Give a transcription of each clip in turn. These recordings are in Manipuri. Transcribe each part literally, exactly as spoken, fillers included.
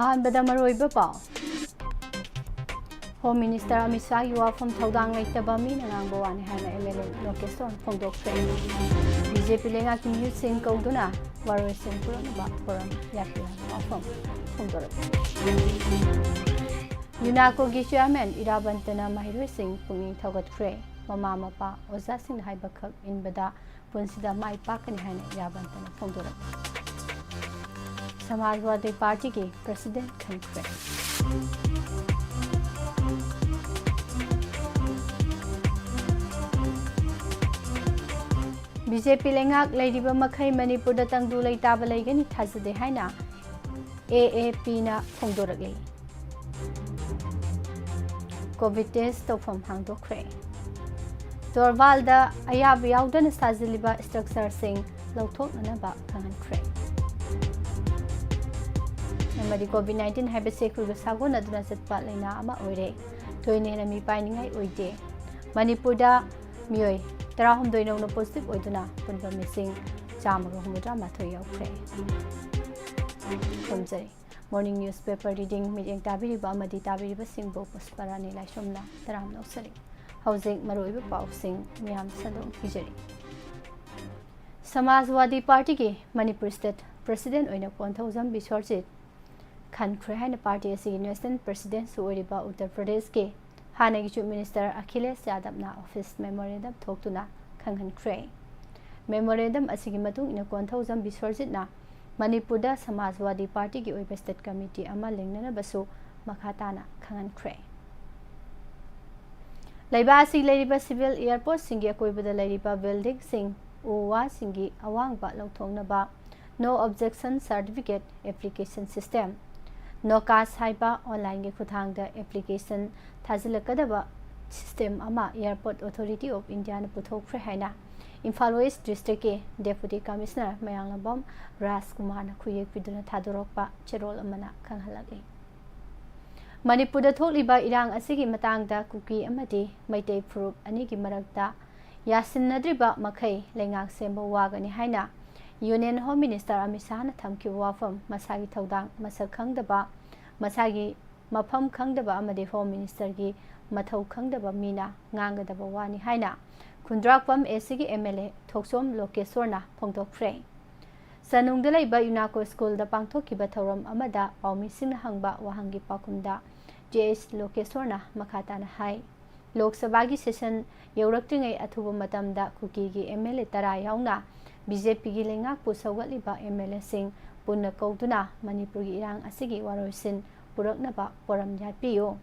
ꯑꯍꯥꯟꯕꯗ ꯃꯔꯨꯑꯣꯏꯕ ꯄꯥꯎ꯫ ꯍꯣꯝ ꯃꯤꯅꯤꯁꯇꯔ ꯑꯃꯤꯠ ꯁꯥꯍꯒꯤ ꯋꯥꯐꯝ ꯊꯧꯗꯥꯡ ꯂꯩꯇꯕ ꯃꯤꯅ ꯉꯥꯡꯕ ꯋꯥꯅꯤ ꯍꯥꯏꯅ ꯑꯦꯝ ꯑꯦꯜ ꯑꯦ ꯂꯣꯀꯦꯁꯣꯔꯅ ꯐꯣꯡꯗꯣꯛꯈ꯭ꯔꯦ꯫ ꯕꯤ ꯖꯦ ꯄꯤ ꯂꯩꯉꯥꯛꯀꯤ ꯃꯤꯍꯨꯠꯁꯤꯡ ꯀꯧꯗꯨꯅ ꯋꯥꯔꯣꯏꯁꯤꯟ ꯄꯨꯔꯛꯅꯕ ꯐꯣꯔꯝ ꯌꯥꯠꯂꯤ ꯍꯥꯏꯕ ꯋꯥꯐꯝ ꯐꯣꯡꯗꯣꯔꯛꯂꯤ꯫ ꯌꯨꯅꯥꯀꯣꯒꯤ ꯆꯤꯌꯥꯔꯃꯦꯟ ꯏꯔꯥꯕꯟꯇꯅ ꯃꯍꯩꯔꯣꯏꯁꯤꯡ ꯄꯨꯛꯅꯤꯡ ꯊꯧꯒꯠꯈ꯭ꯔꯦ꯫ ꯃꯃꯥ ꯃꯄꯥ ꯑꯣꯖꯥꯁꯤꯡꯅ ꯍꯥꯏꯕꯈꯛ ꯏꯟꯕꯗ ꯄꯨꯟꯁꯤꯗ ꯃꯥꯏ ꯄꯥꯛꯀꯅꯤ ꯍꯥꯏꯅ ꯏꯔꯥꯕꯟꯇꯅ ꯐꯣꯡꯗꯣꯔꯛꯂꯤ꯫ ꯁꯃꯥꯖꯋꯥꯗꯤ ꯄꯥꯔꯇꯤꯒꯤ ꯄ꯭ꯔꯁꯤꯗꯦꯟ ꯈꯟꯈ꯭ꯔꯦ꯫ ꯕꯤ ꯖꯦ ꯄꯤ ꯂꯩꯉꯥꯛ ꯂꯩꯔꯤꯕ ꯃꯈꯩ ꯃꯅꯤꯄꯨꯔꯗ ꯇꯪꯗꯨ ꯂꯩꯇꯥꯕ ꯂꯩꯒꯅꯤ ꯊꯥꯖꯗꯦ ꯍꯥꯏꯅ ꯑꯦ ꯑꯦ ꯄꯤꯅ ꯐꯣꯡꯗꯣꯔꯛꯂꯤ꯫ ꯀꯣꯚꯤꯗ ꯇꯦꯁ ꯇꯧꯐꯝ ꯍꯥꯡꯗꯣꯛꯈ꯭ꯔꯦ꯫ ꯇꯣꯔꯕꯥꯜꯗ ꯑꯌꯥꯕ ꯌꯥꯎꯗꯅ ꯁꯥꯖꯤꯜꯂꯤꯕ ꯁ꯭ꯇ꯭ꯔꯛꯆꯔꯁꯤꯡ ꯂꯧꯊꯣꯛꯅꯅꯕ ꯈꯪꯍꯟꯈ꯭ꯔꯦ꯫ ꯑꯃꯗꯤ ꯀꯣꯚꯤꯗ ꯅꯥꯏꯟꯇꯤꯟ ꯍꯥꯏꯕꯁꯤ ꯑꯩꯈꯣꯏꯒ ꯁꯥꯒꯣꯟꯅꯗꯨꯅ ꯆꯠꯄ ꯂꯥꯏꯅꯥ ꯑꯃ ꯑꯣꯏꯔꯦ꯫ ꯊꯣꯏꯅ ꯍꯦꯟꯅ ꯃꯤꯄꯥꯏꯅꯤꯡꯉꯥꯏ ꯑꯣꯏꯗꯦ꯫ ꯃꯅꯤꯄꯨꯔꯗ ꯃꯤꯑꯣꯏ ꯇꯔꯥꯍꯨꯝꯗꯣꯏ ꯅꯧꯅ ꯄꯣꯖꯤꯇꯤꯚ ꯑꯣꯏꯗꯨꯅ ꯑꯄꯨꯟꯕ ꯃꯤꯁꯤꯡ ꯆꯥꯝꯃꯒ ꯍꯨꯝꯐꯨꯇꯔꯥ ꯃꯥꯊꯣꯏ ꯌꯧꯈ꯭ꯔꯦ꯫ ꯈꯨꯔꯨꯝꯖꯔꯤ꯫ ꯃꯣꯔꯅꯤꯡ ꯅ꯭ꯌꯨꯁ ꯄꯦꯄꯔ ꯔꯤꯗꯤꯡ ꯃꯤꯠꯌꯦꯡ ꯇꯥꯕꯤꯔꯤꯕ ꯑꯃꯗꯤ ꯇꯥꯕꯤꯔꯤꯕꯁꯤꯡꯕꯨ ꯄꯨꯁꯄꯔꯥꯅꯤ ꯂꯥꯏꯁ꯭ꯔꯝꯅ ꯇꯔꯥꯝꯅ ꯑꯣꯛꯆꯔꯤ꯫ ꯍꯧꯖꯤꯛ ꯃꯔꯨꯑꯣꯏꯕ ꯄꯥꯎꯁꯤꯡ ꯃꯤꯌꯥꯝ ꯁꯟꯗꯣꯛꯅ ꯄꯤꯖꯔꯤ꯫ ꯁꯃꯥꯖꯋꯥꯗꯤ ꯄꯥꯔꯇꯤꯒꯤ ꯃꯅꯤꯄꯨꯔ ꯁ꯭ꯇꯦꯠ ꯄ꯭ꯔꯁꯤꯗꯦꯟ ꯑꯣꯏꯅ ꯀꯣꯟꯊꯧꯖꯝ ꯕꯤꯁ꯭ꯋꯔꯖꯤꯠ ꯈꯟꯈ꯭ꯔꯦ ꯍꯥꯏꯅ ꯄꯥꯔꯇꯤ ꯑꯁꯤꯒꯤ ꯅꯦꯁꯅꯦꯜ ꯄ꯭ꯔꯁꯤꯗꯦꯟꯁꯨ ꯑꯣꯏꯔꯤꯕ ꯎꯠꯇꯔ ꯄ꯭ꯔꯗꯦꯁꯀꯤ ꯍꯥꯟꯅꯒꯤ chief minister Akhilesh ꯌꯥꯗꯕꯅ office memorandum ꯊꯣꯛꯇꯨꯅ ꯈꯪꯍꯟꯈ꯭ꯔꯦ꯫ ꯃꯦꯃꯣꯔꯦꯟꯗꯝ ꯑꯁꯤꯒꯤ ꯃꯇꯨꯡ ꯏꯟꯅ ꯀꯣꯟꯊꯧꯖꯝ ꯕꯤꯁ꯭ꯋꯔꯖꯤꯠꯅ ꯃꯅꯤꯄꯨꯔꯗ ꯁꯃꯥꯖꯋꯥꯗꯤ ꯄꯥꯔꯇꯤꯒꯤ ꯑꯣꯏꯕ ꯁ꯭ꯇꯦꯠ ꯀꯃꯤꯇꯤ ꯑꯃ ꯂꯤꯡꯅꯅꯕꯁꯨ ꯃꯈꯥ ꯇꯥꯅ ꯈꯪꯍꯟꯈ꯭ꯔꯦ꯫ ꯂꯩꯕꯥꯛ ꯑꯁꯤꯒꯤ ꯂꯩꯔꯤꯕ ꯁꯤꯚꯤꯜ ꯑꯦꯌꯔꯄꯣꯔꯠꯁꯤꯡꯒꯤ ꯑꯀꯣꯏꯕꯗ ꯂꯩꯔꯤꯕ ꯕꯤꯜꯗꯤꯡꯁꯤꯡ ꯎ ꯋꯥꯁꯤꯡꯒꯤ ꯑꯋꯥꯡꯕ ꯂꯧꯊꯣꯛꯅꯕ ꯅꯣ ꯑꯣꯕꯖꯦꯛꯁꯟ ꯁꯥꯔꯇꯤꯐꯤꯀꯦꯠ ꯑꯦꯄ꯭ꯂꯤꯀꯦꯁꯟ ꯁꯤꯁꯇꯦꯝ, ꯅꯣꯀꯥꯁ ꯍꯥꯏꯕ ꯑꯣꯟꯂꯥꯏꯟꯒꯤ ꯈꯨꯠꯊꯥꯡꯗ ꯑꯦꯄ꯭ꯂꯤꯀꯦꯁꯟ ꯊꯥꯖꯤꯜꯂꯛꯀꯗꯕ ꯁꯤꯁꯇꯦꯝ ꯑꯃ ꯑꯦꯌꯔꯄꯣꯔꯠ ꯑꯣꯊꯣꯔꯤꯇꯤ ꯑꯣꯐ ꯏꯟꯗꯤꯌꯥꯅ ꯄꯨꯊꯣꯛꯈ꯭ꯔꯦ ꯍꯥꯏꯅ ꯏꯝꯐꯥꯜ ꯋꯦꯁ꯭ꯠ ꯗꯤꯁꯇ꯭ꯔꯤꯛꯀꯤ ꯗꯦꯄꯨꯇꯤ ꯀꯃꯤꯁꯅꯔ ꯃꯌꯥꯡꯂꯝꯕꯝ ꯔꯥꯖꯀꯨꯃꯥꯔꯅ ꯈꯨꯌꯦꯛ ꯄꯤꯗꯨꯅ ꯊꯥꯗꯣꯔꯛꯄ ꯆꯦꯔꯣꯜ ꯑꯃꯅ ꯈꯪꯍꯜꯂꯛꯂꯤ꯫ ꯃꯅꯤꯄꯨꯔꯗ ꯊꯣꯛꯂꯤꯕ ꯏꯔꯥꯡ ꯑꯁꯤꯒꯤ ꯃꯇꯥꯡꯗ ꯀꯨꯀꯤ ꯑꯃꯗꯤ ꯃꯩꯇꯩ ꯐꯨꯔꯨꯞ ꯑꯅꯤꯒꯤ ꯃꯔꯛꯇ ꯌꯥꯁꯤꯟꯅꯗ꯭ꯔꯤꯕ ꯃꯈꯩ ꯂꯩꯉꯥꯛ ꯁꯦꯝꯕ ꯋꯥꯒꯅꯤ ꯍꯥꯏꯅ Union Home Minister ꯑꯃꯤꯠ ꯁꯥꯍꯅ ꯊꯝꯈꯤꯕ ꯋꯥꯐꯝ, ꯃꯁꯥꯒꯤ ꯊꯧꯗꯥꯡ ꯃꯁꯛ ꯈꯪꯗꯕ, ꯃꯁꯥꯒꯤ ꯃꯐꯝ ꯈꯪꯗꯕ ꯑꯃꯗꯤ Home Ministerꯒꯤ ꯃꯊꯧ ꯈꯪꯗꯕ ꯃꯤꯅ ꯉꯥꯡꯒꯗꯕ ꯋꯥꯅꯤ ꯍꯥꯏꯅ ꯈꯨꯟꯗ꯭ꯔꯥꯛꯄꯝ ACꯒꯤ MLA ꯊꯣꯛꯆꯣꯝ ꯂꯣꯀꯦꯁꯣꯔꯅ ꯐꯣꯡꯗꯣꯛꯈ꯭ꯔꯦ꯫ ꯆꯅꯨꯡꯗ ꯂꯩꯕ ꯌꯨꯅꯥꯀꯣ ꯁ꯭ꯀꯨꯜꯗ ꯄꯥꯡꯊꯣꯛꯈꯤꯕ ꯊꯧꯔꯝ ꯑꯃꯗ ꯄꯥꯎꯃꯤꯁꯤꯡꯅ ꯍꯪꯕ ꯋꯥꯍꯪꯒꯤ ꯄꯥꯎꯈꯨꯝꯗ ꯖꯦ ꯑꯩꯆ ꯂꯣꯀꯦꯁꯣꯔꯅ ꯃꯈꯥ ꯇꯥꯅ ꯍꯥꯏ, ꯂꯣꯛ ꯁꯚꯥꯒꯤ ꯁꯦꯁꯟ ꯌꯧꯔꯛꯇ꯭ꯔꯤꯉꯩ ꯑꯊꯨꯕ ꯃꯇꯝꯗ ꯀꯨꯀꯤꯒꯤ MLA ꯇꯔꯥ ꯌꯥꯎꯅ BJPꯒꯤ ꯂꯩꯉꯥꯛꯄꯨ ꯁꯧꯒꯠꯂꯤꯕ MLAꯁꯤꯡ ꯄꯨꯟꯅ ꯀꯧꯗꯨꯅ ꯃꯅꯤꯄꯨꯔꯒꯤ ꯏꯔꯥꯡ ꯑꯁꯤꯒꯤ ꯋꯥꯔꯣꯏꯁꯤꯟ ꯄꯨꯔꯛꯅꯕ ꯄꯣꯔꯝ ꯌꯥꯠꯄꯤꯌꯨ꯫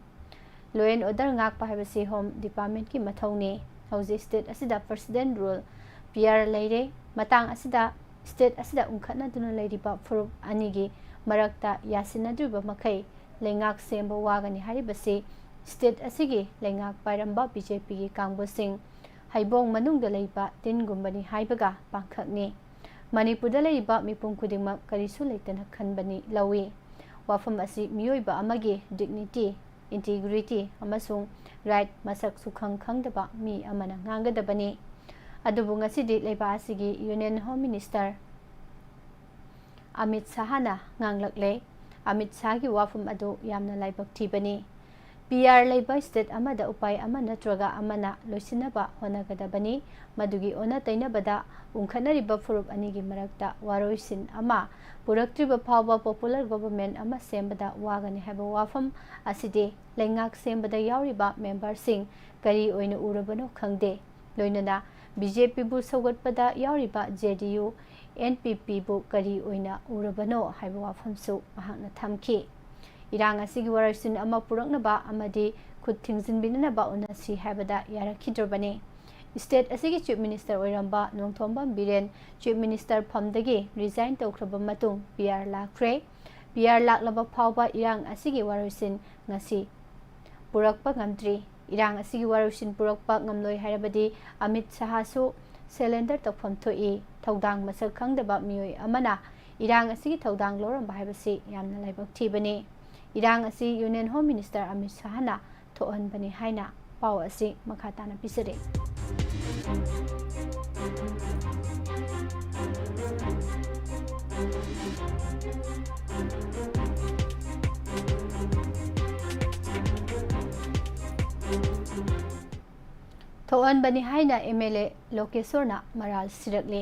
Law and order ꯉꯥꯛꯄ ꯍꯥꯏꯕꯁꯤ Home Departmentꯀꯤ ꯃꯊꯧꯅꯤ꯫ ꯍꯧꯖꯤꯛ state ꯑꯁꯤꯗ President Rule, PR ꯂꯩꯔꯦ꯫ ꯃꯇꯥꯡ ꯑꯁꯤꯗ state ꯑꯁꯤꯗ ꯎꯪꯈꯠꯅꯗꯨꯅ ꯂꯩꯔꯤꯕ ꯐꯨꯔꯨꯞ ꯑꯅꯤꯒꯤ ꯃꯔꯛꯇ ꯌꯥꯁꯤꯟꯅꯗ꯭ꯔꯤꯕ ꯃꯈꯩ ꯂꯩꯉꯥꯛ ꯁꯦꯝꯕ ꯋꯥꯒꯅꯤ ꯍꯥꯏꯔꯤꯕꯁꯤ state ꯑꯁꯤꯒꯤ ꯂꯩꯉꯥꯛ ꯄꯥꯏꯔꯝꯕ BJPꯒꯤ ꯀꯥꯡꯕꯨꯁꯤꯡ ꯍꯩꯕꯣꯡ ꯃꯅꯨꯡꯗ ꯂꯩꯕ ꯇꯤꯟꯒꯨꯝꯕꯅꯤ ꯍꯥꯏꯕꯒ ꯄꯥꯡꯈꯛꯅꯤ꯫ ꯃꯅꯤꯄꯨꯔꯗ ꯂꯩꯔꯤꯕ ꯃꯤꯄꯨꯝ ꯈꯨꯗꯤꯡꯃꯛ ꯀꯔꯤꯁꯨ ꯂꯩꯇꯅ ꯈꯟꯕꯅꯤ ꯂꯧꯏ꯫ ꯋꯥꯐꯝ ꯑꯁꯤ ꯃꯤꯑꯣꯏꯕ ꯑꯃꯒꯤ dignity, integrity ꯑꯃꯁꯨꯡ right ꯃꯁꯛ ꯁꯨꯈꯪ ꯈꯪꯗꯕ ꯃꯤ ꯑꯃꯅ ꯉꯥꯡꯒꯗꯕꯅꯤ꯫ ꯑꯗꯨꯕꯨ ꯉꯁꯤꯗꯤ ꯂꯩꯕꯥꯛ ꯑꯁꯤꯒꯤ Union Home Minister Amit ꯁꯥꯍꯅ ꯉꯥꯡꯂꯛꯂꯦ꯫ Amit ꯁꯥꯍꯒꯤ ꯋꯥꯐꯝ ꯑꯗꯨ ꯌꯥꯝꯅ ꯂꯥꯏꯕꯛ ꯊꯤꯕꯅꯤ꯫ PR ꯂꯩꯕ state ꯑꯃꯗ ꯎꯄꯥꯏ ꯑꯃ ꯅꯠꯇ꯭ꯔꯒ ꯑꯃꯅ ꯂꯣꯏꯁꯤꯟꯅꯕ ꯍꯣꯠꯅꯒꯗꯕꯅꯤ꯫ ꯃꯗꯨꯒꯤ ꯑꯣꯟꯅ ꯇꯩꯅꯕꯗ ꯎꯪꯈꯠꯅꯔꯤꯕ ꯐꯨꯔꯨꯞ ꯑꯅꯤꯒꯤ ꯃꯔꯛꯇ ꯋꯥꯔꯣꯏꯁꯤꯟ ꯑꯃ ꯄꯨꯔꯛꯇ꯭ꯔꯤꯕ ꯐꯥꯎꯕ popular government ꯑꯃ ꯁꯦꯝꯕꯗ ꯋꯥꯒꯅꯤ ꯍꯥꯏꯕ ꯋꯥꯐꯝ ꯑꯁꯤꯗꯤ ꯂꯩꯉꯥꯛ ꯁꯦꯝꯕꯗ ꯌꯥꯎꯔꯤꯕ memberꯁꯤꯡ ꯀꯔꯤ ꯑꯣꯏꯅ ꯎꯔꯕꯅꯣ ꯈꯪꯗꯦ꯫ ꯂꯣꯏꯅꯅ BJPꯕꯨ ꯁꯧꯒꯠꯄꯗ ꯌꯥꯎꯔꯤꯕ JDU, NPPꯕꯨ ꯀꯔꯤ ꯑꯣꯏꯅ ꯎꯔꯕꯅꯣ ꯍꯥꯏꯕ ꯋꯥꯐꯝꯁꯨ ꯃꯍꯥꯛꯅ ꯊꯝꯈꯤ꯫ ꯏꯔꯥꯡ ꯑꯁꯤꯒꯤ ꯋꯥꯔꯣꯏꯁꯤꯟ ꯑꯃ ꯄꯨꯔꯛꯅꯕ ꯑꯃꯗꯤ ꯈꯨꯠ ꯊꯤꯡꯖꯤꯟꯕꯤꯅꯅꯕ ꯎꯅꯁꯤ ꯍꯥꯏꯕꯗ ꯌꯥꯔꯛꯈꯤꯗ꯭ꯔꯕꯅꯤ꯫ State ꯑꯁꯤꯒꯤ Chief Minister ꯑꯣꯏꯔꯝꯕ Nongthombam Biren Chief Minister ꯐꯝꯗꯒꯤ resign ꯇꯧꯈ꯭ꯔꯕ ꯃꯇꯨꯡ PR ꯂꯥꯛꯈ꯭ꯔꯦ꯫ PR ꯂꯥꯛꯂꯕ ꯐꯥꯎꯕ ꯏꯔꯥꯡ ꯑꯁꯤꯒꯤ ꯋꯥꯔꯣꯏꯁꯤꯟ ꯉꯁꯤ ꯄꯨꯔꯛꯄ ꯉꯝꯗ꯭ꯔꯤ꯫ ꯏꯔꯥꯡ ꯑꯁꯤꯒꯤ ꯋꯥꯔꯣꯏꯁꯤꯟ ꯄꯨꯔꯛꯄ ꯉꯝꯂꯣꯏ ꯍꯥꯏꯔꯕꯗꯤ ꯑꯃꯤꯠ ꯁꯥꯍꯁꯨ surrender ꯇꯧꯐꯝ ꯊꯣꯛꯏ꯫ ꯊꯧꯗꯥꯡ ꯃꯁꯛ ꯈꯪꯗꯕ ꯃꯤꯑꯣꯏ ꯑꯃꯅ ꯏꯔꯥꯡ ꯑꯁꯤꯒꯤ ꯊꯧꯗꯥꯡ ꯂꯧꯔꯝꯕ ꯍꯥꯏꯕꯁꯤ ꯌꯥꯝꯅ ꯂꯥꯏꯕꯛ ꯊꯤꯕꯅꯤ꯫ ꯏꯔꯥꯡ ꯑꯁꯤ Union Home Minister ꯑꯃꯤꯠ ꯁꯥꯍꯅ ꯊꯣꯛꯍꯟꯕꯅꯤ ꯍꯥꯏꯅ ꯄꯥꯎ ꯑꯁꯤ ꯃꯈꯥ ꯇꯥꯅ ꯄꯤꯖꯔꯤ꯫ ꯊꯣꯛꯍꯟꯕꯅꯤ ꯍꯥꯏꯅ ꯑꯦꯝ ꯑꯦꯜ ꯑꯦ ꯂꯣꯀꯦꯁꯣꯔꯅ ꯃꯔꯥꯜ ꯁꯤꯔꯛꯂꯤ꯫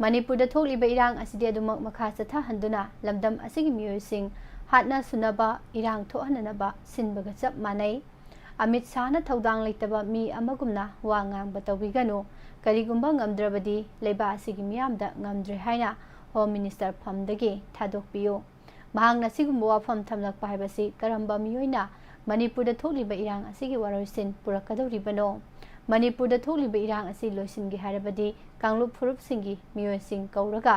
ꯃꯅꯤꯄꯨꯔꯗ ꯊꯣꯛꯂꯤꯕ ꯏꯔꯥꯡ ꯑꯁꯤꯗꯤ ꯑꯗꯨꯃꯛ ꯃꯈꯥ ꯆꯠꯊꯍꯟꯗꯨꯅ ꯂꯝꯗꯝ ꯑꯁꯤꯒꯤ ꯃꯤꯑꯣꯏꯁꯤꯡ ꯍꯥꯠꯅ ꯁꯨꯅꯕ, ꯏꯔꯥꯡ ꯊꯣꯛꯍꯟꯅꯅꯕ ꯁꯤꯟꯕꯒ ꯆꯞ ꯃꯥꯟꯅꯩ꯫ ꯑꯃꯤꯠ ꯁꯥꯍꯅ ꯊꯧꯗꯥꯡ ꯂꯩꯇꯕ ꯃꯤ ꯑꯃꯒꯨꯝꯅ ꯋꯥ ꯉꯥꯡꯕ ꯇꯧꯕꯤꯒꯅꯨ꯫ ꯀꯔꯤꯒꯨꯝꯕ ꯉꯝꯗ꯭ꯔꯕꯗꯤ ꯂꯩꯕꯥꯛ ꯑꯁꯤꯒꯤ ꯃꯤꯌꯥꯝꯗ ꯉꯝꯗ꯭ꯔꯦ ꯍꯥꯏꯅ ꯍꯣꯝ ꯃꯤꯅꯤꯁꯇꯔ ꯐꯝꯗꯒꯤ ꯊꯥꯗꯣꯛꯄꯤꯌꯨ꯫ ꯃꯍꯥꯛꯅ ꯁꯤꯒꯨꯝꯕ ꯋꯥꯐꯝ ꯊꯝꯂꯛꯄ ꯍꯥꯏꯕꯁꯤ ꯀꯔꯝꯕ ꯃꯤꯑꯣꯏꯅ ꯃꯅꯤꯄꯨꯔꯗ ꯊꯣꯛꯂꯤꯕ ꯏꯔꯥꯡ ꯑꯁꯤꯒꯤ ꯋꯥꯔꯣꯏꯁꯤꯟ ꯄꯨꯔꯛꯀꯗꯧꯔꯤꯕꯅꯣ? ꯃꯅꯤꯄꯨꯔꯗ ꯊꯣꯛꯂꯤꯕ ꯏꯔꯥꯡ ꯑꯁꯤ ꯂꯣꯏꯁꯤꯟꯒꯦ ꯍꯥꯏꯔꯕꯗꯤ ꯀꯥꯡꯂꯨꯞ ꯐꯨꯔꯨꯞꯁꯤꯡꯒꯤ ꯃꯤꯑꯣꯏꯁꯤꯡ ꯀꯧꯔꯒ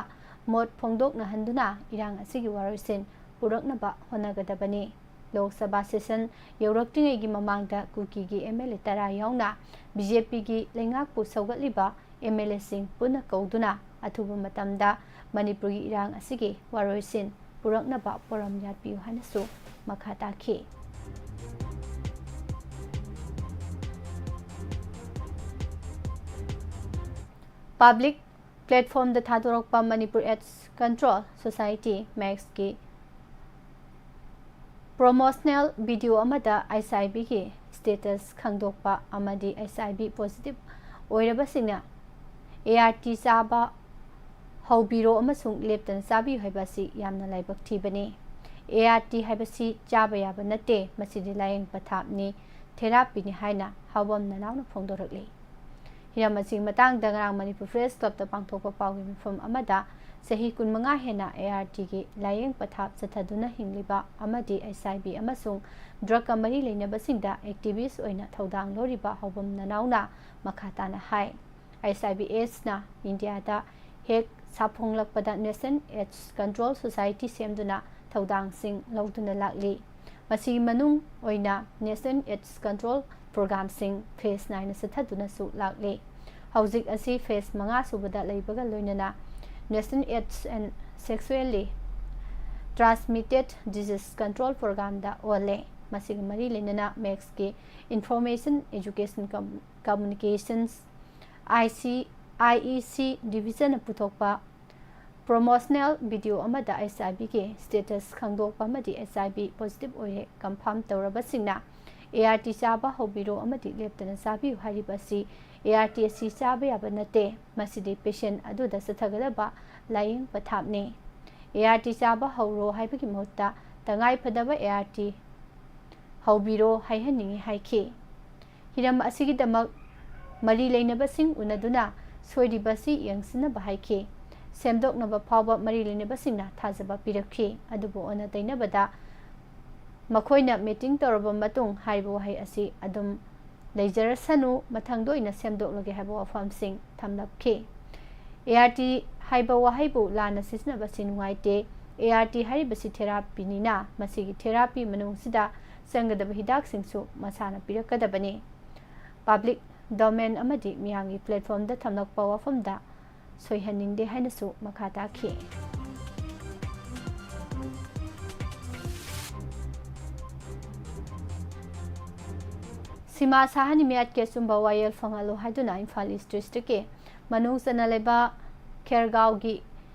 ꯃꯣꯠ ꯐꯣꯡꯗꯣꯛꯅꯍꯟꯗꯨꯅ ꯏꯔꯥꯡ ꯑꯁꯤꯒꯤ ꯋꯥꯔꯣꯏꯁꯤꯟ ꯄꯨꯔꯛꯅꯕ ꯍꯣꯠꯅꯒꯗꯕꯅꯤ꯫ ꯂꯣꯛ ꯁꯚꯥ ꯁꯦꯁꯟ ꯌꯧꯔꯛꯇ꯭ꯔꯤꯉꯩꯒꯤ ꯃꯃꯥꯡꯗ ꯀꯨꯀꯤꯒꯤ ꯑꯦꯝ ꯑꯦꯜ ꯑꯦ ꯇꯔꯥ ꯌꯥꯎꯅ ꯕꯤ ꯖꯦ ꯄꯤꯒꯤ ꯂꯩꯉꯥꯛꯄꯨ ꯁꯧꯒꯠꯂꯤꯕ ꯑꯦꯝ ꯑꯦꯜ ꯑꯦꯁꯤꯡ ꯄꯨꯟꯅ ꯀꯧꯗꯨꯅ ꯑꯊꯨꯕ ꯃꯇꯝꯗ ꯃꯅꯤꯄꯨꯔꯒꯤ ꯏꯔꯥꯡ ꯑꯁꯤꯒꯤ ꯋꯥꯔꯣꯏꯁꯤꯟ ꯄꯨꯔꯛꯅꯕ ꯄꯣꯔꯝ ꯌꯥꯠꯄꯤꯌꯨ ꯍꯥꯏꯅꯁꯨ ꯃꯈꯥ ꯇꯥꯈꯤ꯫ ꯄꯕ꯭ꯂꯤꯛ ꯄ꯭ꯂꯦꯠꯐꯣꯝꯗ ꯊꯥꯗꯣꯔꯛꯄ ꯃꯅꯤꯄꯨꯔ ꯑꯦꯗꯁ ꯀꯟꯇ꯭ꯔꯣꯜ ꯁꯣꯁꯥꯏꯇꯤ, ꯃꯦꯛꯁꯀꯤ ꯄ꯭ꯔꯣꯃꯣꯁꯅꯦꯜ ꯚꯤꯗꯤꯑꯣ ꯑꯃꯗ ꯑꯩꯆ ꯑꯥꯏ ꯚꯤꯒꯤ ꯁ꯭ꯇꯦꯇꯁ ꯈꯪꯗꯣꯛꯄ ꯑꯃꯗꯤ ꯑꯩꯆ ꯑꯥꯏ ꯚꯤ ꯄꯣꯖꯤꯇꯤꯚ ꯑꯣꯏꯔꯕꯁꯤꯡꯅ ꯑꯦ ꯑꯥꯔ ꯇꯤ ꯆꯥꯕ ꯍꯧꯕꯤꯔꯣ ꯑꯃꯁꯨꯡ ꯂꯦꯞꯇꯅ ꯆꯥꯕꯤꯌꯨ ꯍꯥꯏꯕ ꯑꯁꯤ ꯌꯥꯝꯅ ꯂꯥꯏꯕꯛ ꯊꯤꯕꯅꯤ꯫ ꯑꯦ ꯑꯥꯔ ꯇꯤ ꯍꯥꯏꯕꯁꯤ ꯆꯥꯕ ꯌꯥꯕ ꯅꯠꯇꯦ, ꯃꯁꯤꯗꯤ ꯂꯥꯏꯌꯦꯡ ꯄꯊꯥꯞꯅꯤ, ꯊꯦꯔꯥꯄꯤꯅꯤ ꯍꯥꯏꯅ ꯍꯥꯎꯕꯝ ꯅꯅꯥꯎꯅ ꯐꯣꯡꯗꯣꯔꯛꯂꯤ꯫ ꯍꯤꯔꯝ ꯑꯁꯤꯒꯤ ꯃꯇꯥꯡꯗ ꯉꯔꯥꯡ ꯃꯅꯤꯄꯨꯔ ꯄ꯭ꯔꯦꯁ ꯀ꯭ꯂꯕꯇ ꯄꯥꯡꯊꯣꯛꯄ ꯄꯥꯎꯒꯤ ꯃꯤꯐꯝ ꯑꯃꯗ ꯆꯍꯤ ꯀꯨꯟꯃꯉꯥ ꯍꯦꯟꯅ ꯑꯦ ꯑꯥꯔ ꯇꯤꯒꯤ ꯂꯥꯏꯌꯦꯡ ꯄꯊꯥꯞ ꯆꯠꯊꯗꯨꯅ ꯍꯤꯡꯂꯤꯕ ꯑꯃꯗꯤ ꯑꯩꯆ ꯑꯥꯏ ꯚꯤ ꯑꯃꯁꯨꯡ ꯗ꯭ꯔꯒꯀ ꯃꯔꯤ ꯂꯩꯅꯕꯁꯤꯡꯗ ꯑꯦꯛꯇꯤꯚꯤꯁ ꯑꯣꯏꯅ ꯊꯧꯗꯥꯡ ꯂꯧꯔꯤꯕ ꯍꯥꯎꯕꯝ ꯅꯅꯥꯎꯅ ꯃꯈꯥ ꯇꯥꯅ ꯍꯥꯏ, ꯑꯩꯆ ꯑꯥꯏ ꯚꯤ ꯑꯦꯗꯁꯅ ꯏꯟꯗꯤꯌꯥꯗ ꯍꯦꯛ ꯁꯥꯐꯣꯡꯂꯛꯄꯗ ꯅꯦꯁꯅꯦꯜ ꯑꯦꯗꯁ ꯀꯟꯇ꯭ꯔꯣꯜ ꯁꯣꯁꯥꯏꯇꯤ ꯁꯦꯝꯗꯨꯅ ꯊꯧꯗꯥꯡꯁꯤꯡ ꯂꯧꯗꯨꯅ ꯂꯥꯛꯂꯤ꯫ ꯃꯁꯤꯒꯤ ꯃꯅꯨꯡ ꯑꯣꯏꯅ ꯅꯦꯁꯅꯦꯜ ꯑꯦꯗꯁ ꯀꯟꯇ꯭ꯔꯣꯜ ꯄ꯭ꯔꯣꯒ꯭ꯔꯥꯝꯁꯤꯡ ꯐꯦꯁ ꯅꯥꯏꯅ ꯆꯠꯊꯗꯨꯅꯁꯨ ꯂꯥꯛꯂꯤ꯫ ꯍꯧꯖꯤꯛ ꯑꯁꯤ ꯐꯦꯁ ꯃꯉꯥ ꯁꯨꯕꯗ ꯂꯩꯕꯒ ꯂꯣꯏꯅꯅ national AIDS and sexually transmitted disease control ꯄ꯭ꯔꯣꯒ꯭ꯔꯥꯝꯗ ꯑꯣꯜꯂꯦ꯫ ꯃꯁꯤꯒ ꯃꯔꯤ ꯂꯩꯅꯅ ꯃꯦꯛꯁꯀꯤ information education cum-, communications, I C, I E ꯁꯤ ꯗꯤꯕꯤꯖꯟꯅ ꯄꯨꯊꯣꯛꯄ ꯄ꯭ꯔꯣꯃꯣꯁꯅꯦꯜ ꯚꯤꯗꯤꯑꯣ ꯑꯃꯗ ꯑꯩꯆ ꯑꯥꯏ ꯚꯤꯒꯤ ꯁ꯭ꯇꯦꯇꯁ ꯈꯪꯗꯣꯛꯄ ꯑꯃꯗꯤ ꯑꯩꯆ ꯑꯥꯏ ꯚꯤ ꯄꯣꯖꯤꯇꯤꯚ ꯑꯣꯏꯔꯦ ꯀꯟꯐꯥꯔꯝ ꯇꯧꯔꯕꯁꯤꯡꯅ ꯑꯦ ꯑꯥꯔ ꯇꯤ ꯆꯥꯕ ꯍꯧꯕꯤꯔꯣ ꯑꯃꯗꯤ ꯂꯦꯞꯇꯅ ꯆꯥꯕꯤꯌꯨ ꯍꯥꯏꯔꯤꯕ ꯑꯁꯤ ꯑꯦ ꯑꯥꯔ ꯇꯤ ꯑꯁꯤ ꯆꯥꯕ ꯌꯥꯕ ꯅꯠꯇꯦ꯫ ꯃꯁꯤꯗꯤ ꯄꯦꯁꯦꯟ ꯑꯗꯨꯗ ꯆꯠꯊꯒꯗꯕ ꯂꯥꯌꯦꯡ ꯄꯊꯥꯞꯅꯤ꯫ ꯑꯦ ꯑꯥꯔ ꯇꯤ ꯆꯥꯕ ꯍꯧꯔꯣ ꯍꯥꯏꯕꯒꯤ ꯃꯍꯨꯠꯇ ꯇꯉꯥꯏꯐꯗꯕ ꯑꯦ ꯑꯥꯔ ꯇꯤ ꯍꯧꯕꯤꯔꯣ ꯍꯥꯏꯍꯟꯅꯤꯡꯏ ꯍꯥꯏꯈꯤ꯫ ꯍꯤꯔꯝ ꯑꯁꯤꯒꯤꯗꯃꯛ ꯃꯔꯤ ꯂꯩꯅꯕꯁꯤꯡ ꯎꯅꯗꯨꯅ ꯁꯣꯏꯔꯤꯕꯁꯤ ꯌꯦꯡꯁꯤꯟꯅꯕ ꯍꯥꯏꯈꯤ꯫ ꯁꯦꯝꯗꯣꯛꯅꯕ ꯐꯥꯎꯕ ꯃꯔꯤ ꯂꯩꯅꯕꯁꯤꯡꯅ ꯊꯥꯖꯕ ꯄꯤꯔꯛꯈꯤ꯫ ꯑꯗꯨꯕꯨ ꯑꯣꯟꯅ ꯇꯩꯅꯕꯗ ꯃꯈꯣꯏꯅ ꯃꯤꯇꯤꯡ ꯇꯧꯔꯕ ꯃꯇꯨꯡ ꯍꯥꯏꯔꯤꯕ ꯋꯥꯍꯩ ꯑꯁꯤ ꯑꯗꯨꯝ ꯂꯩꯖꯔꯁꯅꯨ, ꯃꯊꯪꯗ ꯑꯣꯏꯅ ꯁꯦꯝꯗꯣꯛꯂꯒꯦ ꯍꯥꯏꯕ ꯋꯥꯐꯝꯁꯤꯡ ꯊꯝꯂꯛꯈꯤ꯫ ꯑꯦ ꯑꯥꯔ ꯇꯤ ꯍꯥꯏꯕ ꯋꯥꯍꯩꯕꯨ ꯂꯥꯟꯅ ꯁꯤꯖꯤꯟꯅꯕꯁꯤ ꯅꯨꯡꯉꯥꯏꯇꯦ꯫ ꯑꯦ ꯑꯥꯔ ꯇꯤ ꯍꯥꯏꯔꯤꯕꯁꯤ ꯊꯦꯔꯥꯄꯤꯅꯤꯅ ꯃꯁꯤꯒꯤ ꯊꯦꯔꯥꯄꯤ ꯃꯅꯨꯡꯁꯤꯗ ꯆꯪꯒꯗꯕ ꯍꯤꯗꯥꯛꯁꯤꯡꯁꯨ ꯃꯁꯥꯅ ꯄꯤꯔꯛꯀꯗꯕꯅꯤ꯫ ꯄꯕ꯭ꯂꯤꯛ ꯗꯣꯃꯦꯟ ꯑꯃꯗꯤ ꯃꯤꯌꯥꯝꯒꯤ ꯄ꯭ꯂꯦꯠꯐꯣꯝꯗ ꯊꯝꯂꯛꯄ ꯋꯥꯐꯝꯗ ꯁꯣꯏꯍꯟꯅꯤꯡꯗꯦ ꯍꯥꯏꯅꯁꯨ ꯃꯈꯥ ꯇꯥꯈꯤ꯫ ꯁꯤꯃꯥ ꯁꯥꯍꯅꯤ ꯃꯤꯌꯥꯠꯀꯤ ꯑꯆꯨꯝꯕ ꯋꯥꯌꯦꯜ ꯐꯪꯍꯜꯂꯨ ꯍꯥꯏꯗꯨꯅ ꯏꯝꯐꯥꯜ ꯏꯁ ꯗꯤꯁꯇ꯭ꯔꯤꯛꯀꯤ ꯃꯅꯨꯡ ꯆꯟꯅ ꯂꯩꯕ ꯈꯦꯔꯒꯥꯎꯒꯤ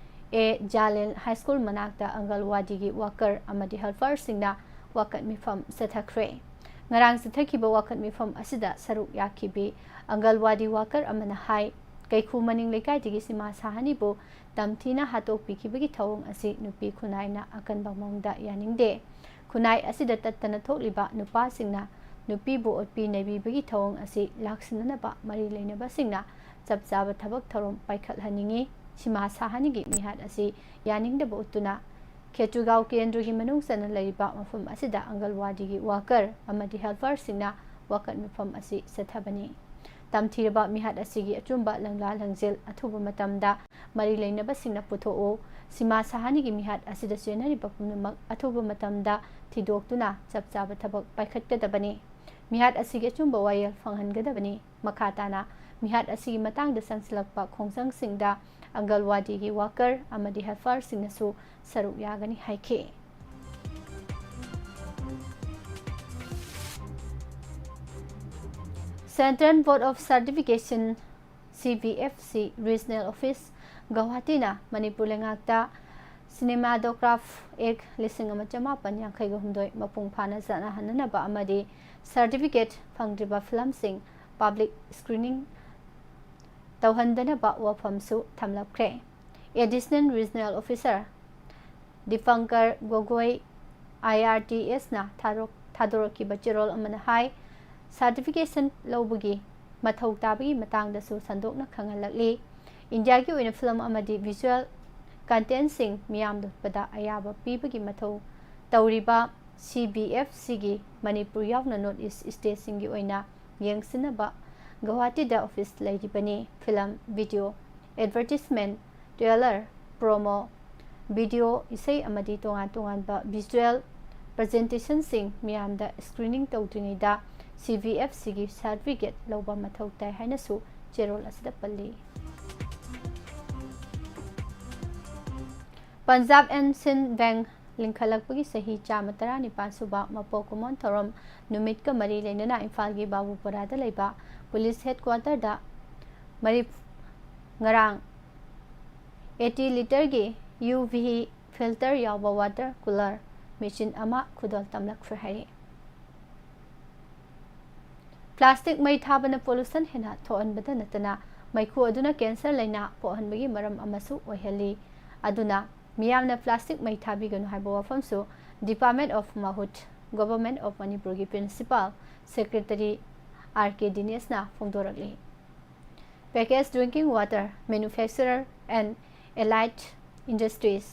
ꯑꯦ ꯖꯥꯂꯦꯟ ꯍꯥꯏ ꯁ꯭ꯀꯨꯜ ꯃꯅꯥꯛꯇ ꯑꯪꯒꯜꯋꯥꯗꯤꯒꯤ ꯋꯥꯀꯔ ꯑꯃꯗꯤ ꯍꯦꯜꯄꯔꯁꯤꯡꯅ ꯋꯥꯀꯠ ꯃꯤꯐꯝ ꯆꯠꯊꯈ꯭ꯔꯦ꯫ ꯉꯔꯥꯡ ꯆꯠꯊꯈꯤꯕ ꯋꯥꯀꯠ ꯃꯤꯐꯝ ꯑꯁꯤꯗ ꯁꯔꯨꯛ ꯌꯥꯈꯤꯕꯤ ꯑꯪꯒꯜꯋꯥꯗꯤ ꯋꯥꯀꯔ ꯑꯃꯅ ꯍꯥꯏ, ꯀꯩꯈꯨ ꯃꯅꯤꯡ ꯂꯩꯀꯥꯏꯗꯒꯤ ꯁꯤꯃꯥ ꯁꯥꯍꯅꯤꯕꯨ ꯇꯝꯊꯤꯅ ꯍꯥꯠꯇꯣꯛꯄꯤꯈꯤꯕꯒꯤ ꯊꯧꯑꯣꯡ ꯑꯁꯤ ꯅꯨꯄꯤ ꯈꯨꯟꯅꯥꯏꯅ ꯑꯀꯟꯕ ꯃꯑꯣꯡꯗ ꯌꯥꯅꯤꯡꯗꯦ꯫ ꯈꯨꯟꯅꯥꯏ ꯑꯁꯤꯗ ꯇꯠꯇꯅ ꯊꯣꯛꯂꯤꯕ ꯅꯨꯄꯥꯁꯤꯡꯅ ꯅꯨꯄꯤꯕꯨ ꯑꯣꯠꯄꯤ ꯅꯩꯕꯤꯕꯒꯤ ꯊꯧꯑꯣꯡ ꯑꯁꯤ ꯂꯥꯛꯁꯤꯟꯅꯅꯕ ꯃꯔꯤ ꯂꯩꯅꯕꯁꯤꯡꯅ ꯆꯞ ꯆꯥꯕ ꯊꯕꯛ ꯊꯧꯔꯝ ꯄꯥꯏꯈꯠꯍꯟꯅꯤꯡꯏ꯫ ꯁꯤꯃꯥ ꯁꯥꯍꯅꯤꯒꯤ ꯃꯤꯍꯥꯠ ꯑꯁꯤ ꯌꯥꯅꯤꯡꯗꯕ ꯎꯠꯇꯨꯅ ꯈꯦꯇꯨꯒꯥꯎ ꯀꯦꯟꯗ꯭ꯔꯒꯤ ꯃꯅꯨꯡ ꯆꯟꯅ ꯂꯩꯔꯤꯕ ꯃꯐꯝ ꯑꯁꯤꯗ ꯑꯪꯒꯜꯋꯥꯗꯤꯒꯤ ꯋꯥꯀꯔ ꯑꯃꯗꯤ ꯍꯦꯜꯄꯔꯁꯤꯡꯅ ꯋꯥꯀꯠ ꯃꯤꯐꯝ ꯑꯁꯤ ꯆꯠꯊꯕꯅꯤ꯫ ꯇꯝꯊꯤꯔꯕ ꯃꯤꯍꯥꯠ ꯑꯁꯤꯒꯤ ꯑꯆꯨꯝꯕ ꯂꯪꯂꯥ ꯂꯪꯖꯦꯜ ꯑꯊꯨꯕ ꯃꯇꯝꯗ ꯃꯔꯤ ꯂꯩꯅꯕꯁꯤꯡꯅ ꯄꯨꯊꯣꯛꯎ꯫ ꯁꯤꯃꯥ ꯁꯥꯍꯅꯤꯒꯤ ꯃꯤꯍꯥꯠ ꯑꯁꯤꯗ ꯆꯦꯟꯅꯔꯤꯕ ꯄꯨꯝꯅꯃꯛ ꯑꯊꯨꯕ ꯃꯇꯝꯗ ꯊꯤꯗꯣꯛꯇꯨꯅ ꯆꯞ ꯆꯥꯕ ꯊꯕꯛ ꯄꯥꯏꯈꯠꯀꯗꯕꯅꯤ꯫ ꯃꯤꯍꯥꯠ ꯑꯁꯤꯒꯤ ꯑꯆꯨꯝꯕ ꯋꯥꯌꯦꯜ ꯐꯪꯍꯟꯒꯗꯕꯅꯤ꯫ ꯃꯈꯥ ꯇꯥꯅ ꯃꯤꯍꯥꯠ ꯑꯁꯤꯒꯤ ꯃꯇꯥꯡꯗ ꯆꯪꯁꯤꯜꯂꯛꯄ ꯈꯣꯡꯖꯪꯁꯤꯡꯗ ꯑꯪꯒꯜꯋꯥꯗꯤꯒꯤ ꯋꯥꯀꯔ ꯑꯃꯗꯤ ꯍꯦꯜꯄꯔꯁꯤꯡꯅꯁꯨ ꯁꯔꯨꯛ ꯌꯥꯒꯅꯤ ꯍꯥꯏꯈꯤ꯫ Central Board of Certification, C B F C, Regional Office, ꯒꯧꯍꯥꯇꯤꯅ Manipur ꯂꯩꯉꯥꯛꯇ Cinematograph Act ꯂꯤꯁꯤꯡ ꯑꯃ ꯆꯃꯥꯄꯟ ꯌꯥꯡꯈꯩꯒ ꯍꯨꯝꯗꯣꯏ ꯃꯄꯨꯡ ꯐꯥꯅ ꯆꯠꯅꯍꯟꯅꯅꯕ ꯑꯃꯗꯤ ꯁꯥꯔꯇꯤꯐꯤꯀꯦꯠ ꯐꯪꯗ꯭ꯔꯤꯕ ꯐꯤꯂꯝꯁꯤꯡ ꯄꯕ꯭ꯂꯤꯛ ꯁ꯭ꯀ꯭ꯔꯤꯅꯤꯡ ꯇꯧꯍꯟꯗꯅꯕ ꯋꯥꯐꯝꯁꯨ ꯊꯝꯂꯛꯈ꯭ꯔꯦ꯫ Additional regional officer Dipankar Gogoi, I R T ꯑꯦꯁꯅ ꯊꯥꯗꯣꯔꯛꯈꯤꯕ ꯆꯦꯔꯣꯜ ꯑꯃꯅ ꯍꯥꯏ, ꯁꯥꯔꯇꯤꯐꯤꯀꯦꯁꯟ ꯂꯧꯕꯒꯤ ꯃꯊꯧ ꯇꯥꯕꯒꯤ ꯃꯇꯥꯡꯗꯁꯨ ꯁꯟꯗꯣꯛꯅ ꯈꯪꯍꯜꯂꯛꯂꯤ꯫ ꯏꯟꯗꯤꯌꯥꯒꯤ ꯑꯣꯏꯅ ꯐꯤꯂꯝ ꯑꯃꯗꯤ ꯚꯤꯖꯨꯋꯦꯜ ꯀꯟꯇꯦꯟꯁꯤꯡ ꯃꯤꯌꯥꯝꯗ ꯎꯠꯄꯗ ꯑꯌꯥꯕ ꯄꯤꯕꯒꯤ ꯃꯊꯧ ꯇꯧꯔꯤꯕ ꯁꯤ ꯕꯤ ꯑꯦꯐ ꯁꯤꯒꯤ ꯃꯅꯤꯄꯨꯔ ꯌꯥꯎꯅ ꯅꯣꯔꯠ ꯏꯁ ꯁ꯭ꯇꯦꯠꯁꯤꯡꯒꯤ ꯑꯣꯏꯅ ꯌꯦꯡꯁꯤꯟꯅꯕ ꯒꯧꯍꯥꯇꯤꯗ ꯑꯣꯐꯤꯁ ꯂꯩꯔꯤꯕꯅꯤ꯫ Film, video, advertisement, trailer, promo, video, ꯏꯁꯩ ꯑꯃꯗꯤ ꯇꯣꯉꯥꯟ ꯇꯣꯉꯥꯟꯕ ꯚꯤꯖꯨꯋꯦꯜ ꯄ꯭ꯔꯖꯦꯟꯇꯦꯁꯟꯁꯤꯡ ꯃꯤꯌꯥꯝꯗ ꯁ꯭ꯀ꯭ꯔꯤꯅꯤꯡ ꯇꯧꯗ꯭ꯔꯤꯉꯩꯗ ꯁꯤ ꯕꯤ ꯑꯦꯐ ꯁꯤꯒꯤ ꯁꯥꯔꯇꯤꯐꯤꯀꯦꯠ ꯂꯧꯕ ꯃꯊꯧ ꯇꯥꯏ ꯍꯥꯏꯅꯁꯨ ꯆꯦꯔꯣꯜ ꯑꯁꯤꯗ ꯄꯜꯂꯤ꯫ ꯄꯟꯖꯥꯕ ꯑꯦꯟ ꯁꯤꯟ ꯕꯦꯡ ꯂꯤꯡꯈꯠꯂꯛꯄꯒꯤ ꯆꯍꯤ ꯆꯥꯝꯃ ꯇꯔꯥꯅꯤꯄꯥꯟ ꯁꯨꯕ ꯃꯄꯣꯛ ꯀꯨꯝꯑꯣꯟ ꯊꯧꯔꯝ ꯅꯨꯃꯤꯠꯀ ꯃꯔꯤ ꯂꯩꯅꯅ ꯏꯝꯐꯥꯜꯒꯤ ꯕꯥꯕꯨꯄꯨꯔꯥꯗ ꯂꯩꯕ ꯄꯨꯂꯤꯁ ꯍꯦꯗꯀ꯭ꯋꯥꯇꯔꯗ ꯃꯔꯤ-, ꯉꯔꯥꯡ ꯑꯩꯠꯇꯤ ꯂꯤꯇꯔꯒꯤ ꯌꯨ ꯚꯤ ꯐꯤꯜꯇꯔ ꯌꯥꯎꯕ ꯋꯥꯇꯔ ꯀꯨꯂꯔ ꯃꯦꯆꯤꯟ ꯑꯃ ꯈꯨꯗꯣꯜ ꯇꯝꯂꯛꯈ꯭ꯔꯦ ꯍꯥꯏꯔꯤ꯫ ꯄ꯭ꯂꯥꯁꯇꯤꯛ ꯃꯩ ꯊꯥꯕꯅ ꯄꯣꯂꯨꯁꯟ ꯍꯦꯟꯅ ꯊꯣꯛꯍꯟꯕꯗ ꯅꯠꯇꯅ ꯃꯩꯈꯨ ꯑꯗꯨꯅ ꯀꯦꯟꯁꯔ ꯂꯥꯏꯅꯥ ꯄꯣꯛꯍꯟꯕꯒꯤ ꯃꯔꯝ ꯑꯃꯁꯨ ꯑꯣꯏꯍꯜꯂꯤ꯫ ꯑꯗꯨꯅ ꯃꯤꯌꯥꯝꯅ ꯄ꯭ꯂꯥꯁꯇꯤꯛ ꯃꯩ ꯊꯥꯕꯤꯒꯅꯨ ꯍꯥꯏꯕ ꯋꯥꯐꯝꯁꯨ Department of MAHUT, Government of ꯃꯅꯤꯄꯨꯔꯒꯤ principal secretary R K ꯗꯤꯅꯦꯁꯅ ꯐꯣꯡꯗꯣꯔꯛꯂꯤ꯫ Packaged drinking water manufacturer and allied industries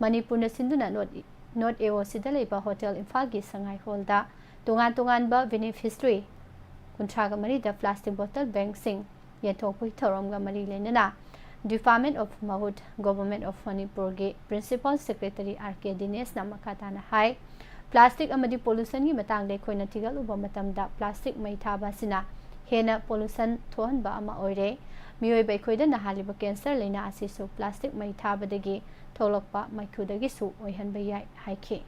ꯃꯅꯤꯄꯨꯔꯅ ꯁꯤꯟꯗꯨꯅ ꯅꯣꯔꯠ, ꯅꯣꯔꯠ ꯑꯦ ꯑꯣ ꯁꯤꯗ ꯂꯩꯕ ꯍꯣꯇꯦꯜ ꯏꯝꯐꯥꯜꯒꯤ ꯁꯉꯥꯏ ꯍꯣꯜꯗ ꯇꯣꯉꯥꯟ ꯇꯣꯉꯥꯟꯕ ꯕꯦꯅꯤꯐꯤꯁꯔꯤ ꯀꯨꯟꯊ꯭ꯔꯥꯒ ꯃꯔꯤꯗ ꯄ꯭ꯂꯥꯁꯇꯤꯛ ꯕꯣꯇꯜ ꯕꯦꯡꯁꯤꯡ ꯌꯦꯟꯊꯣꯛꯄꯒꯤ ꯊꯧꯔꯝꯒ ꯃꯔꯤ ꯂꯩꯅꯅ Department of MAHUT, Government of ꯃꯅꯤꯄꯨꯔꯒꯤ ꯄ꯭ꯔꯤꯟꯁꯤꯄꯥꯜ ꯁꯦꯀ꯭ꯔꯦꯇꯔꯤ ꯑꯥꯔ ꯀꯦ ꯗꯤꯅꯦꯁꯅ ꯃꯈꯥ ꯇꯥꯅ ꯍꯥꯏ, ꯄ꯭ꯂꯥꯁꯇꯤꯛ ꯑꯃꯗꯤ ꯄꯣꯂꯨꯁꯟꯒꯤ ꯃꯇꯥꯡꯗ ꯑꯩꯈꯣꯏꯅ ꯊꯤꯒꯠꯂꯨꯕ ꯃꯇꯝꯗ ꯄ꯭ꯂꯥꯁꯇꯤꯛ ꯃꯩ ꯊꯥꯕ ꯑꯁꯤꯅ ꯍꯦꯟꯅ ꯄꯣꯂꯨꯁꯟ ꯊꯣꯛꯍꯟꯕ ꯑꯃ ꯑꯣꯏꯔꯦ꯫ ꯃꯤꯑꯣꯏꯕ ꯑꯩꯈꯣꯏꯗ ꯅꯥꯍꯜꯂꯤꯕ ꯀꯦꯟꯁꯔ ꯂꯥꯏꯅꯥ ꯑꯁꯤꯁꯨ ꯄ꯭ꯂꯥꯁꯇꯤꯛ ꯃꯩ ꯊꯥꯕꯗꯒꯤ ꯊꯣꯛꯂꯛꯄ ꯃꯩꯈꯨꯗꯒꯤꯁꯨ ꯑꯣꯏꯍꯟꯕ ꯌꯥꯏ ꯍꯥꯏꯈꯤ꯫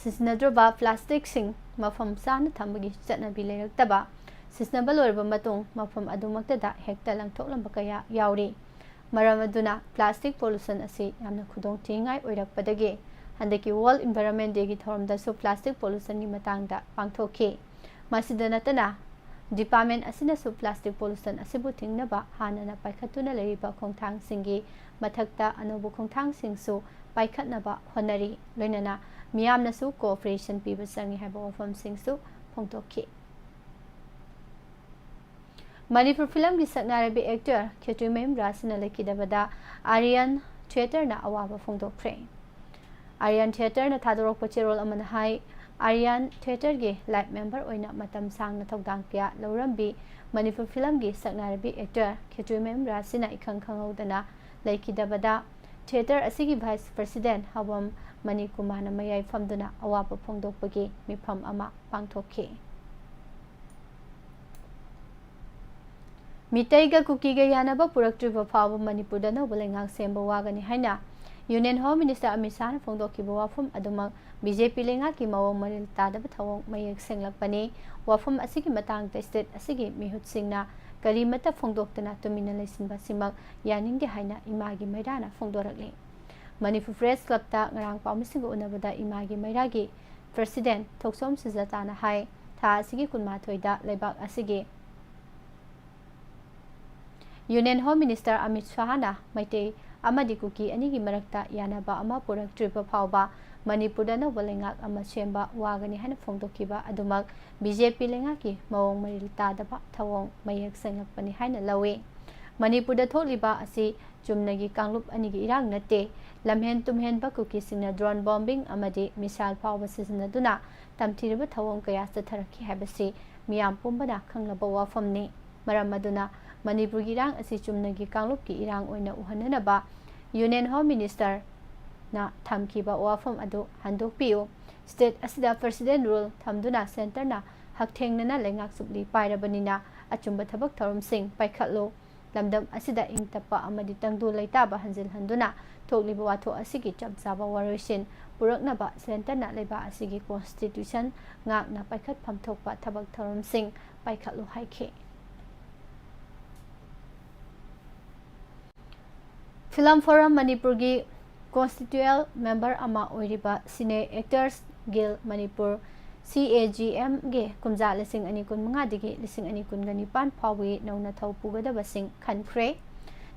ꯁꯤꯖꯤꯟꯅꯗ꯭ꯔꯕ ꯄ꯭ꯂꯥꯁꯇꯤꯛꯁꯤꯡ ꯃꯐꯝ ꯆꯥꯅ ꯊꯝꯕꯒꯤ ꯆꯠꯅꯕꯤ ꯂꯩꯔꯛꯇꯕ, ꯁꯤꯖꯤꯟꯅꯕ ꯂꯣꯏꯔꯕ ꯃꯇꯨꯡ ꯃꯐꯝ ꯑꯗꯨꯃꯛꯇꯗ ꯍꯦꯛꯇ ꯂꯪꯊꯣꯛꯂꯝꯕ ꯀꯌꯥ ꯌꯥꯎꯔꯤ꯫ ꯃꯔꯝ ꯑꯗꯨꯅ ꯄ꯭ꯂꯥꯁꯇꯤꯛ ꯄꯣꯂꯨꯁꯟ ꯑꯁꯤ ꯌꯥꯝꯅ ꯈꯨꯗꯣꯡꯊꯤꯅꯤꯡꯉꯥꯏ ꯑꯣꯏꯔꯛꯄꯗꯒꯤ ꯍꯟꯗꯛꯀꯤ World Environment Dayꯒꯤ ꯊꯧꯔꯝꯗꯁꯨ plastic pollutionꯒꯤ ꯃꯇꯥꯡꯗ ꯄꯥꯡꯊꯣꯛꯈꯤ꯫ ꯃꯁꯤꯗ ꯅꯠꯇꯅ, department ꯑꯁꯤꯅꯁꯨ plastic pollution ꯑꯁꯤꯕꯨ ꯊꯤꯡꯅꯕ ꯍꯥꯟꯅꯅ ꯄꯥꯏꯈꯠꯇꯨꯅ ꯂꯩꯔꯤꯕ ꯈꯣꯡꯊꯥꯡꯁꯤꯡꯒꯤ ꯃꯊꯛꯇ ꯑꯅꯧꯕ ꯈꯣꯡꯊꯥꯡꯁꯤꯡꯁꯨ ꯄꯥꯏꯈꯠꯅꯕ ꯍꯣꯠꯅꯔꯤ꯫ ꯂꯣꯏꯅꯅ ꯃꯤꯌꯥꯝꯅꯁꯨ cooperation ꯄꯤꯕ ꯆꯪꯏ ꯍꯥꯏꯕ ꯋꯥꯐꯝꯁꯤꯡꯁꯨ ꯐꯣꯡꯗꯣꯛꯈꯤ꯫ ꯃꯅꯤꯄꯨꯔ ꯐꯤꯂꯝꯒꯤ ꯁꯛꯅꯥꯏꯔꯕꯤ actor ꯈꯦꯇ꯭ꯔꯤꯃꯌꯨꯝ ꯔꯥꯖꯁꯤꯅ ꯂꯩꯈꯤꯗꯕꯗ ꯑꯥꯔꯤꯌꯟ ꯊꯤꯌꯦꯇꯔꯅ ꯑꯋꯥꯕ ꯐꯣꯡꯗꯣꯛꯈ꯭ꯔꯦ꯫ ꯑꯥꯔꯤꯌꯟ ꯊꯤꯌꯦꯇꯔꯅ ꯊꯥꯗꯣꯔꯛꯄ ꯆꯦꯔꯣꯜ ꯑꯃꯅ ꯍꯥꯏ, ꯑꯥꯔꯤꯌꯟ ꯊꯤꯌꯦꯇꯔꯒꯤ live member ꯑꯣꯏꯅ ꯃꯇꯝ ꯁꯥꯡꯅ ꯊꯧꯗꯥꯡ ꯀꯌꯥ ꯂꯧꯔꯝꯕꯤ ꯃꯅꯤꯄꯨꯔ ꯐꯤꯂꯝꯒꯤ ꯁꯛꯅꯥꯏꯔꯕꯤ actor ꯈꯦꯇ꯭ꯔꯤꯃꯌꯨꯝ ꯔꯥꯖꯁꯤꯅ ꯏꯈꯪ ꯈꯪꯍꯧꯗꯅ ꯂꯩꯈꯤꯗꯕꯗ ꯊꯤꯌꯦꯇꯔ ꯑꯁꯤꯒꯤ vice president ꯍꯥꯎꯕꯝ ꯃꯅꯤꯀꯨꯃꯥꯔꯅ ꯃꯌꯥꯏ ꯐꯝꯗꯨꯅ ꯑꯋꯥꯕ ꯐꯣꯡꯗꯣꯛꯄꯒꯤ ꯃꯤꯐꯝ ꯑꯃ ꯄꯥꯡꯊꯣꯛꯈꯤ꯫ ꯃꯤꯇꯩꯒ ꯀꯨꯀꯤꯒ ꯌꯥꯅꯕ ꯄꯨꯔꯛꯇ꯭ꯔꯤꯕ ꯐꯥꯎꯕ ꯃꯅꯤꯄꯨꯔꯗ ꯑꯅꯧꯕ ꯂꯩꯉꯥꯛ ꯁꯦꯝꯕ ꯋꯥꯒꯅꯤ ꯍꯥꯏꯅ Union Home Minister ꯑꯃꯤꯠ ꯁꯥꯍꯅ ꯐꯣꯡꯗꯣꯛꯈꯤꯕ ꯋꯥꯐꯝ ꯑꯗꯨꯃꯛ BJP ꯂꯩꯉꯥꯛꯀꯤ ꯃꯑꯣꯡ ꯃꯔꯤꯜ ꯇꯥꯗꯕ ꯊꯧꯑꯣꯡ ꯃꯌꯦꯛ ꯁꯦꯡꯂꯛꯄꯅꯤ꯫ ꯋꯥꯐꯝ ꯑꯁꯤꯒꯤ ꯃꯇꯥꯡꯗ state ꯑꯁꯤꯒꯤ ꯃꯤꯍꯨꯠꯁꯤꯡꯅ ꯀꯔꯤꯃꯠꯇ ꯐꯣꯡꯗꯣꯛꯇꯅ ꯇꯨꯃꯤꯟꯅ ꯂꯩꯁꯤꯟꯕ ꯑꯁꯤꯃꯛ ꯌꯥꯅꯤꯡꯗꯦ ꯍꯥꯏꯅ ꯏꯃꯥꯒꯤ ꯃꯩꯔꯥꯅ ꯐꯣꯡꯗꯣꯔꯛꯂꯤ꯫ ꯃꯅꯤꯄꯨꯔ Press Clubꯇ ꯉꯔꯥꯡ ꯄꯥꯎꯃꯤꯁꯤꯡꯒ ꯎꯅꯕꯗ ꯏꯃꯥꯒꯤ ꯃꯩꯔꯥꯒꯤ president ꯊꯣꯛꯆꯣꯝ ꯁꯨꯖꯥꯇꯥꯅ ꯍꯥꯏ, ꯊꯥ ꯑꯁꯤꯒꯤ ꯀꯨꯟꯃꯥꯊꯣꯏꯗ ꯂꯩꯕꯥꯛ ꯑꯁꯤꯒꯤ Union Home Minister Amit ꯁꯥꯍꯅ Meitei ꯑꯃꯗꯤ ꯀꯨꯀꯤ ꯑꯅꯤꯒꯤ ꯃꯔꯛꯇ ꯌꯥꯅꯕ ꯑꯃ ꯄꯨꯔꯛꯇ꯭ꯔꯤꯕ ꯐꯥꯎꯕ ꯃꯅꯤꯄꯨꯔꯗ ꯑꯅꯧꯕ ꯂꯩꯉꯥꯛ ꯑꯃ ꯁꯦꯝꯕ ꯋꯥꯒꯅꯤ ꯍꯥꯏꯅ ꯐꯣꯡꯗꯣꯛꯈꯤꯕ ꯑꯗꯨꯃꯛ BJP ꯂꯩꯉꯥꯛꯀꯤ ꯃꯑꯣꯡ ꯃꯔꯤꯜ ꯇꯥꯗꯕ ꯊꯧꯑꯣꯡ ꯃꯌꯦꯛ ꯁꯦꯡꯂꯛꯄꯅꯤ ꯍꯥꯏꯅ ꯂꯧꯏ꯫ ꯃꯅꯤꯄꯨꯔꯗ ꯊꯣꯛꯂꯤꯕ ꯑꯁꯤ ꯆꯨꯝꯅꯒꯤ ꯀꯥꯡꯂꯨꯞ ꯑꯅꯤꯒꯤ ꯏꯔꯥꯡ ꯅꯠꯇꯦ꯫ ꯂꯝꯍꯦꯟ ꯇꯨꯝꯍꯦꯟꯕ ꯀꯨꯀꯤꯁꯤꯡꯅ drone bombing ꯑꯃꯗꯤ missile ꯐꯥꯎꯕ ꯁꯤꯖꯤꯟꯅꯗꯨꯅ ꯇꯝꯊꯤꯔꯕ ꯊꯧꯑꯣꯡ ꯀꯌꯥ ꯆꯠꯊꯔꯛꯈꯤ ꯍꯥꯏꯕꯁꯤ ꯃꯤꯌꯥꯝ ꯄꯨꯝꯕꯅ ꯈꯪꯂꯕ ꯋꯥꯐꯝꯅꯤ꯫ ꯃꯔꯝ ꯑꯗꯨꯅ ꯃꯅꯤꯄꯨꯔꯒꯤ ꯏꯔꯥꯡ ꯑꯁꯤ ꯆꯨꯝꯅꯒꯤ ꯀꯥꯡꯂꯨꯞꯀꯤ ꯏꯔꯥꯡ ꯑꯣꯏꯅ ꯎꯍꯟꯅꯅꯕ Union Home Ministerꯅ ꯊꯝꯈꯤꯕ ꯋꯥꯐꯝ ꯑꯗꯨ ꯍꯟꯗꯣꯛꯄꯤꯌꯨ꯫ State ꯑꯁꯤꯗ president rule ꯊꯝꯗꯨꯅ centreꯅ ꯍꯛꯊꯦꯡꯅꯅ ꯂꯩꯉꯥꯛ ꯆꯨꯞꯂꯤ ꯄꯥꯏꯔꯕꯅꯤꯅ ꯑꯆꯨꯝꯕ ꯊꯕꯛ ꯊꯧꯔꯝꯁꯤꯡ ꯄꯥꯏꯈꯠꯂꯨ꯫ ꯂꯝꯗꯝ ꯑꯁꯤꯗ ꯏꯪ ꯇꯞꯄ ꯑꯃꯗꯤ ꯇꯪꯗꯨ ꯂꯩꯇꯥꯕ ꯍꯟꯖꯤꯜꯍꯟꯗꯨꯅ ꯊꯣꯛꯂꯤꯕ ꯋꯥꯊꯣꯛ ꯑꯁꯤꯒꯤ ꯆꯞ ꯆꯥꯕ ꯋꯥꯔꯣꯏꯁꯤꯟ ꯄꯨꯔꯛꯅꯕ centreꯅ ꯂꯩꯕꯥꯛ ꯑꯁꯤꯒꯤ constitution ꯉꯥꯛꯅ ꯄꯥꯏꯈꯠꯐꯝ ꯊꯣꯛꯄ ꯊꯕꯛ ꯊꯧꯔꯝꯁꯤꯡ ꯄꯥꯏꯈꯠꯂꯨ ꯍꯥꯏꯈꯤ꯫ Film Forum ꯃꯅꯤꯄꯨꯔꯒꯤ Constitutional member ꯑꯃ ꯑꯣꯏꯔꯤꯕ Cine Actors Guild Manipur, C A G M ꯒꯤ ꯀꯨꯝꯖꯥ ꯂꯤꯁꯤꯡ ꯑꯅꯤ ꯀꯨꯟꯃꯉꯥꯗꯒꯤ ꯂꯤꯁꯤꯡ ꯑꯅꯤ ꯀꯨꯟꯒ ꯅꯤꯄꯥꯟ ꯐꯥꯎꯕꯒꯤ ꯅꯧꯅ ꯊꯧ ꯄꯨꯒꯗꯕꯁꯤꯡ ꯈꯟꯈ꯭ꯔꯦ꯫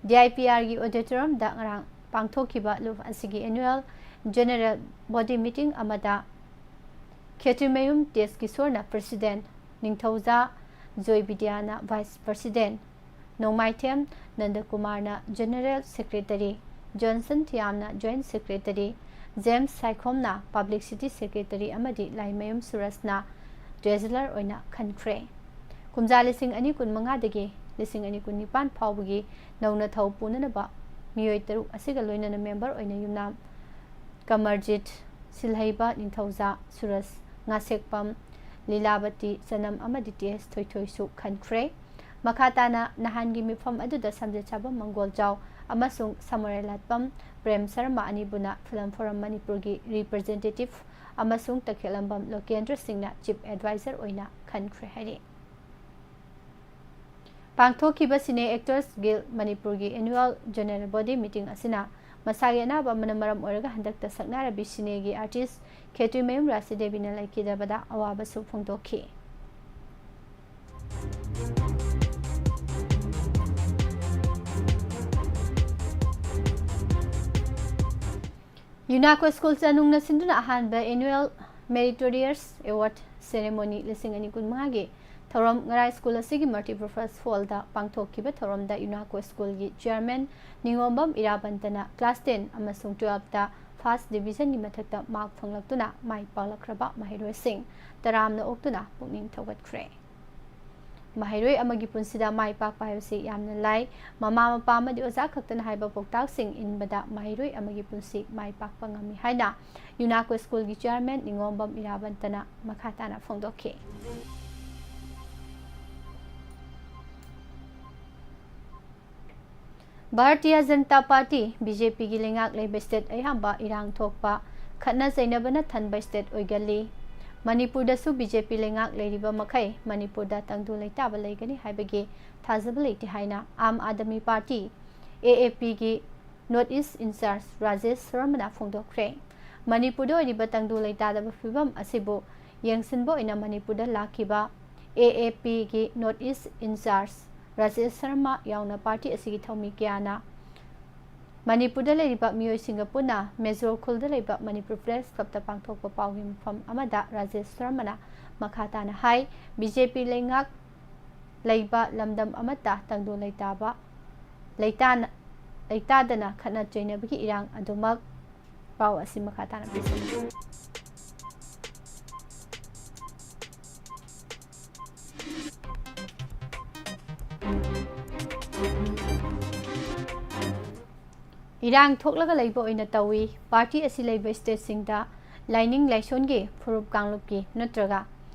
D I P R ꯒꯤ auditorium ꯗ ꯉꯔꯥꯡ ꯄꯥꯡꯊꯣꯛꯈꯤꯕ ꯂꯨꯞ ꯑꯁꯤꯒꯤ annual general body meeting ꯑꯃꯗ ꯈꯦꯇ꯭ꯔꯤꯃꯌꯨꯝ ꯇꯦꯖ ꯀꯤꯁꯣꯔꯅ president, ꯅꯤꯡꯊꯧꯖꯥ ꯖꯣꯏꯕꯤꯗ꯭ꯌꯥꯅ vice president, ꯅꯣꯡꯃꯥꯏꯊꯦꯝ ꯅꯟꯗꯀꯨꯃꯥꯔꯅ general secretary, ꯖꯣꯟꯁꯟ ꯊꯤꯌꯥꯝꯅ joint secretary, ꯖꯦꯝꯁ ꯁꯥꯏꯈꯣꯝꯅ publicity secretary ꯑꯃꯗꯤ ꯂꯥꯏꯃꯌꯨꯝ ꯁꯨꯔꯁꯅ treasurer ꯑꯣꯏꯅ ꯈꯟꯈ꯭ꯔꯦ꯫ ꯀꯨꯝꯖꯥ ꯂꯤꯁꯤꯡ ꯑꯅꯤ ꯀꯨꯟꯃꯉꯥꯗꯒꯤ ꯂꯤꯁꯤꯡ ꯑꯅꯤ ꯀꯨꯟꯅꯤꯄꯥꯟ ꯐꯥꯎꯕꯒꯤ ꯅꯧꯅ ꯊꯧ ꯄꯨꯅꯅꯕ ꯃꯤꯑꯣꯏ ꯇꯔꯨꯛ ꯑꯁꯤꯒ ꯂꯣꯏꯅꯅ member ꯑꯣꯏꯅ ꯌꯨꯝꯅꯥꯝ ꯀꯃꯔꯖꯤꯠ, ꯁꯤꯜꯍꯩꯕ ꯅꯤꯡꯊꯧꯖꯥ, ꯁꯨꯔꯁ ꯉꯥꯁꯦꯛꯄꯝ, ꯂꯤꯂꯥꯕꯇꯤ ꯆꯅꯝ ꯑꯃꯗꯤ ꯇꯤ ꯑꯦꯁ ꯊꯣꯏꯊꯣꯏꯁꯨ ꯈꯟꯈ꯭ꯔꯦ꯫ ꯃꯈꯥ ꯇꯥꯅ ꯅꯍꯥꯟꯒꯤ ꯃꯤꯐꯝ ꯑꯗꯨꯗ ꯁꯝꯖꯦꯠꯁꯥꯕꯝ ꯃꯪꯒꯣꯜꯖꯥꯎ ꯑꯃꯁꯨꯡ ꯁꯃꯔꯦꯂꯥꯠꯄꯝ ꯄ꯭ꯔꯦꯝ ꯁꯔꯃ ꯑꯅꯤꯕꯨꯅ Film Forum ꯃꯅꯤꯄꯨꯔꯒꯤ representative ꯑꯃꯁꯨꯡ ꯇꯈꯦꯂꯝꯕꯝ ꯂꯣꯀꯦꯟꯗ꯭ꯔ ꯁꯤꯡꯅ chief advisor ꯑꯣꯏꯅ ꯈꯟꯈ꯭ꯔꯦ ꯍꯥꯏꯔꯤ꯫ ꯄꯥꯡꯊꯣꯛꯈꯤꯕ Cine Actors Guild ꯃꯅꯤꯄꯨꯔꯒꯤ annual general body meeting ꯑꯁꯤꯅ ꯃꯁꯥꯒꯤ ꯑꯅꯥꯕ ꯑꯃꯅ ꯃꯔꯝ ꯑꯣꯏꯔꯒ ꯍꯟꯗꯛꯇ ꯁꯛꯅꯥꯏꯔꯕꯤ ꯁꯤꯅꯦꯒꯤ artist ꯈꯦꯇ꯭ꯔꯤꯃꯌꯨꯝ ꯔꯥꯁꯤꯗꯦꯕꯤꯅ ꯂꯩꯈꯤꯗꯕꯗ ꯑꯋꯥꯕꯁꯨ ꯐꯣꯡꯗꯣꯛꯈꯤ꯫ ꯌꯨꯅꯥꯀꯣ ꯁ꯭ꯀꯨꯜ ꯆꯅꯨꯡꯅ ꯁꯤꯟꯗꯨꯅ ꯑꯍꯥꯟꯕ annual Meritorious Award Ceremony ꯂꯤꯁꯤꯡ ꯑꯅꯤ ꯀꯨꯟꯃꯉꯥꯒꯤ ꯊꯧꯔꯝ ꯉꯔꯥꯏ ꯁ꯭ꯀꯨꯜ ꯑꯁꯤꯒꯤ multipurpose hall ꯗ ꯄꯥꯡꯊꯣꯛꯈꯤꯕ ꯊꯧꯔꯝꯗ ꯌꯨꯅꯥꯀꯣ ꯁ꯭ꯀꯨꯜꯒꯤ chairman ꯅꯤꯉꯣꯝꯕꯝ ꯏꯔꯥꯕꯟꯇꯅ class ten ꯑꯃꯁꯨꯡ twelve ꯇ first division ꯒꯤ ꯃꯊꯛꯇ mark ꯐꯪꯂꯛꯇꯨꯅ ꯃꯥꯏ ꯄꯥꯛꯂꯛꯈ꯭ꯔꯕ ꯃꯍꯩꯔꯣꯏꯁꯤꯡ ꯇꯔꯥꯝꯅ ꯑꯣꯛꯇꯨꯅ ꯄꯨꯛꯅꯤꯡ ꯊꯧꯒꯠꯈ꯭ꯔꯦ꯫ ꯃꯍꯩꯔꯣꯏ ꯑꯃꯒꯤ ꯄꯨꯟꯁꯤꯗ ꯃꯥꯏ ꯄꯥꯛꯄ ꯍꯥꯏꯕꯁꯤ ꯌꯥꯝꯅ ꯂꯥꯏ꯫ ꯃꯃꯥ ꯃꯄꯥ ꯑꯃꯗꯤ ꯑꯣꯖꯥ ꯈꯛꯇꯅ ꯍꯥꯏꯕ ꯄꯥꯎꯇꯥꯛꯁꯤꯡ ꯏꯟꯕꯗ ꯃꯍꯩꯔꯣꯏ ꯑꯃꯒꯤ ꯄꯨꯟꯁꯤ ꯃꯥꯏ ꯄꯥꯛꯄ ꯉꯝꯃꯤ ꯍꯥꯏꯅ ꯌꯨꯅꯥꯀꯣ ꯁ꯭ꯀꯨꯜꯒꯤ chairman ꯅꯤꯉꯣꯝꯕꯝ ꯏꯔꯥꯕꯟꯇꯅ ꯃꯈꯥ ꯇꯥꯅ ꯐꯣꯡꯗꯣꯛꯈꯤ꯫ Bharatiya Janata party, B J P ꯒꯤ ꯂꯩꯉꯥꯛ ꯂꯩꯕ state ꯑꯌꯥꯝꯕ ꯏꯔꯥꯡ ꯊꯣꯛꯄ, ꯈꯠꯅ ꯆꯩꯅꯕꯅ ꯊꯟꯕ state ꯑꯣꯏꯒꯜꯂꯤ꯫ ꯃꯅꯤꯄꯨꯔꯗꯁꯨ B J P ꯂꯩꯉꯥꯛ ꯂꯩꯔꯤꯕ ꯃꯈꯩ ꯃꯅꯤꯄꯨꯔꯗ ꯇꯪꯗꯨ ꯂꯩꯇꯥꯕ ꯂꯩꯒꯅꯤ ꯍꯥꯏꯕꯒꯤ ꯊꯥꯖꯕ ꯂꯩꯇꯦ ꯍꯥꯏꯅ Aam Aadmi party, A A P ꯒꯤ North East in-charge ꯔꯥꯖꯦꯁ ꯁꯔꯃꯅ ꯐꯣꯡꯗꯣꯛꯈ꯭ꯔꯦ꯫ ꯃꯅꯤꯄꯨꯔꯗ ꯑꯣꯏꯔꯤꯕ ꯇꯪꯗꯨ ꯂꯩꯇꯥꯗꯕ ꯐꯤꯕꯝ ꯑꯁꯤꯕꯨ ꯌꯦꯡꯁꯤꯟꯕ ꯑꯣꯏꯅ ꯃꯅꯤꯄꯨꯔꯗ ꯂꯥꯛꯈꯤꯕ A A P ꯒꯤ North East in-charge Rajesh Sharma ꯌꯥꯎꯅ ꯄꯥꯔꯇꯤ ꯑꯁꯤꯒꯤ ꯊꯧꯃꯤ ꯀꯌꯥꯅ ꯃꯅꯤꯄꯨꯔꯗ ꯂꯩꯔꯤꯕ ꯃꯤꯑꯣꯏꯁꯤꯡꯒ ꯄꯨꯟꯅ ꯃꯦꯖꯣꯔ ꯈꯨꯜꯗ ꯂꯩꯕ ꯃꯅꯤꯄꯨꯔ ꯄ꯭ꯔꯦꯁ ꯀ꯭ꯂꯕꯇ ꯄꯥꯡꯊꯣꯛꯄ ꯄꯥꯎꯒꯤ ꯃꯐꯝ ꯑꯃꯗ ꯔꯥꯖꯦꯁ ꯁꯔꯃꯅ ꯃꯈꯥ ꯇꯥꯅ ꯍꯥꯏ, B J P ꯂꯩꯉꯥꯛ ꯂꯩꯕ ꯂꯝꯗꯝ ꯑꯃꯠꯇ ꯇꯪꯗꯨ ꯂꯩꯇꯥꯕ, ꯂꯩꯇꯥꯅ, ꯂꯩꯇꯥꯗꯅ ꯈꯠꯅ ꯆꯩꯅꯕꯒꯤ ꯏꯔꯥꯡ ꯑꯗꯨꯃꯛ꯫ ꯄꯥꯎ ꯑꯁꯤ ꯃꯈꯥ ꯇꯥꯅ ꯄꯤꯖꯔꯤ꯫ ꯏꯔꯥꯡ ꯊꯣꯛꯂꯒ ꯂꯩꯕ ꯑꯣꯏꯅ ꯇꯧꯏ꯫ ꯄꯥꯔꯇꯤ ꯑꯁꯤ ꯂꯩꯕ ꯁ꯭ꯇꯦꯠꯁꯤꯡꯗ ꯂꯥꯏꯅꯤꯡ ꯂꯥꯏꯁꯣꯟꯒꯤ ꯐꯨꯔꯨꯞ ꯀꯥꯡꯂꯨꯞꯀꯤ ꯅꯠꯇ꯭ꯔꯒ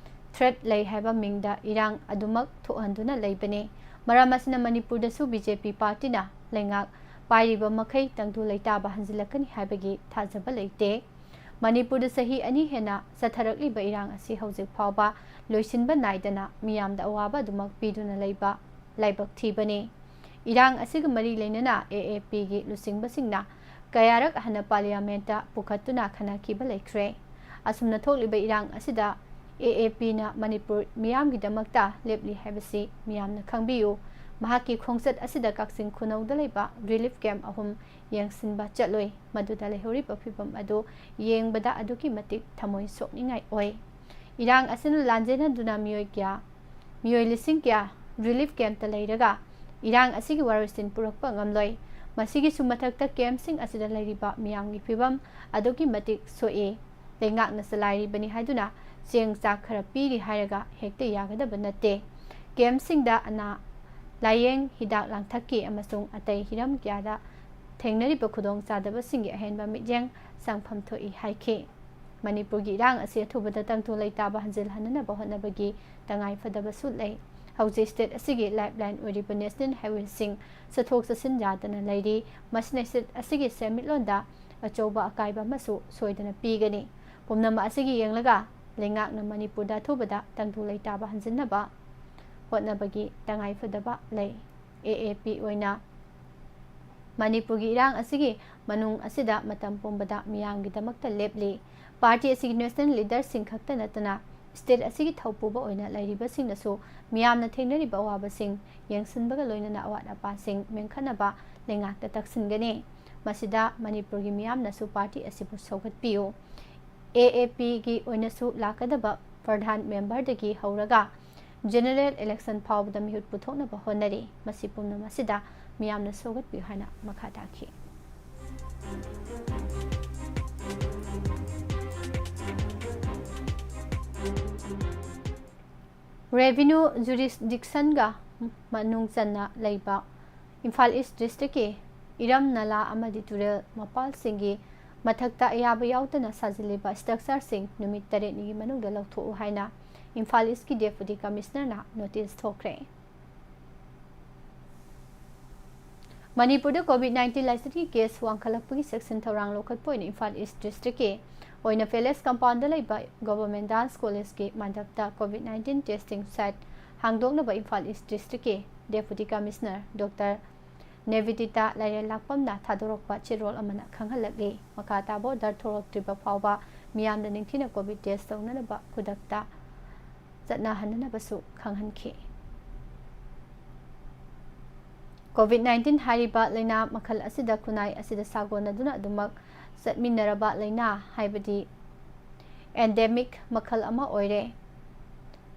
ꯊ꯭ꯔꯦꯠ ꯂꯩ ꯍꯥꯏꯕ ꯃꯤꯡꯗ ꯏꯔꯥꯡ ꯑꯗꯨꯃꯛ ꯊꯣꯛꯍꯟꯗꯨꯅ ꯂꯩꯕꯅꯤ꯫ ꯃꯔꯝ ꯑꯁꯤꯅ ꯃꯅꯤꯄꯨꯔꯗꯁꯨ B J P ꯄꯥꯔꯇꯤꯅ ꯂꯩꯉꯥꯛ ꯄꯥꯏꯔꯤꯕ ꯃꯈꯩ ꯇꯪꯗꯨ ꯂꯩꯇꯥꯕ ꯍꯟꯖꯤꯜꯂꯛꯀꯅꯤ ꯍꯥꯏꯕꯒꯤ ꯊꯥꯖꯕ ꯂꯩꯇꯦ꯫ ꯃꯅꯤꯄꯨꯔꯗ ꯆꯍꯤ ꯑꯅꯤ ꯍꯦꯟꯅ ꯆꯠꯊꯔꯛꯂꯤꯕ ꯏꯔꯥꯡ ꯑꯁꯤ ꯍꯧꯖꯤꯛ ꯐꯥꯎꯕ ꯂꯣꯏꯁꯤꯟꯕ ꯅꯥꯏꯗꯅ ꯃꯤꯌꯥꯝꯗ ꯑꯋꯥꯕ ꯑꯗꯨꯃꯛ ꯄꯤꯗꯨꯅ ꯂꯩꯕ ꯂꯥꯏꯕꯛ ꯊꯤꯕꯅꯤ꯫ ꯏꯔꯥꯡ ꯑꯁꯤꯒ ꯃꯔꯤ ꯂꯩꯅꯅ A A P ꯒꯤ ꯂꯨꯆꯤꯡꯕꯁꯤꯡꯅ ꯀꯌꯥꯔꯛ ꯍꯟꯅ ꯄꯥꯔꯂꯤꯌꯥꯃꯦꯟꯠꯇ ꯄꯨꯈꯠꯇꯨꯅ ꯈꯟꯅꯈꯤꯕ ꯂꯩꯈ꯭ꯔꯦ꯫ ꯑꯁꯨꯝꯅ ꯊꯣꯛꯂꯤꯕ ꯏꯔꯥꯡ ꯑꯁꯤꯗ A A P ꯅ ꯃꯅꯤꯄꯨꯔ ꯃꯤꯌꯥꯝꯒꯤꯗꯃꯛꯇ ꯂꯦꯞꯂꯤ ꯍꯥꯏꯕꯁꯤ ꯃꯤꯌꯥꯝꯅ ꯈꯪꯕꯤꯌꯨ꯫ ꯃꯍꯥꯛꯀꯤ ꯈꯣꯡꯆꯠ ꯑꯁꯤꯗ ꯀꯛꯆꯤꯡ ꯈꯨꯅꯧꯗ ꯂꯩꯕ ꯔꯤꯂꯤꯐ ꯀꯦꯝꯞ ꯑꯍꯨꯝ ꯌꯦꯡꯁꯤꯟꯕ ꯆꯠꯂꯨꯏ꯫ ꯃꯗꯨꯗ ꯂꯩꯍꯧꯔꯤꯕ ꯐꯤꯕꯝ ꯑꯗꯨ ꯌꯦꯡꯕꯗ ꯑꯗꯨꯛꯀꯤ ꯃꯇꯤꯛ ꯊꯃꯣꯏ ꯁꯣꯛꯅꯤꯡꯉꯥꯏ ꯑꯣꯏ꯫ ꯏꯔꯥꯡ ꯑꯁꯤꯅ ꯂꯥꯟꯖꯦꯟꯅꯗꯨꯅ ꯃꯤꯑꯣꯏ ꯀꯌꯥ, ꯃꯤꯑꯣꯏ ꯂꯤꯁꯤꯡ ꯀꯌꯥ ꯔꯤꯂꯤꯐ ꯀꯦꯝꯞꯇ ꯂꯩꯔꯒ ꯏꯔꯥꯡ ꯑꯁꯤꯒꯤ ꯋꯥꯔꯣꯏꯁꯤꯟ ꯄꯨꯔꯛꯄ ꯉꯝꯂꯣꯏ꯫ ꯃꯁꯤꯒꯤꯁꯨ ꯃꯊꯛꯇ ꯀꯦꯝꯞꯁꯤꯡ ꯑꯁꯤꯗ ꯂꯩꯔꯤꯕ ꯃꯤꯌꯥꯝꯒꯤ ꯐꯤꯕꯝ ꯑꯗꯨꯛꯀꯤ ꯃꯇꯤꯛ ꯁꯣꯛꯏ꯫ ꯂꯩꯉꯥꯛꯅ ꯆꯂꯥꯏꯔꯤꯕꯅꯤ ꯍꯥꯏꯗꯨꯅ ꯆꯦꯡ ꯆꯥꯛ ꯈꯔ ꯄꯤꯔꯤ ꯍꯥꯏꯔꯒ ꯍꯦꯛꯇ ꯌꯥꯒꯗꯕ ꯅꯠꯇꯦ꯫ ꯀꯦꯝꯞꯁꯤꯡꯗ ꯑꯅꯥ ꯂꯥꯌꯦꯡ, ꯍꯤꯗꯥꯛ ꯂꯥꯡꯊꯛꯀꯤ ꯑꯃꯁꯨꯡ ꯑꯇꯩ ꯍꯤꯔꯝ ꯀꯌꯥꯗ ꯊꯦꯡꯅꯔꯤꯕ ꯈꯨꯗꯣꯡꯆꯥꯗꯕꯁꯤꯡꯒꯤ ꯑꯍꯦꯟꯕ ꯃꯤꯠꯌꯦꯡ ꯆꯪꯐꯝ ꯊꯣꯛꯏ ꯍꯥꯏꯈꯤ꯫ ꯃꯅꯤꯄꯨꯔꯒꯤ ꯏꯔꯥꯡ ꯑꯁꯤ ꯑꯊꯨꯕꯗ ꯇꯪꯗꯨ ꯂꯩꯇꯥꯕ ꯍꯟꯖꯤꯜꯍꯟꯅꯅꯕ ꯍꯣꯠꯅꯕꯒꯤ ꯇꯉꯥꯏ ꯐꯗꯕꯁꯨ ꯂꯩ꯫ ꯍꯧꯖꯤꯛ ꯁ꯭ꯇꯦꯠ ꯑꯁꯤꯒꯤ ꯂꯥꯏꯐꯂꯥꯏꯟ ꯑꯣꯏꯔꯤꯕ ꯅꯦꯁꯅꯦꯜ ꯍꯥꯏꯋꯦꯁꯤꯡ ꯆꯠꯊꯣꯛ ꯆꯠꯁꯤꯟ ꯌꯥꯗꯅ ꯂꯩꯔꯤ꯫ ꯃꯁꯤꯅ ꯁ꯭ꯇꯦꯠ ꯑꯁꯤꯒꯤ ꯁꯦꯟꯃꯤꯠꯂꯣꯟꯗ ꯑꯆꯧꯕ ꯑꯀꯥꯏꯕ ꯑꯃꯁꯨ ꯁꯣꯏꯗꯅ ꯄꯤꯒꯅꯤ꯫ ꯄꯨꯝꯅꯃꯛ ꯑꯁꯤꯒꯤ ꯌꯦꯡꯂꯒ ꯂꯩꯉꯥꯛꯅ ꯃꯅꯤꯄꯨꯔꯗ ꯑꯊꯨꯕꯗ ꯇꯪꯗꯨ ꯂꯩꯇꯥꯕ ꯍꯟꯖꯤꯟꯅꯕ ꯍꯣꯠꯅꯕꯒꯤ ꯇꯉꯥꯏ ꯐꯗꯕ ꯂꯩ꯫ A A P ꯑꯣꯏꯅ ꯃꯅꯤꯄꯨꯔꯒꯤ ꯏꯔꯥꯡ ꯑꯁꯤꯒꯤ ꯃꯅꯨꯡ ꯑꯁꯤꯗ ꯃꯇꯝ ꯄꯨꯝꯕꯗ ꯃꯤꯌꯥꯝꯒꯤꯗꯃꯛꯇ ꯂꯦꯞꯂꯤ꯫ ꯄꯥꯔꯇꯤ ꯑꯁꯤꯒꯤ ꯅꯦꯁꯅꯦꯜ ꯂꯤꯗꯔꯁꯤꯡ ꯈꯛꯇ ꯅꯠꯇꯅ ꯁ꯭ꯇꯦꯠ ꯑꯁꯤꯒꯤ ꯊꯧꯄꯨꯕ ꯑꯣꯏꯅ ꯂꯩꯔꯤꯕꯁꯤꯡꯅꯁꯨ ꯃꯤꯌꯥꯝꯅ ꯊꯦꯡꯅꯔꯤꯕ ꯑꯋꯥꯕꯁꯤꯡ ꯌꯦꯡꯁꯤꯟꯕꯒ ꯂꯣꯏꯅꯅ ꯑꯋꯥꯠ ꯑꯄꯥꯁꯤꯡ ꯃꯦꯟꯈꯠꯅꯕ ꯂꯩꯉꯥꯛꯇ ꯇꯛꯁꯤꯟꯒꯅꯤ꯫ ꯃꯁꯤꯗ ꯃꯅꯤꯄꯨꯔꯒꯤ ꯃꯤꯌꯥꯝꯅꯁꯨ ꯄꯥꯔꯇꯤ ꯑꯁꯤꯕꯨ ꯁꯧꯒꯠꯄꯤꯌꯨ꯫ ꯑꯦ ꯑꯦ ꯄꯤꯒꯤ ꯑꯣꯏꯅꯁꯨ ꯂꯥꯛꯀꯗꯕ ꯄ꯭ꯔꯙꯥꯟ ꯃꯦꯝꯕꯔꯗꯒꯤ ꯍꯧꯔꯒ ꯖꯦꯅꯔꯦꯜ ꯏꯂꯦꯛꯁꯟ ꯐꯥꯎꯕꯗ ꯃꯤꯍꯨꯠ ꯄꯨꯊꯣꯛꯅꯕ ꯍꯣꯠꯅꯔꯤ꯫ ꯃꯁꯤ ꯄꯨꯝꯅꯃꯛ ꯑꯁꯤꯗ ꯃꯤꯌꯥꯝꯅ ꯁꯧꯒꯠꯄꯤꯌꯨ ꯍꯥꯏꯅ ꯃꯈꯥ ꯇꯥꯈꯤ꯫ ꯔꯦꯚꯤꯅ꯭ꯌꯨ ꯖꯨꯔꯤꯁꯗꯤꯛꯁꯟꯒ ꯃꯅꯨꯡ ꯆꯟꯅ ꯂꯩꯕ ꯏꯝꯐꯥꯜ ꯏꯁ ꯗꯤꯁꯇ꯭ꯔꯤꯛꯀꯤ ꯏꯔꯝ ꯅꯂꯥ ꯑꯃꯗꯤ ꯇꯨꯔꯦꯜ ꯃꯄꯥꯜꯁꯤꯡꯒꯤ ꯃꯊꯛꯇ ꯑꯌꯥꯕ ꯌꯥꯎꯗꯅ ꯁꯥꯖꯤꯜꯂꯤꯕ ꯁ꯭ꯇ꯭ꯔꯛꯆꯔꯁꯤꯡ ꯅꯨꯃꯤꯠ ꯇꯔꯦꯠꯅꯤꯒꯤ ꯃꯅꯨꯡꯗ ꯂꯧꯊꯣꯛꯎ ꯍꯥꯏꯅ ꯏꯝꯐꯥꯜ ꯏꯁꯀꯤ ꯗꯦꯄꯨꯇꯤ ꯀꯃꯤꯁꯅꯔꯅ ꯅꯣꯇꯤꯁ ꯊꯣꯛꯈ꯭ꯔꯦ꯫ ꯃꯅꯤꯄꯨꯔꯗ ꯀꯣꯚꯤꯗ ꯅꯥꯏꯟꯇꯤꯟ ꯂꯥꯏꯆꯠꯀꯤ ꯀꯦꯁ ꯋꯥꯡꯈꯠꯂꯛꯄꯒꯤ ꯆꯦꯛꯁꯤꯟ ꯊꯧꯔꯥꯡ ꯂꯧꯈꯠꯄ ꯑꯣꯏꯅ ꯏꯝꯐꯥꯜ ꯏꯁ ꯗꯤꯁꯇ꯭ꯔꯤꯛꯀꯤ ꯑꯣꯏꯅ ꯄꯦꯂꯦꯁ ꯀꯝꯄꯥꯎꯟꯗ ꯂꯩꯕ ꯒꯣꯚꯔꯟꯃꯦꯟꯠ ꯗꯥꯟꯁ ꯀꯣꯂꯦꯖꯀꯤ ꯃꯟꯗꯞꯇ ꯀꯣꯚꯤꯗ ꯅꯥꯏꯟꯇꯤꯟ ꯇꯦꯁꯇꯤꯡ ꯁꯥꯏꯠ ꯍꯥꯡꯗꯣꯛꯅꯕ ꯏꯝꯐꯥꯜ ꯏꯁ ꯗꯤꯁꯇ꯭ꯔꯤꯛꯀꯤ ꯗꯦꯄꯨꯇꯤ ꯀꯃꯤꯁꯅꯔ ꯗꯣꯛꯇꯔ ꯅꯦꯚꯤꯗꯤꯇꯥ ꯂꯥꯏꯔꯦꯜ ꯂꯥꯛꯄꯝꯅ ꯊꯥꯗꯣꯔꯛꯄ ꯆꯦꯔꯣꯜ ꯑꯃꯅ ꯈꯪꯍꯜꯂꯛꯂꯤ꯫ ꯃꯈꯥ ꯇꯥꯕ ꯑꯣꯔꯗꯔ ꯊꯣꯛꯂꯛꯇ꯭ꯔꯤꯕ ꯐꯥꯎꯕ ꯃꯤꯌꯥꯝꯗ ꯅꯤꯡꯊꯤꯅ ꯀꯣꯚꯤꯗ ꯇꯦꯁ ꯇꯧꯅꯅꯕ ꯈꯨꯗꯛꯇ ꯆꯠꯅꯍꯟꯅꯅꯕꯁꯨ ꯈꯪꯍꯟꯈꯤ꯫ ꯀꯣꯚꯤꯗ ꯅꯥꯏꯟꯇꯤꯟ ꯍꯥꯏꯔꯤꯕ ꯂꯩꯅꯥ ꯃꯈꯜ ꯑꯁꯤꯗ ꯈꯨꯟꯅꯥꯏ ꯑꯁꯤꯗ ꯁꯥꯒꯣꯟꯅꯗꯨꯅ ꯑꯗꯨꯃꯛ ꯆꯠꯃꯤꯟꯅꯔꯕ ꯂꯩꯅꯥ ꯍꯥꯏꯕꯗꯤ ꯑꯦꯟꯗꯦꯃꯤꯛ ꯃꯈꯜ ꯑꯃ ꯑꯣꯏꯔꯦ꯫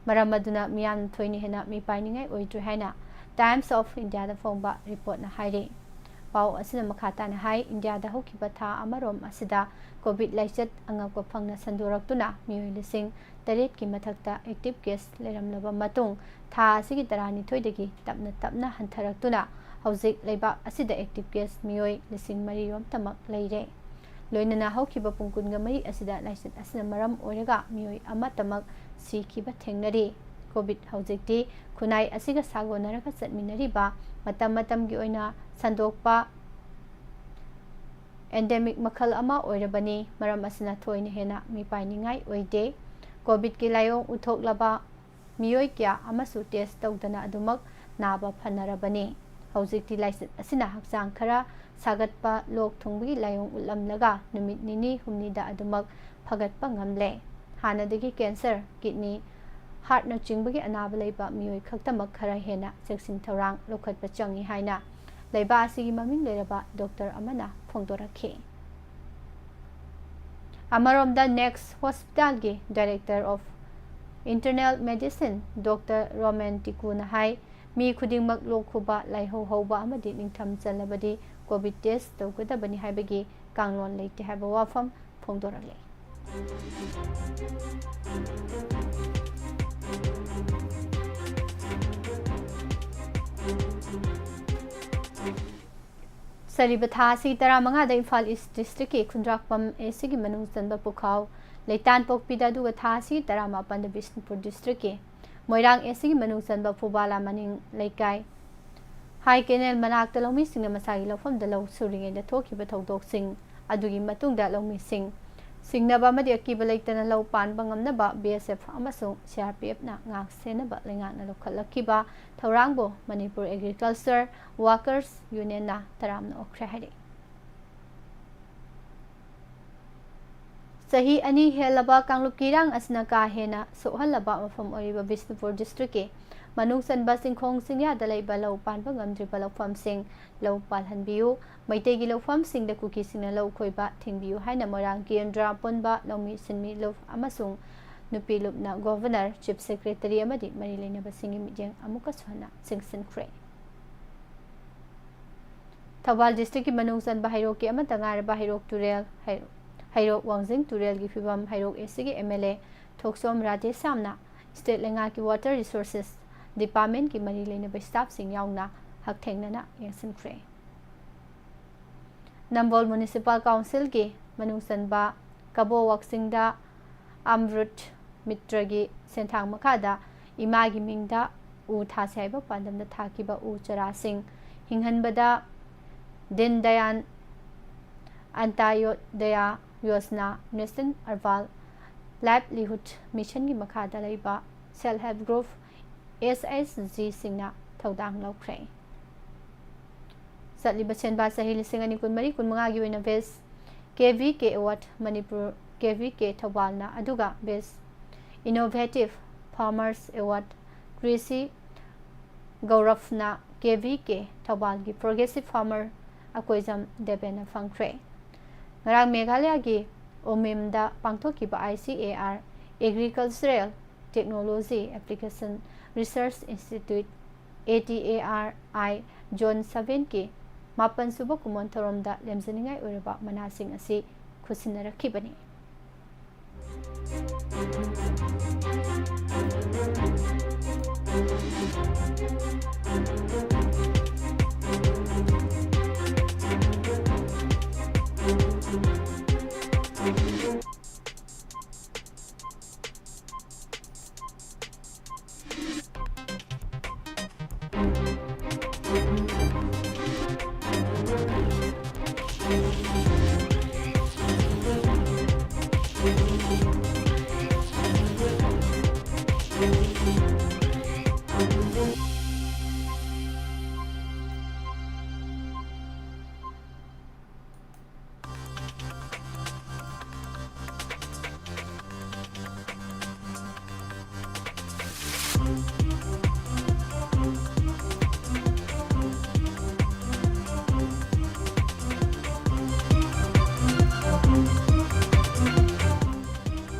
ꯃꯔꯝ ꯑꯗꯨꯅ ꯃꯤꯌꯥꯝꯅ ꯊꯣꯏꯅ ꯍꯦꯟꯅ ꯃꯤꯄꯥꯏꯅꯤꯡꯉꯥꯏ ꯑꯣꯏꯗ꯭ꯔꯦ ꯍꯥꯏꯅ Times of Indiaꯗ ꯐꯣꯡꯕ ꯔꯤꯄꯣꯔꯠꯅ ꯍꯥꯏꯔꯤ꯫ ꯄꯥꯎ ꯑꯁꯤꯅ ꯃꯈꯥ ꯇꯥꯅ ꯍꯥꯏ, ꯏꯟꯗꯤꯌꯥꯗ ꯍꯧꯈꯤꯕ ꯊꯥ ꯑꯃꯔꯣꯝ ꯑꯁꯤꯗ ꯀꯣꯚꯤꯗ ꯂꯥꯏꯆꯠ ꯑꯉꯛꯄ ꯐꯪꯅ ꯁꯟꯗꯣꯔꯛꯇꯨꯅ ꯃꯤꯑꯣꯏ ꯂꯤꯁꯤꯡ ꯇꯔꯦꯠꯀꯤ ꯃꯊꯛꯇ ꯑꯦꯛꯇꯤꯚ ꯀꯦꯁ ꯂꯩꯔꯝꯂꯕ ꯃꯇꯨꯡ, ꯊꯥ ꯑꯁꯤꯒꯤ ꯇꯔꯥꯅꯤꯊꯣꯏꯗꯒꯤ ꯇꯞꯅ ꯇꯞꯅ ꯍꯟꯊꯔꯛꯇꯨꯅ ꯍꯧꯖꯤꯛ ꯂꯩꯕꯥꯛ ꯑꯁꯤꯗ ꯑꯦꯛꯇꯤꯚ ꯀꯦꯁ ꯃꯤꯑꯣꯏ ꯂꯤꯁꯤꯡ ꯃꯔꯤ ꯔꯣꯝꯇꯃꯛ ꯂꯩꯔꯦ꯫ ꯂꯣꯏꯅꯅ ꯍꯧꯈꯤꯕ ꯄꯨꯡ ꯀꯨꯟꯒ ꯃꯔꯤ ꯑꯁꯤꯗ ꯂꯥꯏꯆꯠ ꯑꯁꯤꯅ ꯃꯔꯝ ꯑꯣꯏꯔꯒ ꯃꯤꯑꯣꯏ ꯑꯃꯇꯃꯛ ꯁꯤꯈꯤꯕ ꯊꯦꯡꯅꯔꯤ꯫ ꯀꯣꯚꯤꯗ ꯍꯧꯖꯤꯛꯇꯤ ꯈꯨꯟꯅꯥꯏ ꯑꯁꯤꯒ ꯁꯥꯒꯣꯟꯅꯔꯒ ꯆꯠꯃꯤꯟꯅꯔꯤꯕ ꯃꯇꯝ ꯃꯇꯝꯒꯤ ꯑꯣꯏꯅ ꯁꯟꯗꯣꯛꯄ ꯑꯦꯟꯗꯦꯃꯤꯛ ꯃꯈꯜ ꯑꯃ ꯑꯣꯏꯔꯕꯅꯤ꯫ ꯃꯔꯝ ꯑꯁꯤꯅ ꯊꯣꯏꯅ ꯍꯦꯟꯅ ꯃꯤꯄꯥꯏꯅꯤꯡꯉꯥꯏ ꯑꯣꯏꯗꯦ꯫ ꯀꯣꯚꯤꯗꯀꯤ ꯂꯥꯏꯑꯣꯡ ꯎꯠꯊꯣꯛꯂꯕ ꯃꯤꯑꯣꯏ ꯀꯌꯥ ꯑꯃꯁꯨ ꯇꯦꯁ ꯇꯧꯗꯅ ꯑꯗꯨꯃꯛ ꯅꯥꯕ ꯐꯅꯔꯕꯅꯤ꯫ ꯍꯧꯖꯤꯛꯇꯤ ꯂꯥꯏꯆꯠ ꯑꯁꯤꯅ ꯍꯛꯆꯥꯡ ꯈꯔ ꯁꯥꯒꯠꯄ, ꯂꯣꯛ ꯊꯨꯡꯕꯒꯤ ꯂꯥꯏꯑꯣꯡ ꯎꯠꯂꯝꯂꯒ ꯅꯨꯃꯤꯠ ꯅꯤꯅꯤ ꯍꯨꯝꯅꯤꯗ ꯑꯗꯨꯃꯛ ꯐꯒꯠꯄ ꯉꯝꯂꯦ꯫ ꯍꯥꯟꯅꯗꯒꯤ ꯀꯦꯟꯁꯔ, ꯀꯤꯗꯅꯤ, ꯍꯥꯔꯠꯅꯆꯤꯡꯕꯒꯤ ꯑꯅꯥꯕ ꯂꯩꯕ ꯃꯤꯑꯣꯏ ꯈꯛꯇꯃꯛ ꯈꯔ ꯍꯦꯟꯅ ꯆꯦꯛꯁꯤꯟ ꯊꯧꯔꯥꯡ ꯂꯧꯈꯠꯄ ꯆꯪꯏ ꯍꯥꯏꯅ ꯂꯩꯕꯥꯛ ꯑꯁꯤꯒꯤ ꯃꯃꯤꯡ ꯂꯩꯔꯕ ꯗꯣꯛꯇꯔ ꯑꯃꯅ ꯐꯣꯡꯗꯣꯔꯛꯈꯤ꯫ ꯑꯃꯔꯣꯝꯗ ꯅꯦꯛꯁ ꯍꯣꯁꯄꯤꯇꯥꯜꯒꯤ Director of Internal Medicine doctor Romen ꯇꯤꯀꯨꯅ ꯍꯥꯏ, ꯃꯤ ꯈꯨꯗꯤꯡꯃꯛ ꯂꯣꯛ ꯈꯨꯕ, ꯂꯥꯏꯍꯧ ꯍꯧꯕ ꯑꯃꯗꯤ ꯅꯤꯡꯊꯝ ꯆꯜꯂꯕꯗꯤ ꯀꯣꯚꯤꯗ ꯇꯦꯁ ꯇꯧꯒꯗꯕꯅꯤ ꯍꯥꯏꯕꯒꯤ ꯀꯥꯡꯂꯣꯟ ꯂꯩꯇꯦ ꯍꯥꯏꯕ ꯋꯥꯐꯝ ꯐꯣꯡꯗꯣꯔꯛꯂꯤ꯫ ꯁꯥꯔꯤꯕ ꯊꯥ ꯑꯁꯤ ꯇꯔꯥꯃꯉꯥꯗ ꯏꯝꯐꯥꯜ ꯏꯁ ꯗꯤꯁꯇ꯭ꯔꯤꯛꯀꯤ ꯈꯨꯟꯗ꯭ꯔꯥꯛꯄꯝ ꯑꯦꯁꯤꯒꯤ ꯃꯅꯨꯡ ꯆꯟꯕ ꯄꯨꯈꯥꯎ ꯂꯩꯇꯥꯟꯄꯣꯛꯄꯤꯗ, ꯑꯗꯨꯒ ꯊꯥ ꯑꯁꯤ ꯇꯔꯥꯃꯥꯄꯟꯗ ꯕꯤꯁꯅꯨꯄꯨꯔ ꯗꯤꯁꯇ꯭ꯔꯤꯛꯀꯤ ꯃꯣꯏꯔꯥꯡ ꯑꯦꯁꯤꯒꯤ ꯃꯅꯨꯡ ꯆꯟꯕ ꯐꯨꯕꯥꯂꯥ ꯃꯅꯤꯡ ꯂꯩꯀꯥꯏ ꯍꯥꯏ ꯀꯦꯅꯦꯜ ꯃꯅꯥꯛꯇ ꯂꯧꯃꯤꯁꯤꯡꯅ ꯃꯁꯥꯒꯤ ꯂꯧꯐꯝꯗ ꯂꯧ ꯁꯨꯔꯤꯉꯩꯗ ꯊꯣꯛꯈꯤꯕ ꯊꯧꯗꯣꯛꯁꯤꯡ ꯑꯗꯨꯒꯤ ꯃꯇꯨꯡꯗ ꯂꯧꯃꯤꯁꯤꯡ ꯁꯤꯡꯅꯕ ꯑꯃꯗꯤ ꯑꯀꯤꯕ ꯂꯩꯇꯅ ꯂꯧ ꯄꯥꯟꯕ ꯉꯝꯅꯕ ꯕꯤ ꯑꯦꯁ ꯑꯦꯐ ꯑꯃꯁꯨꯡ ꯁꯤ ꯑꯥꯔ ꯄꯤ ꯑꯦꯐꯅ ꯉꯥꯛ ꯁꯦꯟꯅꯕ ꯂꯩꯉꯥꯛꯅ ꯂꯧꯈꯠꯂꯛꯈꯤꯕ ꯊꯧꯔꯥꯡꯕꯨ ꯃꯅꯤꯄꯨꯔ ꯑꯦꯒ꯭ꯔꯤꯀꯜꯆꯔ ꯋꯥꯀꯔꯁ ꯌꯨꯅꯤꯌꯟꯅ ꯇꯔꯥꯝꯅ ꯑꯣꯛꯈ꯭ꯔꯦ ꯍꯥꯏꯔꯤ꯫ ꯆꯍꯤ ꯑꯅꯤ ꯍꯦꯜꯂꯕ ꯀꯥꯡꯂꯨꯞꯀꯤ ꯏꯔꯥꯡ ꯑꯁꯤꯅ ꯀꯥ ꯍꯦꯟꯅ ꯁꯣꯛꯍꯜꯂꯕ ꯃꯐꯝ ꯑꯣꯏꯔꯤꯕ ꯕꯤꯁꯅꯨꯄꯨꯔ ꯗꯤꯁꯇ꯭ꯔꯤꯛꯀꯤ ꯃꯅꯨꯡ ꯆꯟꯕ ꯆꯤꯡꯈꯣꯡ ꯆꯤꯡꯌꯥꯗ ꯂꯩꯕ ꯂꯧ ꯄꯥꯟꯕ ꯉꯝꯗ꯭ꯔꯤꯕ ꯂꯧꯐꯝꯁꯤꯡ ꯂꯧ ꯄꯥꯜꯍꯟꯕꯤꯌꯨ, ꯃꯩꯇꯩꯒꯤ ꯂꯧꯐꯝꯁꯤꯡꯗ ꯀꯨꯀꯤꯁꯤꯡꯅ ꯂꯧ ꯈꯣꯏꯕ ꯊꯤꯡꯕꯤꯌꯨ ꯍꯥꯏꯅ ꯃꯣꯏꯔꯥꯡ ꯀꯦꯟꯗ꯭ꯔ ꯑꯄꯨꯟꯕ ꯂꯧꯃꯤ ꯁꯤꯟꯃꯤ ꯂꯨꯞ ꯑꯃꯁꯨꯡ ꯅꯨꯄꯤ ꯂꯨꯞꯅ ꯒꯣꯚꯔꯅꯔ, ꯆꯤꯐ ꯁꯦꯀ꯭ꯔꯦꯇꯔꯤ ꯑꯃꯗꯤ ꯃꯔꯤ ꯂꯩꯅꯕꯁꯤꯡꯒꯤ ꯃꯤꯠꯌꯦꯡ ꯑꯃꯨꯛꯀꯁꯨ ꯍꯟꯅ ꯆꯤꯡꯁꯤꯟꯈ꯭ꯔꯦ꯫ ꯊꯧꯕꯥꯜ ꯗꯤꯁꯇ꯭ꯔꯤꯛꯀꯤ ꯃꯅꯨꯡ ꯆꯟꯕ ꯍꯩꯔꯣꯛꯀꯤ ꯑꯃꯠꯇ ꯉꯥꯏꯔꯕ ꯍꯩꯔꯣꯛ ꯇꯨꯔꯦꯜ, ꯍꯩ-, ꯍꯩꯔꯣꯛ ꯋꯥꯡꯖꯤꯡ ꯇꯨꯔꯦꯜꯒꯤ ꯐꯤꯕꯝ ꯍꯩꯔꯣꯛ ꯑꯦꯁꯤꯒꯤ ꯑꯦꯝ ꯑꯦꯜ ꯑꯦ ꯊꯣꯛꯆꯣꯝ ꯔꯥꯙꯦꯁ꯭ꯌꯥꯝꯅ ꯁ꯭ꯇꯦꯠ ꯂꯩꯉꯥꯛꯀꯤ ꯋꯥꯇꯔ ꯔꯤꯁꯣꯔꯁꯦꯁ ꯗꯤꯄꯥꯔꯠꯃꯦꯟꯠꯀꯤ ꯃꯔꯤ ꯂꯩꯅꯕ ꯁ꯭ꯇꯥꯐꯁꯤꯡ ꯌꯥꯎꯅ ꯍꯛꯊꯦꯡꯅꯅ ꯌꯦꯡꯁꯤꯟꯈ꯭ꯔꯦ꯫ ꯅꯝꯕꯣꯜ ꯃ꯭ꯌꯨꯅꯤꯁꯤꯄꯥꯜ ꯀꯥꯎꯟꯁꯤꯜꯒꯤ ꯃꯅꯨꯡ ꯆꯟꯕ ꯀꯕꯣ ꯋꯥꯛꯆꯤꯡꯗ ꯑꯝꯔꯨꯠ ꯃꯤꯇ꯭ꯔꯒꯤ ꯁꯦꯟꯊꯥꯡ ꯃꯈꯥꯗ ꯏꯃꯥꯒꯤ ꯃꯤꯡꯗ ꯎ ꯊꯥꯁꯤ ꯍꯥꯏꯕ ꯄꯥꯟꯗꯝꯗ ꯊꯥꯈꯤꯕ ꯎ ꯆꯥꯔꯥꯁꯤꯡ ꯍꯤꯡꯍꯟꯕꯗ ꯗꯤꯟ ꯗꯌꯥꯟ ꯑꯟꯇꯥꯌꯣꯗꯌꯥ ꯌꯣꯖꯅꯥ, ꯅꯦꯁꯅꯦꯜ ꯑꯔꯕꯥꯟ ꯂꯥꯏꯚꯂꯤꯍꯨꯗ ꯃꯤꯁꯟꯒꯤ ꯃꯈꯥꯗ ꯂꯩꯕ ꯁꯦꯜꯐ ꯍꯦꯜꯞ ꯒ꯭ꯔꯨꯞ, ꯑꯦꯁ ꯑꯦꯁ ꯖꯤꯁꯤꯡꯅ ꯊꯧꯗꯥꯡ ꯂꯧꯈ꯭ꯔꯦ꯫ ꯆꯠꯂꯤꯕ ꯁꯦꯟꯕꯥ ꯆꯍꯤ ꯂꯤꯁꯤꯡ ꯑꯅꯤ ꯀꯨꯟꯃꯔꯤ ꯀꯨꯟꯃꯉꯥꯒꯤ ꯑꯣꯏꯅ Best KVK Award Manipur KVK ꯊꯧꯕꯥꯜꯅ, ꯑꯗꯨꯒ Best Innovative Farmers Award ꯀ꯭ꯔꯤꯁꯤ ꯒꯧꯔꯚꯅ KVK ꯊꯧꯕꯥꯜꯒꯤ Progressive Farmer ꯑꯀꯣꯏꯖꯝ ꯗꯦꯕꯦꯟꯅ ꯐꯪꯈ꯭ꯔꯦ꯫ ꯉꯔꯥꯡ ꯃꯦꯘꯥꯂꯌꯥꯒꯤ ꯎꯃꯤꯝꯗ ꯄꯥꯡꯊꯣꯛꯈꯤꯕ ICAR Agricultural Technology Application Research Institute, ATARI Zone sevenꯀꯤ ꯃꯥꯄꯟ ꯁꯨꯕ ꯀꯨꯝꯑꯣꯟ ꯊꯧꯔꯝꯗ ꯂꯦꯝꯖꯅꯤꯡꯉꯥꯏ ꯑꯣꯏꯔꯕ ꯃꯅꯥꯁꯤꯡ ꯑꯁꯤ ꯈꯨꯠꯁꯤꯟꯅꯔꯛꯈꯤꯕꯅꯤ꯫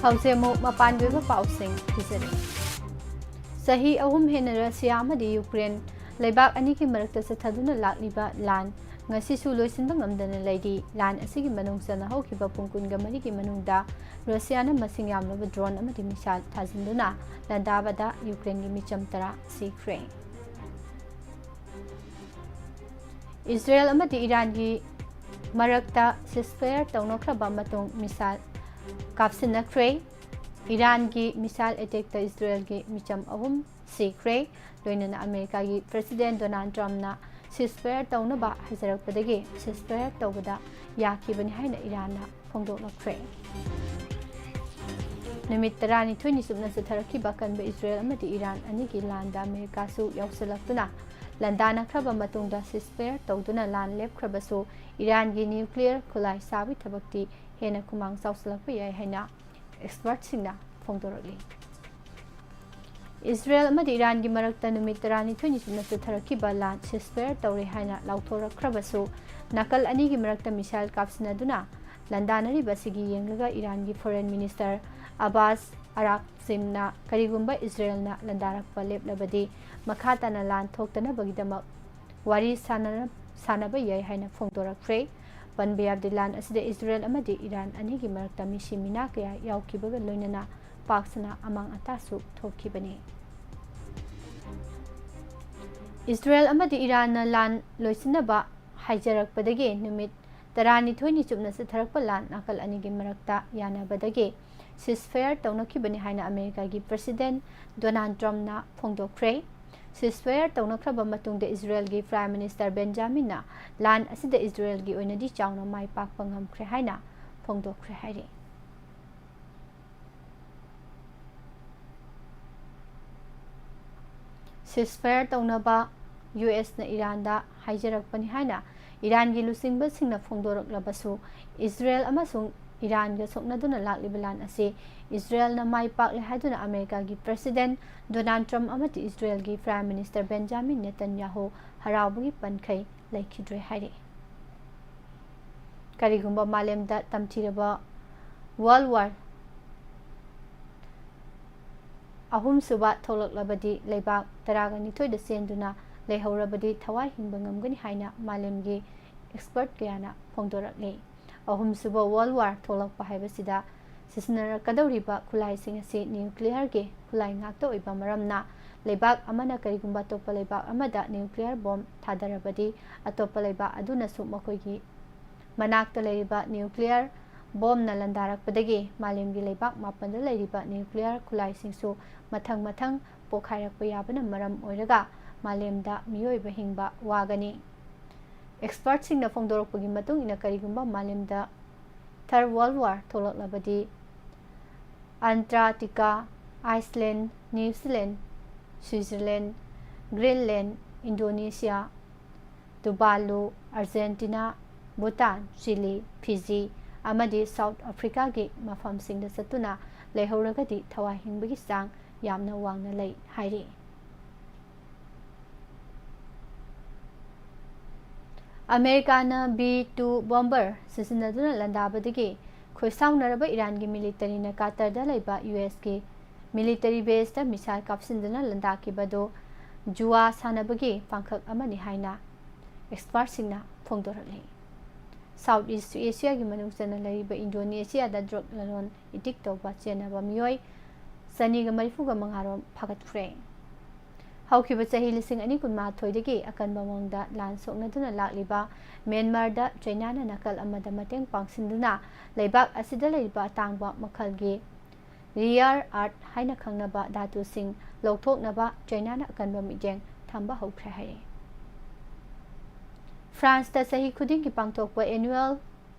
ꯍꯧꯖꯤꯛ ꯑꯃꯨꯛ ꯃꯄꯥꯟꯒꯤ ꯑꯣꯏꯕ ꯄꯥꯎꯁꯤꯡ ꯄꯤꯖꯔꯤ꯫ ꯆꯍꯤ ꯑꯍꯨꯝ ꯍꯦꯟꯅ ꯔꯁꯤꯌꯥ ꯑꯃꯗꯤ ꯌꯨꯀ꯭ꯔꯦꯟ ꯂꯩꯕꯥꯛ ꯑꯅꯤꯒꯤ ꯃꯔꯛꯇ ꯆꯠꯊꯗꯨꯅ ꯂꯥꯛꯂꯤꯕ ꯂꯥꯟ ꯉꯁꯤꯁꯨ ꯂꯣꯏꯁꯤꯟꯕ ꯉꯝꯗꯅ ꯂꯩꯔꯤ꯫ ꯂꯥꯟ ꯑꯁꯤꯒꯤ ꯃꯅꯨꯡ ꯆꯟꯅ ꯍꯧꯈꯤꯕ ꯄꯨꯡ ꯀꯨꯟꯒ ꯃꯔꯤꯒꯤ ꯃꯅꯨꯡꯗ ꯔꯁꯤꯌꯥꯅ ꯃꯁꯤꯡ ꯌꯥꯝꯂꯕ drone ꯑꯃꯗꯤ missile ꯊꯥꯖꯤꯟꯗꯨꯅ ꯂꯥꯟꯗꯥꯕꯗ ꯌꯨꯀ꯭ꯔꯦꯟꯒꯤ ꯃꯤꯆꯝ ꯇꯔꯥ ꯁꯤꯈ꯭ꯔꯦ꯫ ꯏꯖꯔꯦꯜ ꯑꯃꯗꯤ ꯏꯔꯥꯟꯒꯤ ꯃꯔꯛꯇ ceasefire ꯇꯧꯅꯈ꯭ꯔꯕ ꯃꯇꯨꯡ missile ꯀꯥꯞꯁꯤꯟꯅꯈ꯭ꯔꯦ꯫ ꯏꯔꯥꯟꯒꯤ missile attackꯇ ꯏꯖꯔꯦꯜꯒꯤ ꯃꯤꯆꯝ ꯑꯍꯨꯝ ꯁꯤꯈ꯭ꯔꯦ꯫ ꯂꯣꯏꯅꯅ ꯑꯃꯦꯔꯤꯀꯥꯒꯤ President Donald Trumpꯅ ceasefire ꯇꯧꯅꯕ ꯍꯥꯏꯖꯔꯛꯄꯗꯒꯤ ceasefire ꯇꯧꯕꯗ ꯌꯥꯈꯤꯕꯅꯤ ꯍꯥꯏꯅ ꯏꯔꯥꯟꯅ ꯐꯣꯡꯗꯣꯛꯂꯛꯈ꯭ꯔꯦ꯫ ꯅꯨꯃꯤꯠ ꯇꯔꯥꯅꯤꯊꯣꯏꯅꯤ ꯆꯨꯞꯅ ꯆꯠꯊꯔꯛꯈꯤꯕ ꯑꯀꯟꯕ ꯏꯖꯔꯦꯜ ꯑꯃꯗꯤ ꯏꯔꯥꯟ ꯑꯅꯤꯒꯤ ꯂꯥꯟꯗ ꯑꯃꯦꯔꯤꯀꯥꯁꯨ ꯌꯥꯎꯁꯤꯜꯂꯛꯇꯨꯅ ꯂꯥꯟꯗꯥꯅꯈ꯭ꯔꯕ ꯃꯇꯨꯡꯗ ceasefire ꯇꯧꯗꯨꯅ ꯂꯥꯟ ꯂꯦꯞꯈ꯭ꯔꯕꯁꯨ ꯏꯔꯥꯟꯒꯤ nuclear ꯈꯨꯠꯂꯥꯏ ꯁꯥꯕꯒꯤ ꯊꯕꯛꯇꯤ ꯍꯦꯟꯅ ꯈꯨꯃꯥꯡ ꯆꯥꯎꯁꯤꯜꯂꯛꯄ ꯌꯥꯏ ꯍꯥꯏꯅ expertꯁꯤꯡꯅ ꯐꯣꯡꯗꯣꯔꯛꯂꯤ꯫ ꯏꯁꯔꯦꯜ ꯑꯃꯗꯤ ꯏꯔꯥꯟꯒꯤ ꯃꯔꯛꯇ ꯅꯨꯃꯤꯠ ꯇꯔꯥꯅꯤꯊꯣꯏꯅꯤ ꯆꯨꯞꯅ ꯆꯠꯊꯔꯛꯈꯤꯕ ꯂꯥꯟ ceasefire ꯇꯧꯔꯦ ꯍꯥꯏꯅ ꯂꯥꯎꯊꯣꯔꯛꯈ꯭ꯔꯕꯁꯨ, ꯅꯥꯀꯜ ꯑꯅꯤꯒꯤ ꯃꯔꯛꯇ missile ꯀꯥꯞꯁꯤꯟꯅꯗꯨꯅ ꯂꯥꯟꯗꯥꯅꯔꯤꯕ ꯑꯁꯤꯒꯤ ꯌꯦꯡꯂꯒ ꯏꯔꯥꯟꯒꯤ foreign minister ꯑꯕꯥꯁ ꯑꯔꯥꯛꯆꯤꯝꯅ ꯀꯔꯤꯒꯨꯝꯕ ꯏꯁꯔꯦꯜꯅ ꯂꯥꯟꯗꯥꯔꯛꯄ ꯂꯦꯞꯂꯕꯗꯤ ꯃꯈꯥ ꯇꯥꯅ ꯂꯥꯟ ꯊꯣꯛꯇꯅꯕꯒꯤꯗꯃꯛ ꯋꯥꯔꯤ ꯁꯥꯟꯅ-, ꯁꯥꯟꯅꯕ ꯌꯥꯏ ꯍꯥꯏꯅ ꯐꯣꯡꯗꯣꯔꯛꯈ꯭ꯔꯦ꯫ ꯄꯟꯕ ꯌꯥꯕꯗꯤ, ꯂꯥꯟ ꯑꯁꯤꯗ ꯏꯁꯔꯦꯜ ꯑꯃꯗꯤ ꯏꯔꯥꯟ ꯑꯅꯤꯒꯤ ꯃꯔꯛꯇ ꯃꯤꯁꯤ ꯃꯤꯅꯥ ꯀꯌꯥ ꯌꯥꯎꯈꯤꯕꯒ ꯂꯣꯏꯅꯅ ꯄꯥꯛ ꯁꯟꯅ ꯑꯃꯥꯡ ꯑꯇꯥꯁꯨ ꯊꯣꯛꯈꯤꯕꯅꯤ꯫ ꯏꯁꯔꯦꯜ ꯑꯃꯗꯤ ꯏꯔꯥꯟꯅ ꯂꯥꯟ ꯂꯣꯏꯁꯤꯟꯅꯕ ꯍꯥꯏꯖꯔꯛꯄꯗꯒꯤ ꯅꯨꯃꯤꯠ ꯇꯔꯥꯅꯤꯊꯣꯏꯅꯤ ꯆꯨꯞꯅ ꯆꯠꯊꯔꯛꯄ ꯂꯥꯟ ꯅꯥꯀꯜ ꯑꯅꯤꯒꯤ ꯃꯔꯛꯇ ꯌꯥꯅꯕꯗꯒꯤ ceasefire ꯇꯧꯅꯈꯤꯕꯅꯤ ꯍꯥꯏꯅ ꯑꯃꯦꯔꯤꯀꯥꯒꯤ President Donald Trumpꯅ ꯐꯣꯡꯗꯣꯛꯈ꯭ꯔꯦ꯫ Ceasefire ꯇꯧꯅꯈ꯭ꯔꯕ ꯃꯇꯨꯡꯗ ꯏꯁꯔꯦꯜꯒꯤ Prime Minister ꯕꯦꯟꯖꯥꯃꯤꯟꯅ ꯂꯥꯟ ꯑꯁꯤꯗ ꯏꯁꯔꯦꯜꯒꯤ ꯑꯣꯏꯅꯗꯤ ꯆꯥꯎꯅ ꯃꯥꯏ ꯄꯥꯛꯄ ꯉꯝꯈ꯭ꯔꯦ ꯍꯥꯏꯅ ꯐꯣꯡꯗꯣꯛꯈ꯭ꯔꯦ ꯍꯥꯏꯔꯤ꯫ Ceasefire ꯇꯧꯅꯕ ꯌꯨ ꯑꯦꯁꯅ ꯏꯔꯥꯟꯗ ꯍꯥꯏꯖꯔꯛꯄꯅꯤ ꯍꯥꯏꯅ ꯏꯔꯥꯟꯒꯤ ꯂꯨꯆꯤꯡꯕꯁꯤꯡꯅ ꯐꯣꯡꯗꯣꯔꯛꯂꯕꯁꯨ, ꯏꯁꯔꯦꯜ ꯑꯃꯁꯨꯡ ꯏꯔꯥꯟꯒ ꯁꯣꯛꯅꯗꯨꯅ ꯂꯥꯛꯂꯤꯕ ꯂꯥꯟ ꯑꯁꯤ ꯏꯁꯔꯦꯜꯅ ꯃꯥꯏ ꯄꯥꯛꯂꯦ ꯍꯥꯏꯗꯨꯅ ꯑꯃꯦꯔꯤꯀꯥꯒꯤ President Donald Trump ꯑꯃꯗꯤ ꯏꯁꯔꯦꯜꯒꯤ Prime Minister ꯕꯦꯟꯖꯥꯃꯤꯟ ꯅꯦꯇꯟꯌꯥꯍꯨ ꯍꯔꯥꯎꯕꯒꯤ ꯄꯟꯈꯩ ꯂꯩꯈꯤꯗ꯭ꯔꯦ ꯍꯥꯏꯔꯤ꯫ ꯀꯔꯤꯒꯨꯝꯕ ꯃꯥꯂꯦꯝꯗ ꯇꯝꯊꯤꯔꯕ World War ꯑꯍꯨꯝꯁꯨꯕ ꯊꯣꯛꯂꯛꯂꯕꯗꯤ ꯂꯩꯕꯥꯛ ꯇꯔꯥꯒ ꯅꯤꯊꯣꯏꯗ ꯆꯦꯟꯗꯨꯅ ꯂꯩꯍꯧꯔꯕꯗꯤ ꯊꯋꯥꯏ ꯍꯤꯡꯕ ꯉꯝꯒꯅꯤ ꯍꯥꯏꯅ ꯃꯥꯂꯦꯝꯒꯤ expert ꯀꯌꯥꯅ ꯐꯣꯡꯗꯣꯔꯛꯂꯤ꯫ ꯑꯍꯨꯝꯁꯨꯕ World War ꯊꯣꯛꯂꯛꯄ ꯍꯥꯏꯕꯁꯤꯗ ꯁꯤꯖꯤꯟꯅꯔꯛꯀꯗꯧꯔꯤꯕ ꯈꯨꯠꯂꯥꯏꯁꯤꯡ ꯑꯁꯤ nuclearꯒꯤ ꯈꯨꯠꯂꯥꯏ ꯉꯥꯛꯇ ꯑꯣꯏꯕ ꯃꯔꯝꯅ, ꯂꯩꯕꯥꯛ ꯑꯃꯅ ꯀꯔꯤꯒꯨꯝꯕ ꯑꯇꯣꯞꯄ ꯂꯩꯕꯥꯛ ꯑꯃꯗ nuclear bomb ꯊꯥꯗꯔꯕꯗꯤ, ꯑꯇꯣꯞꯄ ꯂꯩꯕꯥꯛ ꯑꯗꯨꯅꯁꯨ ꯃꯈꯣꯏꯒꯤ ꯃꯅꯥꯛꯇ ꯂꯩꯔꯤꯕ nuclear bombꯅ ꯂꯥꯟꯗꯥꯔꯛꯄꯗꯒꯤ ꯃꯥꯂꯦꯝꯒꯤ ꯂꯩꯕꯥꯛ ꯃꯥꯄꯟꯗ ꯂꯩꯔꯤꯕ nuclear ꯈꯨꯠꯂꯥꯏꯁꯤꯡꯁꯨ ꯃꯊꯪ ꯃꯊꯪ ꯄꯣꯈꯥꯏꯔꯛꯄ ꯌꯥꯕꯅ ꯃꯔꯝ ꯑꯣꯏꯔꯒ ꯃꯥꯂꯦꯝꯗ ꯃꯤꯑꯣꯏꯕ ꯍꯤꯡꯕ ꯋꯥꯒꯅꯤ꯫ Expertꯁꯤꯡꯅ ꯐꯣꯡꯗꯣꯔꯛꯄꯒꯤ ꯃꯇꯨꯡ ꯏꯟꯅ, ꯀꯔꯤꯒꯨꯝꯕ ꯃꯥꯂꯦꯝꯗ Third World War ꯊꯣꯛꯂꯛꯂꯕꯗꯤ, Antarctica, Iceland, New Zealand, Switzerland, Greenland, Indonesia, Tuvalu, Argentina, Bhutan, Chile, Fiji ꯑꯃꯗꯤ ꯁꯥꯎꯠ ꯑꯐ꯭ꯔꯤꯀꯥꯒꯤ ꯃꯐꯝꯁꯤꯡꯗ ꯆꯠꯇꯨꯅ ꯂꯩꯍꯧꯔꯒꯗꯤ ꯊꯋꯥꯏ ꯍꯤꯡꯕꯒꯤ ꯆꯥꯡ ꯌꯥꯝꯅ ꯋꯥꯡꯅ ꯂꯩ ꯍꯥꯏꯔꯤ꯫ ꯑꯃꯦꯔꯤꯀꯥꯅ ꯕꯤ ꯇꯨ ꯕꯣꯝꯕꯔ ꯁꯤꯖꯤꯟꯅꯗꯨꯅ ꯂꯥꯟꯗꯥꯕꯗꯒꯤ ꯈꯣꯏꯁꯥꯎꯅꯔꯕ ꯏꯔꯥꯟꯒꯤ ꯃꯤꯂꯤꯇꯔꯤꯅ ꯀꯥꯇꯔꯗ ꯂꯩꯕ ꯌꯨ ꯑꯦꯁꯀꯤ ꯃꯤꯂꯤꯇꯔꯤ ꯕꯦꯁꯇ ꯃꯤꯁꯥꯏꯜ ꯀꯥꯞꯁꯤꯟꯗꯨꯅ ꯂꯥꯟꯗꯥꯈꯤꯕꯗꯨ ꯖꯨꯋꯥ ꯁꯥꯟꯅꯕꯒꯤ ꯄꯥꯡꯈꯛ ꯑꯃꯅꯤ ꯍꯥꯏꯅ ꯑꯦꯛꯁꯄꯥꯔꯠꯁꯤꯡꯅ ꯐꯣꯡꯗꯣꯔꯛꯂꯤ꯫ ꯁꯥꯎꯠ ꯏꯁ ꯑꯦꯁꯤꯌꯥꯒꯤ ꯃꯅꯨꯡ ꯆꯟꯅ ꯂꯩꯔꯤꯕ ꯏꯟꯗꯣꯅꯦꯁꯤꯌꯥꯗ ꯗ꯭ꯔꯒ ꯂꯂꯣꯟ ꯏꯇꯤꯛ ꯇꯧꯕ ꯆꯦꯟꯅꯕ ꯃꯤꯑꯣꯏ ꯆꯅꯤꯒ ꯃꯔꯤꯐꯨꯒ ꯃꯉꯥ ꯔꯣꯝ ꯐꯥꯒꯠꯈ꯭ꯔꯦ꯫ ꯍꯧꯈꯤꯕ ꯆꯍꯤ ꯂꯤꯁꯤꯡ ꯑꯅꯤ ꯀꯨꯟꯃꯥꯊꯣꯏꯗꯒꯤ ꯑꯀꯟꯕ ꯃꯑꯣꯡꯗ ꯂꯥꯟ ꯁꯣꯛꯅꯗꯨꯅ ꯂꯥꯛꯂꯤꯕ ꯃ꯭ꯌꯥꯟꯃꯥꯔꯗ ꯆꯩꯅꯥꯅ ꯅꯥꯀꯜ ꯑꯃꯗ ꯃꯇꯦꯡ ꯄꯥꯡꯁꯤꯟꯗꯨꯅ ꯂꯩꯕꯥꯛ ꯑꯁꯤꯗ ꯂꯩꯔꯤꯕ ꯑꯇꯥꯡꯕ ꯃꯈꯜꯒꯤ ꯔꯤꯌꯥꯔ ꯑꯥꯔꯠ ꯍꯥꯏꯅ ꯈꯪꯅꯕ ꯙꯥꯇꯨꯁꯤꯡ ꯂꯧꯊꯣꯛꯅꯕ ꯆꯩꯅꯥꯅ ꯑꯀꯟꯕ ꯃꯤꯠꯌꯦꯡ ꯊꯝꯕ ꯍꯧꯈ꯭ꯔꯦ ꯍꯥꯏꯔꯤ꯫ ꯐ꯭ꯔꯥꯟꯁꯇ ꯆꯍꯤ ꯈꯨꯗꯤꯡꯒꯤ ꯄꯥꯡꯊꯣꯛꯄ annual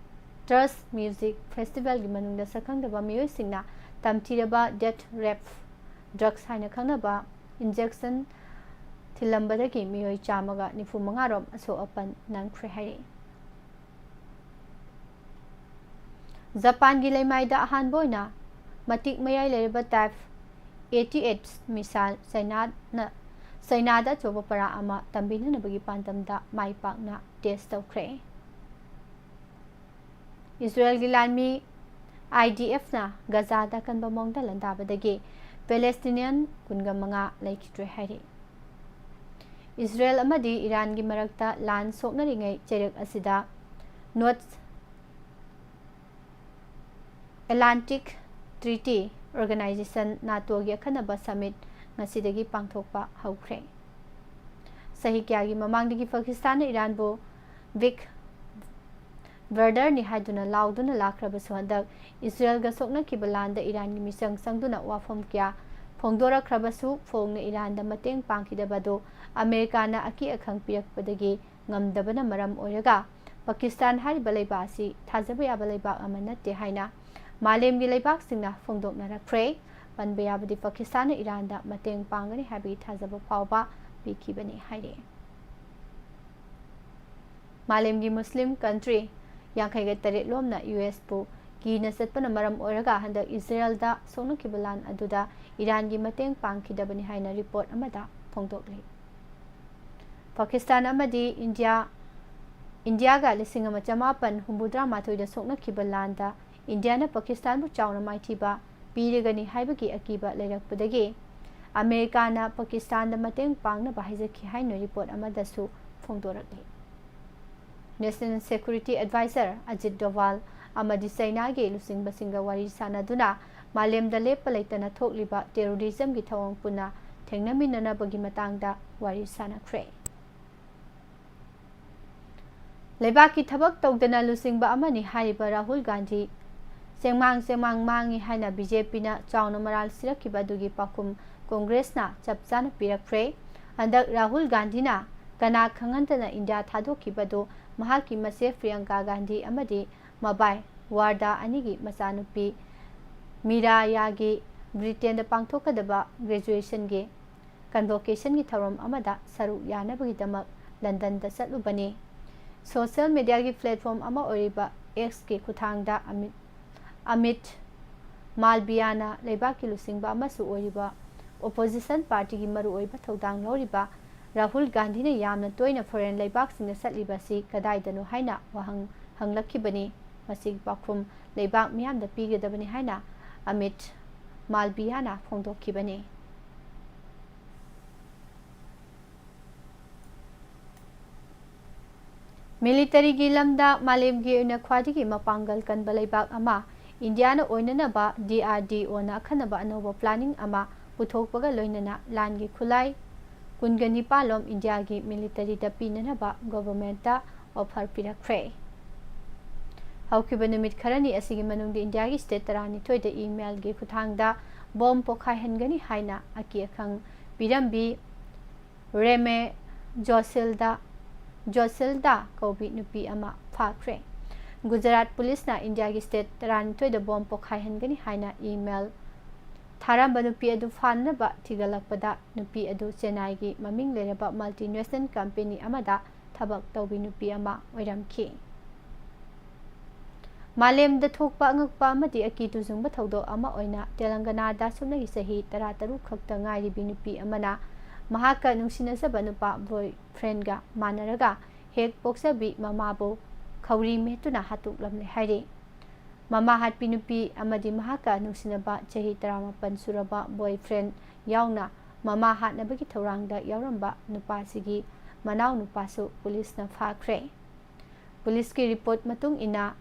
Toulouse Music Festivalꯒꯤ ꯃꯅꯨꯡꯗ ꯁꯛꯈꯪꯗꯕ ꯃꯤꯑꯣꯏꯁꯤꯡꯅ ꯇꯝꯊꯤꯔꯕ death rap, drugs ꯍꯥꯏꯅ ꯈꯪꯅꯕ injection ꯊꯤꯜꯂꯝꯕꯗꯒꯤ ꯃꯤꯑꯣꯏ ꯆꯥꯝꯃꯒ ꯅꯤꯐꯨ ꯃꯉꯥ ꯔꯣꯝ ꯑꯁꯣꯛ ꯑꯄꯟ ꯅꯪꯈ꯭ꯔꯦ ꯍꯥꯏꯔꯤ꯫ ꯖꯄꯥꯟꯒꯤ ꯂꯩꯃꯥꯏꯗ ꯑꯍꯥꯟꯕ ꯑꯣꯏꯅ ꯃꯇꯤꯛ ꯃꯌꯥꯏ ꯂꯩꯔꯕ type eighty eight missile ꯆꯩꯅꯥꯅ, ꯆꯩꯅꯥꯗ ꯑꯆꯧꯕ ꯄꯔꯥ ꯑꯃ ꯇꯝꯕꯤꯅꯅꯕꯒꯤ ꯄꯥꯟꯗꯝꯗ ꯃꯥꯏ ꯄꯥꯛꯅ test ꯇꯧꯈ꯭ꯔꯦ꯫ ꯏꯖꯔꯦꯜꯒꯤ ꯂꯥꯟꯃꯤ IDFꯅ ꯒꯖꯥꯗ ꯑꯀꯟꯕ ꯃꯑꯣꯡꯗ ꯂꯥꯟꯗꯥꯕꯗꯒꯤ Palestinian ꯀꯨꯟꯒ ꯃꯉꯥ ꯂꯩꯈꯤꯗ꯭ꯔꯦ ꯍꯥꯏꯔꯤ꯫ ꯏꯖꯔꯦꯜ ꯑꯃꯗꯤ ꯏꯔꯥꯟꯒꯤ ꯃꯔꯛꯇ ꯂꯥꯟ ꯁꯣꯛꯅꯔꯤꯉꯩ ꯆꯩꯔꯛ ꯑꯁꯤꯗ North Atlantic Treaty Organization, NATOꯒꯤ ꯑꯈꯟꯅꯕ summit ꯉꯁꯤꯗꯒꯤ ꯄꯥꯡꯊꯣꯛꯄ ꯍꯧꯈ꯭ꯔꯦ꯫ ꯆꯍꯤ ꯀꯌꯥꯒꯤ ꯃꯃꯥꯡꯗꯒꯤ ꯄꯥꯀꯤꯁꯇꯥꯟꯅ ꯏꯔꯥꯟꯕꯨ weak brotherꯅꯤ ꯍꯥꯏꯗꯨꯅ ꯂꯥꯎꯗꯨꯅ ꯂꯥꯛꯈ꯭ꯔꯕꯁꯨ, ꯍꯟꯗꯛ ꯏꯖꯔꯦꯜꯒ ꯁꯣꯛꯅꯈꯤꯕ ꯂꯥꯟꯗ ꯏꯔꯥꯟꯒꯤ ꯃꯤꯆꯪ ꯆꯪꯗꯨꯅ ꯋꯥꯐꯝ ꯀꯌꯥ ꯐꯣꯡꯗꯣꯔꯛꯈ꯭ꯔꯕꯁꯨ, ꯐꯣꯡꯅ ꯏꯔꯥꯟꯗ ꯃꯇꯦꯡ ꯄꯥꯡꯈꯤꯗꯕ ꯑꯗꯨ ꯑꯃꯦꯔꯤꯀꯥꯅ ꯑꯀꯤ ꯑꯈꯪ ꯄꯤꯔꯛꯄꯗꯒꯤ ꯉꯝꯗꯕꯅ ꯃꯔꯝ ꯑꯣꯏꯔꯒ, ꯄꯥꯀꯤꯁꯇꯥꯟ ꯍꯥꯏꯔꯤꯕ ꯂꯩꯕꯥꯛ ꯑꯁꯤ ꯊꯥꯖꯕ ꯌꯥꯕ ꯂꯩꯕꯥꯛ ꯑꯃ ꯅꯠꯇꯦ ꯍꯥꯏꯅ ꯃꯥꯂꯦꯝꯒꯤ ꯂꯩꯕꯥꯛꯁꯤꯡꯅ ꯐꯣꯡꯗꯣꯛꯅꯔꯛꯈ꯭ꯔꯦ꯫ ꯄꯟꯕ ꯌꯥꯕꯗꯤ, ꯄꯥꯀꯤꯁꯇꯥꯟꯅ ꯏꯔꯥꯟꯗ ꯃꯇꯦꯡ ꯄꯥꯡꯒꯅꯤ ꯍꯥꯏꯕꯒꯤ ꯊꯥꯖꯕ ꯐꯥꯎꯕ ꯄꯤꯈꯤꯕꯅꯤ ꯍꯥꯏꯔꯤ꯫ ꯃꯥꯂꯦꯝꯒꯤ ꯃꯨꯁꯂꯤꯝ ꯀꯟꯇ꯭ꯔꯤ ꯌꯥꯡꯈꯩꯒ ꯇꯔꯦꯠ ꯂꯣꯝꯅ ꯌꯨ ꯑꯦꯁꯄꯨ ꯀꯤꯅ ꯆꯠꯄꯅ ꯃꯔꯝ ꯑꯣꯏꯔꯒ ꯍꯟꯗꯛ ꯏꯖꯔꯦꯜꯗ ꯁꯣꯛꯅꯈꯤꯕ ꯂꯥꯟ ꯑꯗꯨꯗ ꯏꯔꯥꯟꯒꯤ ꯃꯇꯦꯡ ꯄꯥꯡꯈꯤꯗꯕꯅꯤ ꯍꯥꯏꯅ ꯔꯤꯄꯣꯔꯠ ꯑꯃꯗ ꯐꯣꯡꯗꯣꯛꯂꯤ꯫ ꯄꯥꯀꯤꯁꯇꯥꯟ ꯑꯃꯗꯤ ꯏꯟꯗꯤꯌꯥ, ꯏꯟꯗꯤꯌꯥꯒ ꯂꯤꯁꯤꯡ ꯑꯃ ꯆꯃꯥꯄꯟ ꯍꯨꯝꯐꯨꯇꯔꯥ ꯃꯥꯊꯣꯏꯗ ꯁꯣꯛꯅꯈꯤꯕ ꯂꯥꯟꯗ ꯏꯟꯗꯤꯌꯥꯅ ꯄꯥꯀꯤꯁꯇꯥꯟꯕꯨ ꯆꯥꯎꯅ ꯃꯥꯏꯊꯤꯕ ꯄꯤꯔꯒꯅꯤ ꯍꯥꯏꯕꯒꯤ ꯑꯀꯤꯕ ꯂꯩꯔꯛꯄꯗꯒꯤ ꯑꯃꯦꯔꯤꯀꯥꯅ ꯄꯥꯀꯤꯁꯇꯥꯟꯗ ꯃꯇꯦꯡ ꯄꯥꯡꯅꯕ ꯍꯥꯏꯖꯈꯤ ꯍꯥꯏꯅ ꯔꯤꯄꯣꯔꯠ ꯑꯃꯗꯁꯨ ꯐꯣꯡꯗꯣꯔꯛꯂꯤ꯫ ꯅꯦꯁꯅꯦꯜ ꯁꯦꯀ꯭ꯌꯨꯔꯤꯇꯤ ꯑꯦꯗꯚꯥꯏꯖꯔ ꯑꯖꯤꯠ ꯗꯣꯚꯥꯜ ꯑꯃꯗꯤ ꯆꯩꯅꯥꯒꯤ ꯂꯨꯆꯤꯡꯕꯁꯤꯡꯒ ꯋꯥꯔꯤ ꯁꯥꯟꯅꯗꯨꯅ ꯃꯥꯂꯦꯝꯗ ꯂꯦꯞꯄ ꯂꯩꯇꯅ ꯊꯣꯛꯂꯤꯕ ꯇꯦꯔꯣꯔꯤꯖꯝꯒꯤ ꯊꯧꯑꯣꯡ ꯄꯨꯟꯅ ꯊꯦꯡꯅꯃꯤꯟꯅꯅꯕꯒꯤ ꯃꯇꯥꯡꯗ ꯋꯥꯔꯤ ꯁꯥꯟꯅꯈ꯭ꯔꯦ꯫ ꯂꯩꯕꯥꯛꯀꯤ ꯊꯕꯛ ꯇꯧꯗꯅ ꯂꯨꯆꯤꯡꯕ ꯑꯃꯅꯤ ꯍꯥꯏꯔꯤꯕ ꯔꯥꯍꯨꯜ ꯒꯥꯟꯙꯤ ꯆꯦꯡꯃꯥꯡ ꯆꯦꯡꯃꯥꯡ ꯃꯥꯡꯉꯤ ꯍꯥꯏꯅ ꯕꯤ ꯖꯦ ꯄꯤꯅ ꯆꯥꯎꯅ ꯃꯔꯥꯜ ꯁꯤꯔꯛꯈꯤꯕ ꯑꯗꯨꯒꯤ ꯄꯥꯎꯈꯨꯝ ꯀꯣꯡꯒ꯭ꯔꯦꯁꯅ ꯆꯞ ꯆꯥꯅ ꯄꯤꯔꯛꯈ꯭ꯔꯦ꯫ ꯍꯟꯗꯛ ꯔꯥꯍꯨꯜ ꯒꯥꯟꯙꯤꯅ ꯀꯅꯥ ꯈꯪꯍꯟꯗꯅ ꯏꯟꯗꯤꯌꯥ ꯊꯥꯗꯣꯛꯈꯤꯕꯗꯨ ꯃꯍꯥꯛꯀꯤ ꯃꯆꯦ ꯄ꯭ꯔꯤꯌꯪꯀꯥ ꯒꯥꯟꯙꯤ ꯑꯃꯗꯤ ꯃꯕꯥꯏ ꯋꯥꯔꯗꯥ ꯑꯅꯤꯒꯤ ꯃꯆꯥꯅꯨꯄꯤ ꯃꯤꯔꯥꯌꯥꯒꯤ ꯕ꯭ꯔꯤꯇꯦꯟꯗ ꯄꯥꯡꯊꯣꯛꯀꯗꯕ ꯒ꯭ꯔꯦꯖꯨꯑꯦꯁꯟꯒꯤ ꯀꯟꯚꯣꯀꯦꯁꯟꯒꯤ ꯊꯧꯔꯝ ꯑꯃꯗ ꯁꯔꯨꯛ ꯌꯥꯅꯕꯒꯤꯗꯃꯛ ꯂꯟꯗꯟꯗ ꯆꯠꯂꯨꯕꯅꯤ꯫ ꯁꯣꯁꯤꯌꯦꯜ ꯃꯤꯗꯤꯌꯥꯒꯤ ꯄ꯭ꯂꯦꯠꯐꯣꯝ ꯑꯃ ꯑꯣꯏꯔꯤꯕ ꯑꯦꯛꯁꯀꯤ ꯈꯨꯠꯊꯥꯡꯗ ꯑꯃꯤꯠ, ꯑꯃꯤꯠ ꯃꯥꯜꯕꯤꯌꯥꯅ ꯂꯩꯕꯥꯛꯀꯤ ꯂꯨꯆꯤꯡꯕ ꯑꯃꯁꯨ ꯑꯣꯏꯔꯤꯕ ꯑꯣꯄꯣꯖꯤꯁꯟ ꯄꯥꯔꯇꯤꯒꯤ ꯃꯔꯨꯑꯣꯏꯕ ꯊꯧꯗꯥꯡ ꯂꯧꯔꯤꯕ ꯔꯥꯍꯨꯜ ꯒꯥꯟꯙꯤꯅ ꯌꯥꯝꯅ ꯇꯣꯏꯅ ꯐꯣꯔꯦꯟ ꯂꯩꯕꯥꯛꯁꯤꯡꯗ ꯆꯠꯂꯤꯕ ꯑꯁꯤ ꯀꯗꯥꯏꯗꯅꯣ ꯍꯥꯏꯅ ꯋꯥꯍꯪ ꯍꯪꯂꯛꯈꯤꯕꯅꯤ꯫ ꯃꯁꯤꯒꯤ ꯄꯥꯎꯈꯨꯝ ꯂꯩꯕꯥꯛ ꯃꯤꯌꯥꯝꯗ ꯄꯤꯒꯗꯕꯅꯤ ꯍꯥꯏꯅ ꯑꯃꯤꯠ ꯃꯥꯜꯕꯤꯌꯥꯅ ꯐꯣꯡꯗꯣꯛꯈꯤꯕꯅꯤ꯫ ꯃꯤꯂꯤꯇꯔꯤꯒꯤ ꯂꯝꯗ ꯃꯥꯂꯦꯝꯒꯤ ꯑꯣꯏꯅ ꯈ꯭ꯋꯥꯏꯗꯒꯤ ꯃꯄꯥꯡꯒꯜ ꯀꯟꯕ ꯂꯩꯕꯥꯛ ꯑꯃ ꯏꯟꯗꯤꯌꯥꯅ ꯑꯣꯏꯅꯅꯕ ꯗꯤ ꯑꯥꯔ ꯗꯤ ꯑꯣꯅ ꯑꯈꯟꯅꯕ ꯑꯅꯧꯕ ꯄ꯭ꯂꯥꯅꯤꯡ ꯑꯃ ꯄꯨꯊꯣꯛꯄꯒ ꯂꯣꯏꯅꯅ ꯂꯥꯟꯒꯤ ꯈꯨꯠꯂꯥꯏ ꯀꯨꯟꯒ ꯅꯤꯄꯥꯜ ꯂꯣꯝ ꯏꯟꯗꯤꯌꯥꯒꯤ ꯃꯤꯂꯤꯇꯔꯤꯗ ꯄꯤꯅꯅꯕ ꯒꯣꯚꯔꯟꯃꯦꯟꯠꯇ ꯑꯣꯐꯔ ꯄꯤꯔꯛꯈ꯭ꯔꯦ꯫ ꯍꯧꯈꯤꯕ ꯅꯨꯃꯤꯠ ꯈꯔꯅꯤ ꯑꯁꯤꯒꯤ ꯃꯅꯨꯡꯗ ꯏꯟꯗꯤꯌꯥꯒꯤ ꯁ꯭ꯇꯦꯠ ꯇꯔꯥꯅꯤꯊꯣꯏꯗ ꯏꯃꯦꯜꯒꯤ ꯈꯨꯠꯊꯥꯡꯗ ꯕꯣꯝ ꯄꯣꯈꯥꯏꯍꯟꯒꯅꯤ ꯍꯥꯏꯅ ꯑꯀꯤ ꯑꯈꯪ ꯄꯤꯔꯝꯕꯤ ꯔꯦꯃꯦ ꯖꯣꯁꯤꯜꯗꯥ, ꯖꯣꯁꯤꯜꯗꯥ ꯀꯧꯕꯤ ꯅꯨꯄꯤ ꯑꯃ ꯐꯥꯈ꯭ꯔꯦ꯫ ꯒꯨꯖꯔꯥꯠ ꯄꯨꯂꯤꯁꯅ ꯏꯟꯗꯤꯌꯥꯒꯤ ꯁ꯭ꯇꯦꯠ ꯇꯔꯥꯅꯤꯊꯣꯏꯗ ꯕꯣꯝ ꯄꯣꯈꯥꯏꯍꯟꯒꯅꯤ ꯍꯥꯏꯅ ꯏꯃꯦꯜ ꯊꯥꯔꯝꯕ ꯅꯨꯄꯤ ꯑꯗꯨ ꯐꯥꯅꯅꯕ ꯊꯤꯒꯠꯂꯛꯄꯗ, ꯅꯨꯄꯤ ꯑꯗꯨ ꯆꯦꯟꯅꯥꯏꯒꯤ ꯃꯃꯤꯡ ꯂꯩꯔꯕ multinational company ꯑꯃꯗ ꯊꯕꯛ ꯇꯧꯕꯤ ꯅꯨꯄꯤ ꯑꯃ ꯑꯣꯏꯔꯝꯈꯤ꯫ ꯃꯥꯂꯦꯝꯗ ꯊꯣꯛꯄ ꯑꯉꯛꯄ ꯑꯃꯗꯤ ꯑꯀꯤ ꯇꯨꯖꯨꯡꯕ ꯊꯧꯗꯣꯛ ꯑꯃ ꯑꯣꯏꯅ, ꯇꯦꯂꯪꯒꯅꯥꯗ ꯁꯨꯞꯅꯒꯤ ꯆꯍꯤ ꯇꯔꯥꯇꯔꯨꯛ ꯈꯛꯇ ꯉꯥꯏꯔꯤꯕꯤ ꯅꯨꯄꯤ ꯑꯃꯅ ꯃꯍꯥꯛꯀ ꯅꯨꯡꯁꯤꯅꯖꯕ ꯅꯨꯄꯥ boyfriendꯒ ꯃꯥꯟꯅꯔꯒ ꯍꯦꯛ ꯄꯣꯛꯆꯕꯤ ꯃꯃꯥꯕꯨ ꯈꯧꯔꯤ ꯃꯦꯠꯇꯨꯅ ꯍꯥꯠꯇꯣꯛꯂꯝꯂꯦ ꯍꯥꯏꯔꯤ꯫ ꯃꯃꯥ ꯍꯥꯠꯄꯤ ꯅꯨꯄꯤ ꯑꯃꯗꯤ ꯃꯍꯥꯛꯀ ꯅꯨꯡꯁꯤꯅꯕ ꯆꯍꯤ ꯇꯔꯥꯃꯥꯄꯟ ꯁꯨꯔꯕ boyfriend ꯌꯥꯎꯅ ꯃꯃꯥ ꯍꯥꯠꯅꯕꯒꯤ ꯊꯧꯔꯥꯡꯗ ꯌꯥꯎꯔꯝꯕ ꯅꯨꯄꯥꯁꯤꯒꯤ ꯃꯅꯥꯎ ꯅꯨꯄꯥꯁꯨ ꯄꯨꯂꯤꯁꯅ ꯐꯥꯈ꯭ꯔꯦ꯫ ꯄꯨꯂꯤꯁꯀꯤ report ꯃꯇꯨꯡ ꯏꯟꯅ,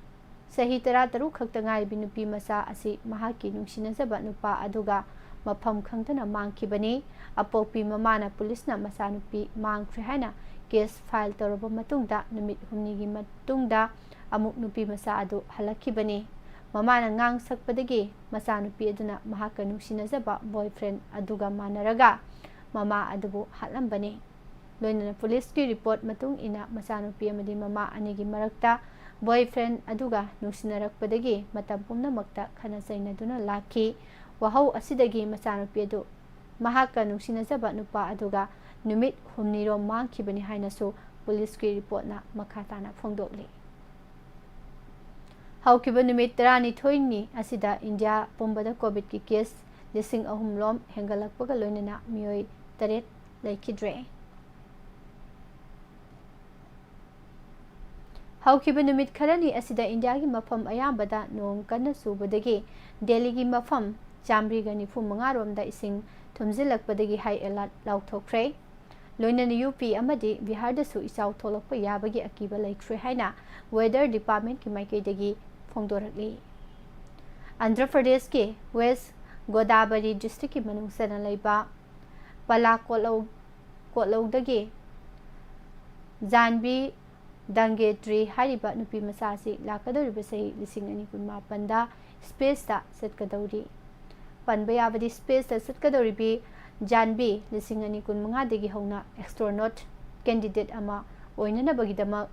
ꯆꯍꯤ ꯇꯔꯥꯇꯔꯨꯛ ꯈꯛꯇ ꯉꯥꯏꯔꯤꯕꯤ ꯅꯨꯄꯤ ꯃꯆꯥ ꯑꯁꯤ ꯃꯍꯥꯛꯀꯤ ꯅꯨꯡꯁꯤꯅꯖꯕ ꯅꯨꯄꯥ ꯑꯗꯨꯒ ꯃꯐꯝ ꯈꯪꯗꯅ ꯃꯥꯡꯈꯤꯕꯅꯤ꯫ ꯑꯄꯣꯛꯄꯤ ꯃꯃꯥꯅ ꯄꯨꯂꯤꯁꯅ ꯃꯆꯥꯅꯨꯄꯤ ꯃꯥꯡꯈ꯭ꯔꯦ ꯍꯥꯏꯅ case file ꯇꯧꯔꯕ ꯃꯇꯨꯡꯗ, ꯅꯨꯃꯤꯠ ꯍꯨꯝꯅꯤꯒꯤ ꯃꯇꯨꯡꯗ ꯑꯃꯨꯛ ꯅꯨꯄꯤ ꯃꯆꯥ ꯑꯗꯨ ꯍꯜꯂꯛꯈꯤꯕꯅꯤ꯫ ꯃꯃꯥꯅ ꯉꯥꯡ ꯁꯛꯄꯗꯒꯤ ꯃꯆꯥꯅꯨꯄꯤ ꯑꯗꯨꯅ ꯃꯍꯥꯛꯀ ꯅꯨꯡꯁꯤꯅꯖꯕ boyfriend ꯑꯗꯨꯒ ꯃꯥꯟꯅꯔꯒ ꯃꯃꯥ ꯑꯗꯨꯕꯨ ꯍꯥꯠꯂꯝꯕꯅꯤ꯫ ꯂꯣꯏꯅꯅ ꯄꯨꯂꯤꯁꯀꯤ report ꯃꯇꯨꯡ ꯏꯟꯅ, ꯃꯆꯥꯅꯨꯄꯤ ꯑꯃꯗꯤ ꯃꯃꯥ ꯑꯅꯤꯒꯤ ꯃꯔꯛꯇ boyfriend ꯑꯗꯨꯒ ꯅꯨꯡꯁꯤꯅꯔꯛꯄꯗꯒꯤ ꯃꯇꯝ ꯄꯨꯝꯅꯃꯛꯇ ꯈꯠꯅ ꯆꯩꯅꯗꯨꯅ ꯂꯥꯛꯈꯤ꯫ ꯋꯥꯍꯧ ꯑꯁꯤꯗꯒꯤ ꯃꯆꯥꯅꯨꯄꯤ ꯑꯗꯨ ꯃꯍꯥꯛꯀ ꯅꯨꯡꯁꯤꯅꯖꯕ ꯅꯨꯄꯥ ꯑꯗꯨꯒ ꯅꯨꯃꯤꯠ ꯍꯨꯝꯅꯤꯔꯣꯝ ꯃꯥꯡꯈꯤꯕꯅꯤ ꯍꯥꯏꯅꯁꯨ ꯄꯨꯂꯤꯁꯀꯤ reportꯅ ꯃꯈꯥ ꯇꯥꯅ ꯐꯣꯡꯗꯣꯛꯂꯤ꯫ ꯍꯧꯈꯤꯕ ꯅꯨꯃꯤꯠ ꯇꯔꯥꯅꯤꯊꯣꯏꯅꯤ ꯑꯁꯤꯗ ꯏꯟꯗꯤꯌꯥ ꯄꯨꯝꯕꯗ COVIDꯀꯤ case ꯂꯤꯁꯤꯡ ꯑꯍꯨꯝ ꯂꯣꯝ ꯍꯦꯟꯒꯠꯂꯛꯄꯒ ꯂꯣꯏꯅꯅ ꯃꯤꯑꯣꯏ ꯇꯔꯦꯠ ꯂꯩꯈꯤꯗ꯭ꯔꯦ꯫ ꯍꯧꯈꯤꯕ ꯅꯨꯃꯤꯠ ꯈꯔꯅꯤ ꯑꯁꯤꯗ ꯏꯟꯗꯤꯌꯥꯒꯤ ꯃꯐꯝ ꯑꯌꯥꯝꯕꯗ ꯅꯣꯡ ꯀꯟꯅ ꯆꯨꯕꯗꯒꯤ ꯗꯦꯜꯂꯤꯒꯤ ꯃꯐꯝ ꯆꯥꯃꯔꯤꯒ ꯅꯤꯐꯨ ꯃꯉꯥ ꯔꯣꯝꯗ ꯏꯁꯤꯡ ꯊꯨꯝꯖꯤꯜꯂꯛꯄꯗꯒꯤ high alert ꯂꯥꯎꯊꯣꯛꯈ꯭ꯔꯦ꯫ ꯂꯣꯏꯅꯅ ꯌꯨ ꯄꯤ ꯑꯃꯗꯤ ꯕꯤꯍꯥꯔꯗꯁꯨ ꯏꯆꯥꯎ ꯊꯣꯛꯂꯛꯄ ꯌꯥꯕꯒꯤ ꯑꯀꯤꯕ ꯂꯩꯈ꯭ꯔꯦ ꯍꯥꯏꯅ weather departmentꯀꯤ ꯃꯥꯏꯀꯩꯗꯒꯤ ꯐꯣꯡꯗꯣꯔꯛꯂꯤ꯫ ꯑꯟꯙ꯭ꯔ ꯄ꯭ꯔꯗꯦꯁꯀꯤ ꯋꯦꯁ ꯒꯣꯗꯥꯕꯔꯤ districtꯀꯤ ꯃꯅꯨꯡ ꯆꯟꯅ ꯂꯩꯕ ꯄꯂꯥ ꯀꯣꯠꯂꯧ-, ꯀꯣꯠꯂꯧꯗꯒꯤ ꯖꯥꯟꯕꯤ ꯗꯪꯒꯦꯇ꯭ꯔꯤ ꯍꯥꯏꯔꯤꯕ ꯅꯨꯄꯤ ꯃꯆꯥ ꯑꯁꯤ ꯂꯥꯛꯀꯗꯧꯔꯤꯕ ꯆꯍꯤ ꯂꯤꯁꯤꯡ ꯑꯅꯤ ꯀꯨꯟꯃꯥꯄꯟꯗ spaceꯇ ꯆꯠꯀꯗꯧꯔꯤ꯫ ꯄꯟꯕ ꯌꯥꯕꯗꯤ, spaceꯇ ꯆꯠꯀꯗꯧꯔꯤꯕꯤ ꯖꯥꯟꯕꯤ ꯂꯤꯁꯤꯡ ꯑꯅꯤ ꯀꯨꯟꯃꯉꯥꯗꯒꯤ ꯍꯧꯅ astronaut candidate ꯑꯃ ꯑꯣꯏꯅꯅꯕꯒꯤꯗꯃꯛ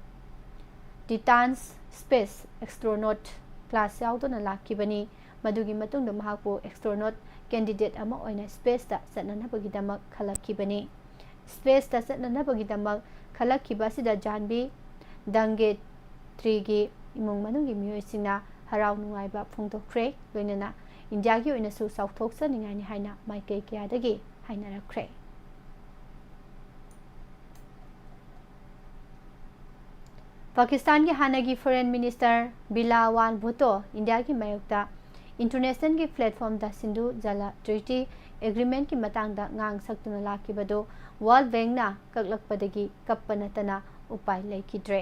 Titan's Space Astronaut class ꯌꯥꯎꯗꯨꯅ ꯂꯥꯛꯈꯤꯕꯅꯤ꯫ ꯃꯗꯨꯒꯤ ꯃꯇꯨꯡꯗ ꯃꯍꯥꯛꯄꯨ astronaut candidate ꯑꯃ ꯑꯣꯏꯅ spaceꯇ ꯆꯠꯅꯅꯕꯒꯤꯗꯃꯛ ꯈꯜꯂꯛꯈꯤꯕꯅꯤ꯫ Spaceꯇ ꯆꯠꯅꯅꯕꯒꯤꯗꯃꯛ ꯈꯜꯂꯛꯈꯤꯕ ꯑꯁꯤꯗ ꯖꯥꯟꯕꯤ ꯗꯪꯒꯦꯇ꯭ꯔꯤꯒꯤ ꯏꯃꯨꯡ ꯃꯅꯨꯡꯒꯤ ꯃꯤꯑꯣꯏꯁꯤꯡꯅ ꯍꯔꯥꯎ ꯅꯨꯡꯉꯥꯏꯕ ꯐꯣꯡꯗꯣꯛꯈ꯭ꯔꯦ, ꯂꯣꯏꯅꯅ ꯏꯟꯗꯤꯌꯥꯒꯤ ꯑꯣꯏꯅꯁꯨ ꯆꯥꯎꯊꯣꯛꯆꯅꯤꯡꯉꯥꯏꯅꯤ ꯍꯥꯏꯅ ꯃꯥꯏꯀꯩ ꯀꯌꯥꯗꯒꯤ ꯍꯥꯏꯅꯔꯛꯈ꯭ꯔꯦ꯫ ꯄꯥꯀꯤꯁꯇꯥꯟꯒꯤ ꯍꯥꯟꯅꯒꯤ foreign minister ꯕꯤꯂꯥꯋꯥꯜ ꯚꯨꯇꯣ ꯏꯟꯗꯤꯌꯥꯒꯤ ꯃꯥꯌꯣꯛꯇ internationalꯒꯤ platformꯗ ꯁꯤꯟꯙꯨ ꯖꯂ treaty agreementꯀꯤ ꯃꯇꯥꯡꯗ ꯉꯥꯡ ꯁꯛꯇꯨꯅ ꯂꯥꯛꯈꯤꯕꯗꯨ World Bankꯅ ꯀꯛꯂꯛꯄꯗꯒꯤ ꯀꯞꯄ ꯅꯠꯇꯅ ꯎꯄꯥꯏ ꯂꯩꯈꯤꯗ꯭ꯔꯦ꯫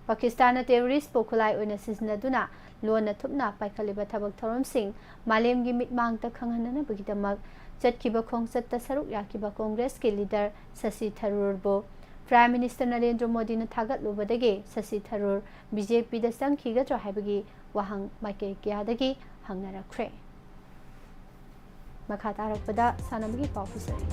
ꯄꯥꯀꯤꯁꯇꯥꯟꯅ terroristꯄꯨ ꯈꯨꯠꯂꯥꯏ ꯑꯣꯏꯅ ꯁꯤꯖꯤꯟꯅꯗꯨꯅ ꯂꯣꯟꯅ ꯊꯨꯞꯅ ꯄꯥꯏꯈꯠꯂꯤꯕ ꯊꯕꯛ ꯊꯧꯔꯝꯁꯤꯡ ꯃꯥꯂꯦꯝꯒꯤ ꯃꯤꯠꯃꯥꯡꯗ ꯈꯪꯍꯟꯅꯅꯕꯒꯤꯗꯃꯛ ꯆꯠꯈꯤꯕ ꯈꯣꯡꯆꯠꯇ ꯁꯔꯨꯛ ꯌꯥꯈꯤꯕ ꯀꯣꯡꯒ꯭ꯔꯦꯁꯀꯤ leader ꯁꯁꯤ ꯊꯔꯨꯔꯕꯨ Prime Minister ꯅꯔꯦꯟꯗ꯭ꯔ ꯃꯣꯗꯤꯅ ꯊꯥꯒꯠꯂꯨꯕꯗꯒꯤ ꯁꯁꯤ ꯊꯔꯨꯔ BJPꯗ ꯆꯪꯈꯤꯒꯗ꯭ꯔꯥ ꯍꯥꯏꯕꯒꯤ ꯋꯥꯍꯪ ꯃꯥꯏꯀꯩ ꯀꯌꯥꯗꯒꯤ ꯍꯪꯅꯔꯛꯈ꯭ꯔꯦ꯫ ꯃꯈꯥ ꯇꯥꯔꯛꯄꯗ ꯁꯥꯟꯅꯕꯒꯤ ꯄꯥꯎ ꯄꯤꯖꯔꯤ꯫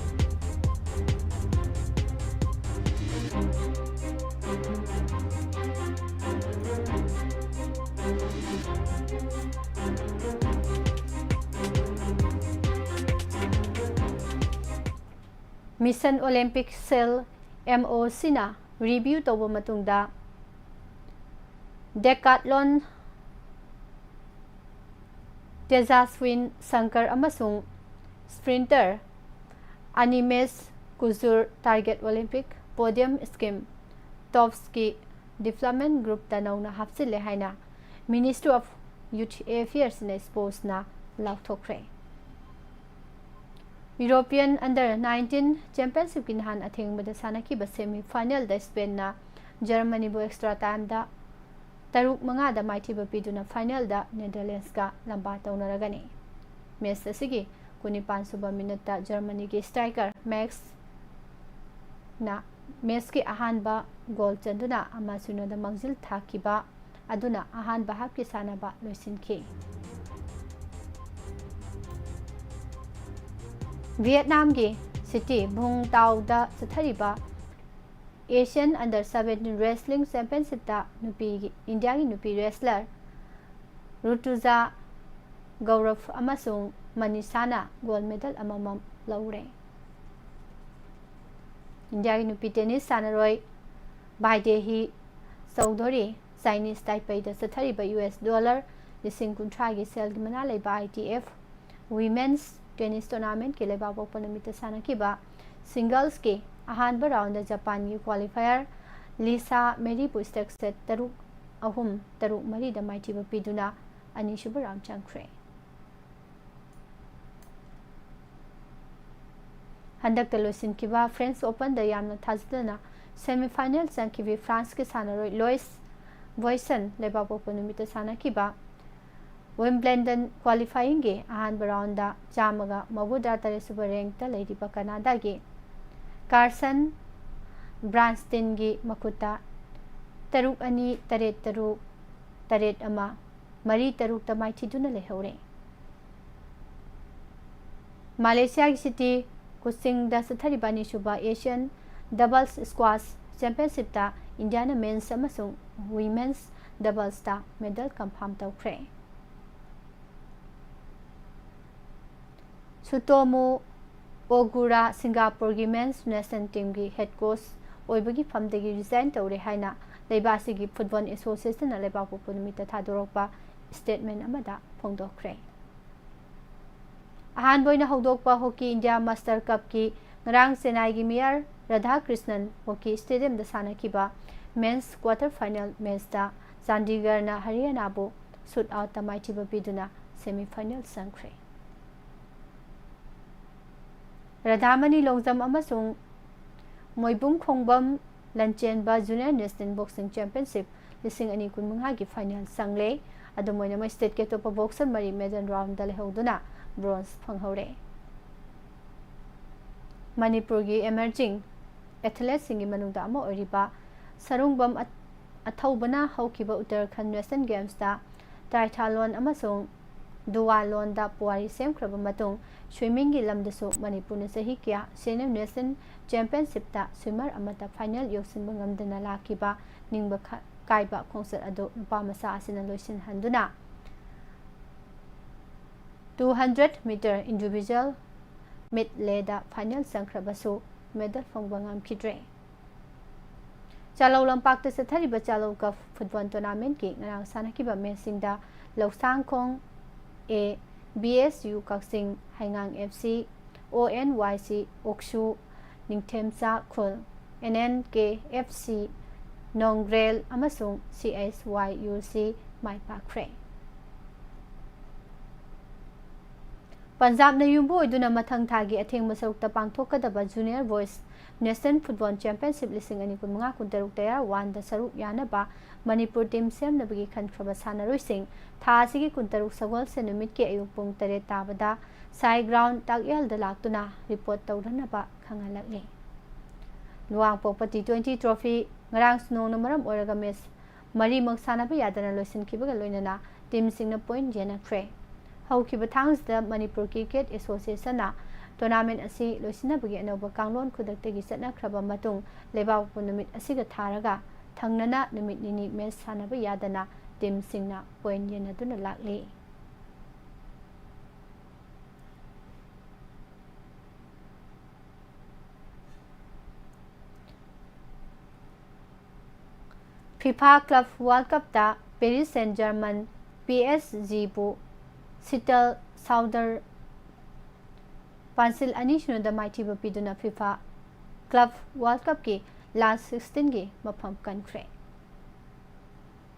Mission Olympic Cell, MOCꯅ review ꯇꯧꯕ ꯃꯇꯨꯡꯗ Decathlon Tejaswin Shankar ꯑꯃꯁꯨꯡ sprinter Animesh Kuzur target Olympic podium scheme TOPSꯀꯤ development groupꯇ ꯅꯧꯅ ꯍꯥꯞꯆꯤꯜꯂꯦ ꯍꯥꯏꯅ Ministry of Youth Affairs and Sportsꯅ ꯂꯥꯎꯊꯣꯛꯈ꯭ꯔꯦ꯫ European under nineteen championshipꯀꯤ ꯅꯍꯥꯟ ꯑꯊꯦꯡꯕꯗ ꯁꯥꯟꯅꯈꯤꯕ semi finalꯗ Spainꯅ Germanyꯕꯨ extra timeꯗ ꯇꯔꯨꯛ ꯃꯉꯥꯗ ꯃꯥꯏꯊꯤꯕ ꯄꯤꯗꯨꯅ finalꯗ Netherlandsꯀ ꯂꯝꯕꯥ ꯇꯧꯅꯔꯒꯅꯤ꯫ Match ꯑꯁꯤꯒꯤ ꯀꯨꯟꯅꯤꯄꯥꯟ ꯁꯨꯕ minuteꯇ Germanyꯒꯤ striker Maxꯅ matchꯀꯤ ꯑꯍꯥꯟꯕ goal ꯆꯟꯗꯨꯅ ꯑꯃ ꯁꯤꯅꯣꯗ ꯃꯥꯡꯖꯤꯜ ꯊꯥꯈꯤꯕ ꯑꯗꯨꯅ ꯑꯍꯥꯟꯕ halfꯀꯤ ꯁꯥꯟꯅꯕ ꯂꯣꯏꯁꯤꯟꯈꯤ꯫ Vietnamꯒꯤ city Vung Taoꯗ ꯆꯠꯊꯔꯤꯕ Asian Under Seventeen Wrestling Championshipꯇ ꯅꯨꯄꯤꯒꯤ, ꯏꯟꯗꯤꯌꯥꯒꯤ ꯅꯨꯄꯤ wrestler ꯔꯨꯇꯨꯖꯥ ꯒꯧꯔꯚ ꯑꯃꯁꯨꯡ ꯃꯅꯤꯁꯥꯅ gold medal ꯑꯃꯃꯝ ꯂꯧꯔꯦ꯫ ꯏꯟꯗꯤꯌꯥꯒꯤ ꯅꯨꯄꯤ tennis ꯁꯥꯟꯅꯔꯣꯏ ꯚꯥꯏꯗꯦꯍꯤ ꯆꯧꯙꯨꯔꯤ ꯆꯥꯏꯅꯤꯁ ꯇꯥꯏꯄꯩꯗ ꯆꯠꯊꯔꯤꯕ ꯌꯨ ꯑꯦꯁ ꯗꯣꯂꯔ ꯂꯤꯁꯤꯡ ꯀꯨꯟꯊ꯭ꯔꯥꯒꯤ ꯁꯦꯜꯒꯤ ꯃꯅꯥ ꯂꯩꯕ ꯑꯥꯏ ꯇꯤ ꯑꯦꯐ ꯋꯤꯃꯦꯟꯁ ꯇꯦꯅꯤꯁ ꯇꯣꯔꯅꯥꯃꯦꯟꯠꯀꯤ ꯂꯩꯕꯥꯛꯄꯣꯛꯄ ꯅꯨꯃꯤꯠꯇ ꯁꯥꯟꯅꯈꯤꯕ ꯁꯤꯡꯒꯜꯁꯀꯤ ꯑꯍꯥꯟꯕ ꯔꯥꯎꯟꯗ ꯖꯄꯥꯟꯒꯤ ꯀ꯭ꯋꯥꯂꯤꯐꯥꯌꯔ ꯂꯤꯁꯥ ꯃꯦꯔꯤꯕꯨ ꯁ꯭ꯇꯦꯛ ꯁꯦꯠ ꯇꯔꯨꯛ ꯑꯍꯨꯝ, ꯇꯔꯨꯛ ꯃꯔꯤꯗ ꯃꯥꯏꯊꯤꯕ ꯄꯤꯗꯨꯅ ꯑꯅꯤꯁꯨꯕ ꯔꯥꯎꯟ ꯆꯪꯈ꯭ꯔꯦ꯫ ꯍꯟꯗꯛꯇ ꯂꯣꯏꯁꯤꯟꯈꯤꯕ ꯐ꯭ꯔꯦꯟꯁ ꯑꯣꯄꯟꯗ ꯌꯥꯝꯅ ꯊꯥꯖꯗꯅ ꯁꯦꯃꯤꯐꯥꯏꯅꯦꯜ ꯆꯪꯈꯤꯕꯤ ꯐ꯭ꯔꯥꯟꯁꯀꯤ ꯁꯥꯟꯅꯔꯣꯏ ꯂꯣꯏꯁ ꯕꯣꯏꯁꯟ ꯂꯩꯕꯥꯛꯄꯣꯛꯄ ꯅꯨꯃꯤꯠꯇ ꯁꯥꯟꯅꯈꯤꯕ ꯋꯤꯝꯕ꯭ꯂꯦꯟꯗꯟ ꯀ꯭ꯋꯥꯂꯤꯐꯥꯏꯌꯤꯡꯒꯤ ꯑꯍꯥꯟꯕ ꯔꯥꯎꯟꯗ ꯆꯥꯝꯃꯒ ꯃꯧꯗ꯭ꯔꯥ ꯇꯔꯦꯠ ꯁꯨꯕ ꯔꯦꯡꯛꯇ ꯂꯩꯔꯤꯕ ꯀꯅꯥꯗꯥꯒꯤ ꯀꯥꯔꯁꯟ ꯕ꯭ꯔꯥꯟꯁꯇꯤꯟꯒꯤ ꯃꯈꯨꯠꯇ ꯇꯔꯨꯛ ꯑꯅꯤ, ꯇꯔꯦꯠ ꯇꯔꯨꯛ, ꯇꯔꯦꯠ ꯑꯃ, ꯃꯔꯤ ꯇꯔꯨꯛꯇ ꯃꯥꯏꯊꯤꯗꯨꯅ ꯂꯩꯍꯧꯔꯦ꯫ ꯃꯥꯂꯦꯁꯤꯌꯥꯒꯤ ꯁꯤꯇꯤ ꯀꯨꯆꯤꯡꯗ ꯆꯠꯊꯔꯤꯕ ꯑꯅꯤꯁꯨꯕ ꯑꯦꯁꯤꯌꯥꯟ ꯗꯕꯜꯁ ꯁ꯭ꯀ꯭ꯋꯥꯁ ꯆꯦꯝꯄꯤꯌꯟꯁꯤꯞꯇ ꯏꯟꯗꯤꯌꯥꯅ ꯃꯦꯟꯁ ꯑꯃꯁꯨꯡ ꯋꯤꯃꯦꯟꯁ ꯗꯕꯜꯁꯇ ꯃꯦꯗꯜ ꯀꯟꯐꯥꯔꯝ ꯇꯧꯈ꯭ꯔꯦ꯫ ꯁꯨꯇꯣꯃꯨ ꯑꯣꯒꯨꯔꯥ ꯁꯤꯡꯒꯥꯄꯨꯔꯒꯤ ꯃꯦꯟꯁ ꯅꯦꯁꯅꯦꯜ ꯇꯤꯝꯒꯤ ꯍꯦꯗ ꯀꯣꯆ ꯑꯣꯏꯕꯒꯤ ꯐꯝꯗꯒꯤ ꯔꯤꯖꯥꯏꯟ ꯇꯧꯔꯦ ꯍꯥꯏꯅ ꯂꯩꯕꯥꯛ ꯑꯁꯤꯒꯤ ꯐꯨꯠꯕꯣꯜ ꯑꯦꯁꯣꯁꯤꯌꯦꯁꯟꯅ ꯂꯩꯕꯥꯛꯄꯣꯛꯄ ꯅꯨꯃꯤꯠꯇ ꯊꯥꯗꯣꯔꯛꯄ ꯁ꯭ꯇꯦꯠꯃꯦꯟ ꯑꯃꯗ ꯐꯣꯡꯗꯣꯛꯈ꯭ꯔꯦ꯫ ꯑꯍꯥꯟꯕ ꯑꯣꯏꯅ ꯍꯧꯗꯣꯛꯄ ꯍꯣꯀꯤ ꯏꯟꯗꯤꯌꯥ ꯃꯥꯁꯇꯔ ꯀꯞꯀꯤ ꯉꯔꯥꯡ ꯆꯦꯟꯅꯥꯏꯒꯤ ꯃꯦꯌꯔ ꯔꯥꯙꯥꯀ꯭ꯔꯤꯁꯅꯟ ꯍꯣꯀꯤ ꯁ꯭ꯇꯦꯗꯤꯌꯝꯗ ꯁꯥꯟꯅꯈꯤꯕ ꯃꯦꯟꯁ ꯀ꯭ꯋꯥꯇꯔ ꯐꯥꯏꯅꯦꯜ ꯃꯦꯆꯇ ꯆꯥꯟꯗꯤꯒꯔꯅ ꯍꯔꯤꯌꯥꯅꯥꯕꯨ ꯁꯨꯠ ꯑꯥꯎꯠꯇ ꯃꯥꯏꯊꯤꯕ ꯄꯤꯗꯨꯅ ꯁꯦꯃꯤꯐꯥꯏꯅꯦꯜ ꯆꯪꯈ꯭ꯔꯦ꯫ ꯔꯥꯙꯥꯃꯅꯤ ꯂꯣꯡꯖꯝ ꯑꯃꯁꯨꯡ ꯃꯣꯏꯕꯨꯡ ꯈꯣꯡꯕꯝ ꯂꯟꯆꯦꯟꯕ ꯖꯨꯅꯤꯌꯔ ꯅꯦꯁꯅꯦꯜ ꯕꯣꯛꯁꯤꯡ ꯆꯦꯝꯄꯤꯌꯟꯁꯤꯞ ꯂꯤꯁꯤꯡ ꯑꯅꯤ ꯀꯨꯟꯃꯉꯥꯒꯤ ꯐꯥꯏꯅꯦꯜ ꯆꯪꯂꯦ꯫ ꯑꯗꯨꯝ ꯑꯣꯏꯅꯃꯛ ꯁ꯭ꯇꯦꯠꯀꯤ ꯑꯇꯣꯞꯄ ꯕꯣꯛꯁꯔ ꯃꯔꯤ ꯃꯦꯗꯜ ꯔꯥꯎꯟꯗ ꯂꯩꯍꯧꯗꯨꯅ ꯕ꯭ꯔꯣꯟꯖ ꯐꯪꯍꯧꯔꯦ꯫ ꯃꯅꯤꯄꯨꯔꯒꯤ ꯏꯃꯔꯖꯤꯡ ꯑꯦꯊꯂꯦꯠꯁꯤꯡꯒꯤ ꯃꯅꯨꯡꯗ ꯑꯃ ꯑꯣꯏꯔꯤꯕ ꯁꯔꯨꯡꯕꯝ ꯑ-, ꯑꯊꯧꯕꯅ ꯍꯧꯈꯤꯕ ꯎꯠꯇꯔꯈꯟ ꯅꯦꯁꯅꯦꯜ ꯒꯦꯝꯁꯇ ꯇ꯭ꯔꯥꯏꯊꯥꯂꯣꯟ ꯑꯃꯁꯨꯡ ꯗꯨꯋꯥꯂꯣꯟꯗ ꯄꯨꯋꯥꯔꯤ ꯁꯦꯝꯈ꯭ꯔꯕ ꯃꯇꯨꯡ, ꯁ꯭ꯋꯤꯃꯤꯡꯒꯤ ꯂꯝꯗꯁꯨ ꯃꯅꯤꯄꯨꯔꯅ ꯆꯍꯤ ꯀꯌꯥ ꯁꯦꯅꯤꯌꯔ ꯅꯦꯁꯅꯦꯜ ꯆꯦꯝꯄꯤꯌꯟꯁꯤꯞꯇ ꯁ꯭ꯋꯤꯃꯔ ꯑꯃꯠꯇ ꯐꯥꯏꯅꯦꯜ ꯌꯧꯁꯤꯟꯕ ꯉꯝꯗꯅ ꯂꯥꯛꯈꯤꯕ ꯅꯤꯡꯕ ꯈ-, ꯀꯥꯏꯕ ꯈꯣꯡꯆꯠ ꯑꯗꯨ ꯅꯨꯄꯥ ꯃꯆꯥ ꯑꯁꯤꯅ ꯂꯣꯏꯁꯤꯟꯍꯟꯗꯨꯅ Two hundred meter individual medleyꯗ final ꯆꯪꯈ꯭ꯔꯕꯁꯨ medal ꯐꯪꯕ ꯉꯝꯈꯤꯗ꯭ꯔꯦ꯫ ꯆꯥꯂꯧ ꯂꯝꯄꯥꯛꯇ ꯆꯠꯊꯔꯤꯕ ꯆꯥꯂꯧ Cup football tournamentꯀꯤ ꯉꯔꯥꯡ ꯁꯥꯟꯅꯈꯤꯕ matchꯁꯤꯡꯗ ꯂꯧꯁꯥꯡꯈꯣꯡ A, B S U Kakching, ꯍꯩꯉꯥꯡ F C, O N Y C ꯎꯛꯁꯨ, ꯅꯤꯡꯊꯦꯝꯆꯥ ꯈꯨꯜ, N N K F C ꯅꯣꯡꯒ꯭ꯔꯦꯜ ꯑꯃꯁꯨꯡ C S Y U C ꯃꯥꯏ ꯄꯥꯛꯈ꯭ꯔꯦ꯫ ꯄꯟꯖꯥꯕꯅ ꯌꯨꯝꯕꯨ ꯑꯣꯏꯗꯨꯅ ꯃꯊꯪ ꯊꯥꯒꯤ ꯑꯊꯦꯡꯕ ꯁꯔꯨꯛꯇ ꯄꯥꯡꯊꯣꯛꯀꯗꯕ Junior Boys National Football Championship ꯂꯤꯁꯤꯡ ꯑꯅꯤ ꯀꯨꯟꯃꯉꯥ ꯀꯨꯟꯇꯔꯨꯛ Tier Oneꯗ ꯁꯔꯨꯛ ꯌꯥꯅꯕ ꯃꯅꯤꯄꯨꯔ team ꯁꯦꯝꯅꯕꯒꯤ ꯈꯟꯈ꯭ꯔꯕ ꯁꯥꯟꯅꯔꯣꯏꯁꯤꯡ ꯊꯥ ꯑꯁꯤꯒꯤ ꯀꯨꯟꯇꯔꯨꯛ ꯁꯒꯣꯜꯁꯦꯟ ꯅꯨꯃꯤꯠꯀꯤ ꯑꯌꯨꯛ ꯄꯨꯡ ꯇꯔꯦꯠ ꯇꯥꯕꯗ ꯁꯥꯏ ground ꯇꯥꯛꯌꯦꯜꯗ ꯂꯥꯛꯇꯨꯅ report ꯇꯧꯔꯅꯕ ꯈꯪꯍꯜꯂꯛꯂꯤ꯫ ꯂꯨꯋꯥꯡꯄꯣꯛꯄ T twenty trophy ꯉꯔꯥꯡ ꯁꯨꯅꯣꯡꯅ ꯃꯔꯝ ꯑꯣꯏꯔꯒ match ꯃꯔꯤꯃꯛ ꯁꯥꯟꯅꯕ ꯌꯥꯗꯅ ꯂꯣꯏꯁꯤꯟꯈꯤꯕꯒ ꯂꯣꯏꯅꯅ teamꯁꯤꯡꯅ point ꯌꯦꯟꯅꯈ꯭ꯔꯦ꯫ ꯍꯧꯈꯤꯕ ꯊꯥꯡꯖꯗ ꯃꯅꯤꯄꯨꯔ Cricket Associationꯅ tournament ꯑꯁꯤ ꯂꯣꯏꯁꯤꯟꯅꯕꯒꯤ ꯑꯅꯧꯕ ꯀꯥꯡꯂꯣꯟ ꯈꯨꯗꯛꯇꯒꯤ ꯆꯠꯅꯈ꯭ꯔꯕ ꯃꯇꯨꯡ, ꯂꯩꯕꯥꯛꯄꯣꯛꯄ ꯅꯨꯃꯤꯠ ꯑꯁꯤꯒ ꯊꯥꯔꯒ ꯊꯪꯅꯅ ꯅꯨꯃꯤꯠ ꯅꯤꯅꯤ match ꯁꯥꯟꯅꯕ ꯌꯥꯗꯅ teamꯁꯤꯡꯅ point ꯌꯦꯟꯅꯗꯨꯅ ꯂꯥꯛꯂꯤ꯫ FIFA Club World Cupꯇ Paris Saint-Germain P S Gꯕꯨ Seattle Sounders ꯄꯥꯟꯁꯤꯜ ꯑꯅꯤ ꯁꯤꯅꯣꯗ ꯃꯥꯏꯊꯤꯕ ꯄꯤꯗꯨꯅ FIFA Club World Cupꯀꯤ last sixteenꯒꯤ ꯃꯐꯝ ꯀꯟꯈ꯭ꯔꯦ꯫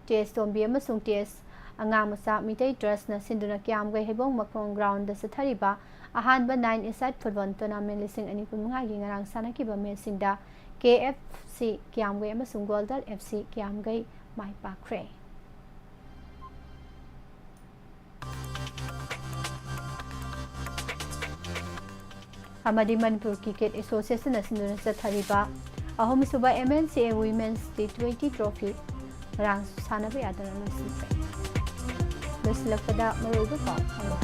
T S ꯇꯣꯝꯕꯤ ꯑꯃꯁꯨꯡ T S ꯑꯉꯥꯡ ꯃꯆꯥ ꯃꯤꯇꯩ Trustꯅ ꯁꯤꯟꯗꯨꯅ ꯀꯤꯌꯥꯝꯒꯩ ꯍꯩꯕꯣꯡ ꯃꯈꯣꯡ groundꯗ ꯆꯠꯊꯔꯤꯕ ꯑꯍꯥꯟꯕ nine-a-side football tournament ꯂꯤꯁꯤꯡ ꯑꯅꯤ ꯀꯨꯟꯃꯉꯥꯒꯤ ꯉꯔꯥꯡ ꯁꯥꯟꯅꯈꯤꯕ matchꯁꯤꯡꯗ K F C ꯀꯤꯌꯥꯝꯒꯩ ꯑꯃꯁꯨꯡ Golden F C ꯀꯤꯌꯥꯝꯒꯩ ꯃꯥꯏ ꯄꯥꯛꯈ꯭ꯔꯦ꯫ ꯑꯃꯗꯤ ꯃꯅꯤꯄꯨꯔ Cricket Associationꯅ ꯁꯤꯟꯗꯨꯅ ꯆꯠꯊꯔꯤꯕ ꯑꯍꯨꯝꯁꯨꯕ M N C A Women's T twenty trophy ꯉꯔꯥꯡꯁꯨ ꯁꯥꯟꯅꯕ ꯌꯥꯗꯅ ꯂꯣꯏꯁꯤꯟꯈ꯭ꯔꯦ꯫ ꯂꯣꯏꯁꯤꯜꯂꯛꯄꯗ ꯃꯔꯨꯑꯣꯏꯕ ꯄꯥꯎ ꯑꯃ꯫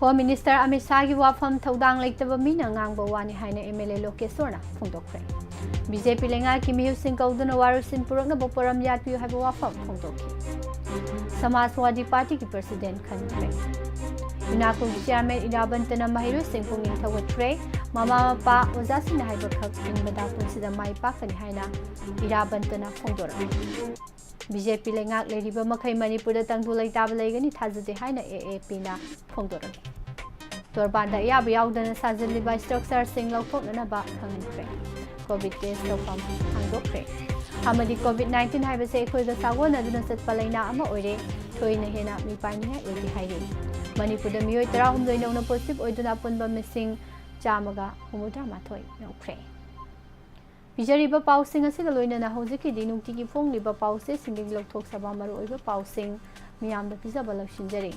Home Minister ꯑꯃꯤꯠ ꯁꯥꯍꯒꯤ ꯋꯥꯐꯝ ꯊꯧꯗꯥꯡ ꯂꯩꯇꯕ ꯃꯤꯅ ꯉꯥꯡꯕ ꯋꯥꯅꯤ ꯍꯥꯏꯅ M L A ꯂꯣꯀꯦꯁꯣꯔꯅ ꯐꯣꯡꯗꯣꯛꯈ꯭ꯔꯦ꯫ ꯕꯤ ꯖꯦ ꯄꯤ ꯂꯩꯉꯥꯛꯀꯤ ꯃꯤꯍꯨꯠꯁꯤꯡ ꯀꯧꯗꯨꯅ ꯋꯥꯔꯣꯏꯁꯤꯟ ꯄꯨꯔꯛꯅꯕ ꯄꯣꯔꯝ ꯌꯥꯠꯄꯤꯌꯨ ꯍꯥꯏꯕ ꯋꯥꯐꯝ ꯐꯣꯡꯗꯣꯛꯈꯤ꯫ ꯁꯃꯥꯖꯋꯥꯗꯤ ꯄꯥꯔꯇꯤꯒꯤ ꯄ꯭ꯔꯁꯤꯗꯦꯟ ꯈꯟꯈ꯭ꯔꯦ꯫ ꯌꯨꯅꯥꯀꯣꯒꯤ ꯆꯤꯌꯥꯔꯃꯦꯟ ꯏꯔꯥꯕꯟꯇꯅ ꯃꯍꯩꯔꯣꯏꯁꯤꯡ ꯄꯨꯛꯅꯤꯡ ꯊꯧꯒꯠꯈ꯭ꯔꯦ꯫ ꯃꯃꯥ ꯃꯄꯥ, ꯑꯣꯖꯥꯁꯤꯡꯅ ꯍꯥꯏꯕꯈꯛ ꯏꯟꯕꯗ ꯄꯨꯟꯁꯤꯗ ꯃꯥꯏ ꯄꯥꯛꯀꯅꯤ ꯍꯥꯏꯅ ꯏꯔꯥꯕꯟꯇꯅ ꯐꯣꯡꯗꯣꯔꯛꯈꯤ꯫ ꯕꯤ ꯖꯦ ꯄꯤ ꯂꯩꯉꯥꯛ ꯂꯩꯔꯤꯕ ꯃꯈꯩ ꯃꯅꯤꯄꯨꯔꯗ ꯇꯪꯗꯨ ꯂꯩꯇꯥꯕ ꯂꯩꯒꯅꯤ ꯊꯥꯖꯗꯦ ꯍꯥꯏꯅ ꯑꯦ ꯑꯦ ꯄꯤꯅ ꯐꯣꯡꯗꯣꯔꯛꯈꯤ꯫ ꯇꯣꯔꯕꯥꯟꯗ ꯑꯌꯥꯕ ꯌꯥꯎꯗꯅ ꯁꯥꯖꯤꯜꯂꯤꯕ structure ꯁꯤꯡ ꯂꯧꯊꯣꯛꯅꯅꯕ ꯈꯪꯍꯟꯈ꯭ꯔꯦ꯫ COVID test ꯇꯧꯐꯝ ꯍꯥꯡꯗꯣꯛꯈ꯭ꯔꯦ꯫ ꯑꯃꯗꯤ COVID nineteen ꯍꯥꯏꯕꯁꯦ ꯑꯩꯈꯣꯏꯒ ꯁꯥꯒꯣꯟꯅꯗꯨꯅ ꯆꯠꯄ ꯂꯩꯅꯥ ꯑꯃ ꯑꯣꯏꯔꯦ꯫ ꯊꯣꯏꯅ ꯍꯦꯟꯅ ꯃꯤꯄꯥꯏꯅꯤꯡꯉꯥꯏ ꯑꯣꯏꯗꯦ ꯍꯥꯏꯔꯤ꯫ ꯃꯅꯤꯄꯨꯔꯗ ꯃꯤꯑꯣꯏ ꯇꯔꯥꯍꯨꯝꯗꯣꯏ ꯅꯧꯅ positive ꯑꯣꯏꯗꯨꯅ ꯑꯄꯨꯟꯕ ꯃꯁꯤꯡ ꯆꯥꯝꯃꯒ ꯍꯨꯝꯐꯨꯇꯔꯥ ꯃꯥꯊꯣꯏ ꯌꯧꯈ꯭ꯔꯦ꯫ ꯄꯤꯖꯔꯤꯕ ꯄꯥꯎꯁꯤꯡ ꯑꯁꯤꯒ ꯂꯣꯏꯅꯅ ꯍꯧꯖꯤꯛꯀꯤꯗꯤ ꯅꯨꯡꯇꯤꯒꯤ ꯐꯣꯡꯂꯤꯕ ꯄꯥꯎꯆꯦꯁꯤꯡꯗꯒꯤ ꯂꯧꯊꯣꯛꯆꯕ ꯃꯔꯨꯑꯣꯏꯕ ꯄꯥꯎꯁꯤꯡ ꯃꯤꯌꯥꯝꯗ ꯄꯤꯖꯕ ꯂꯣꯏꯁꯤꯟꯖꯔꯤ꯫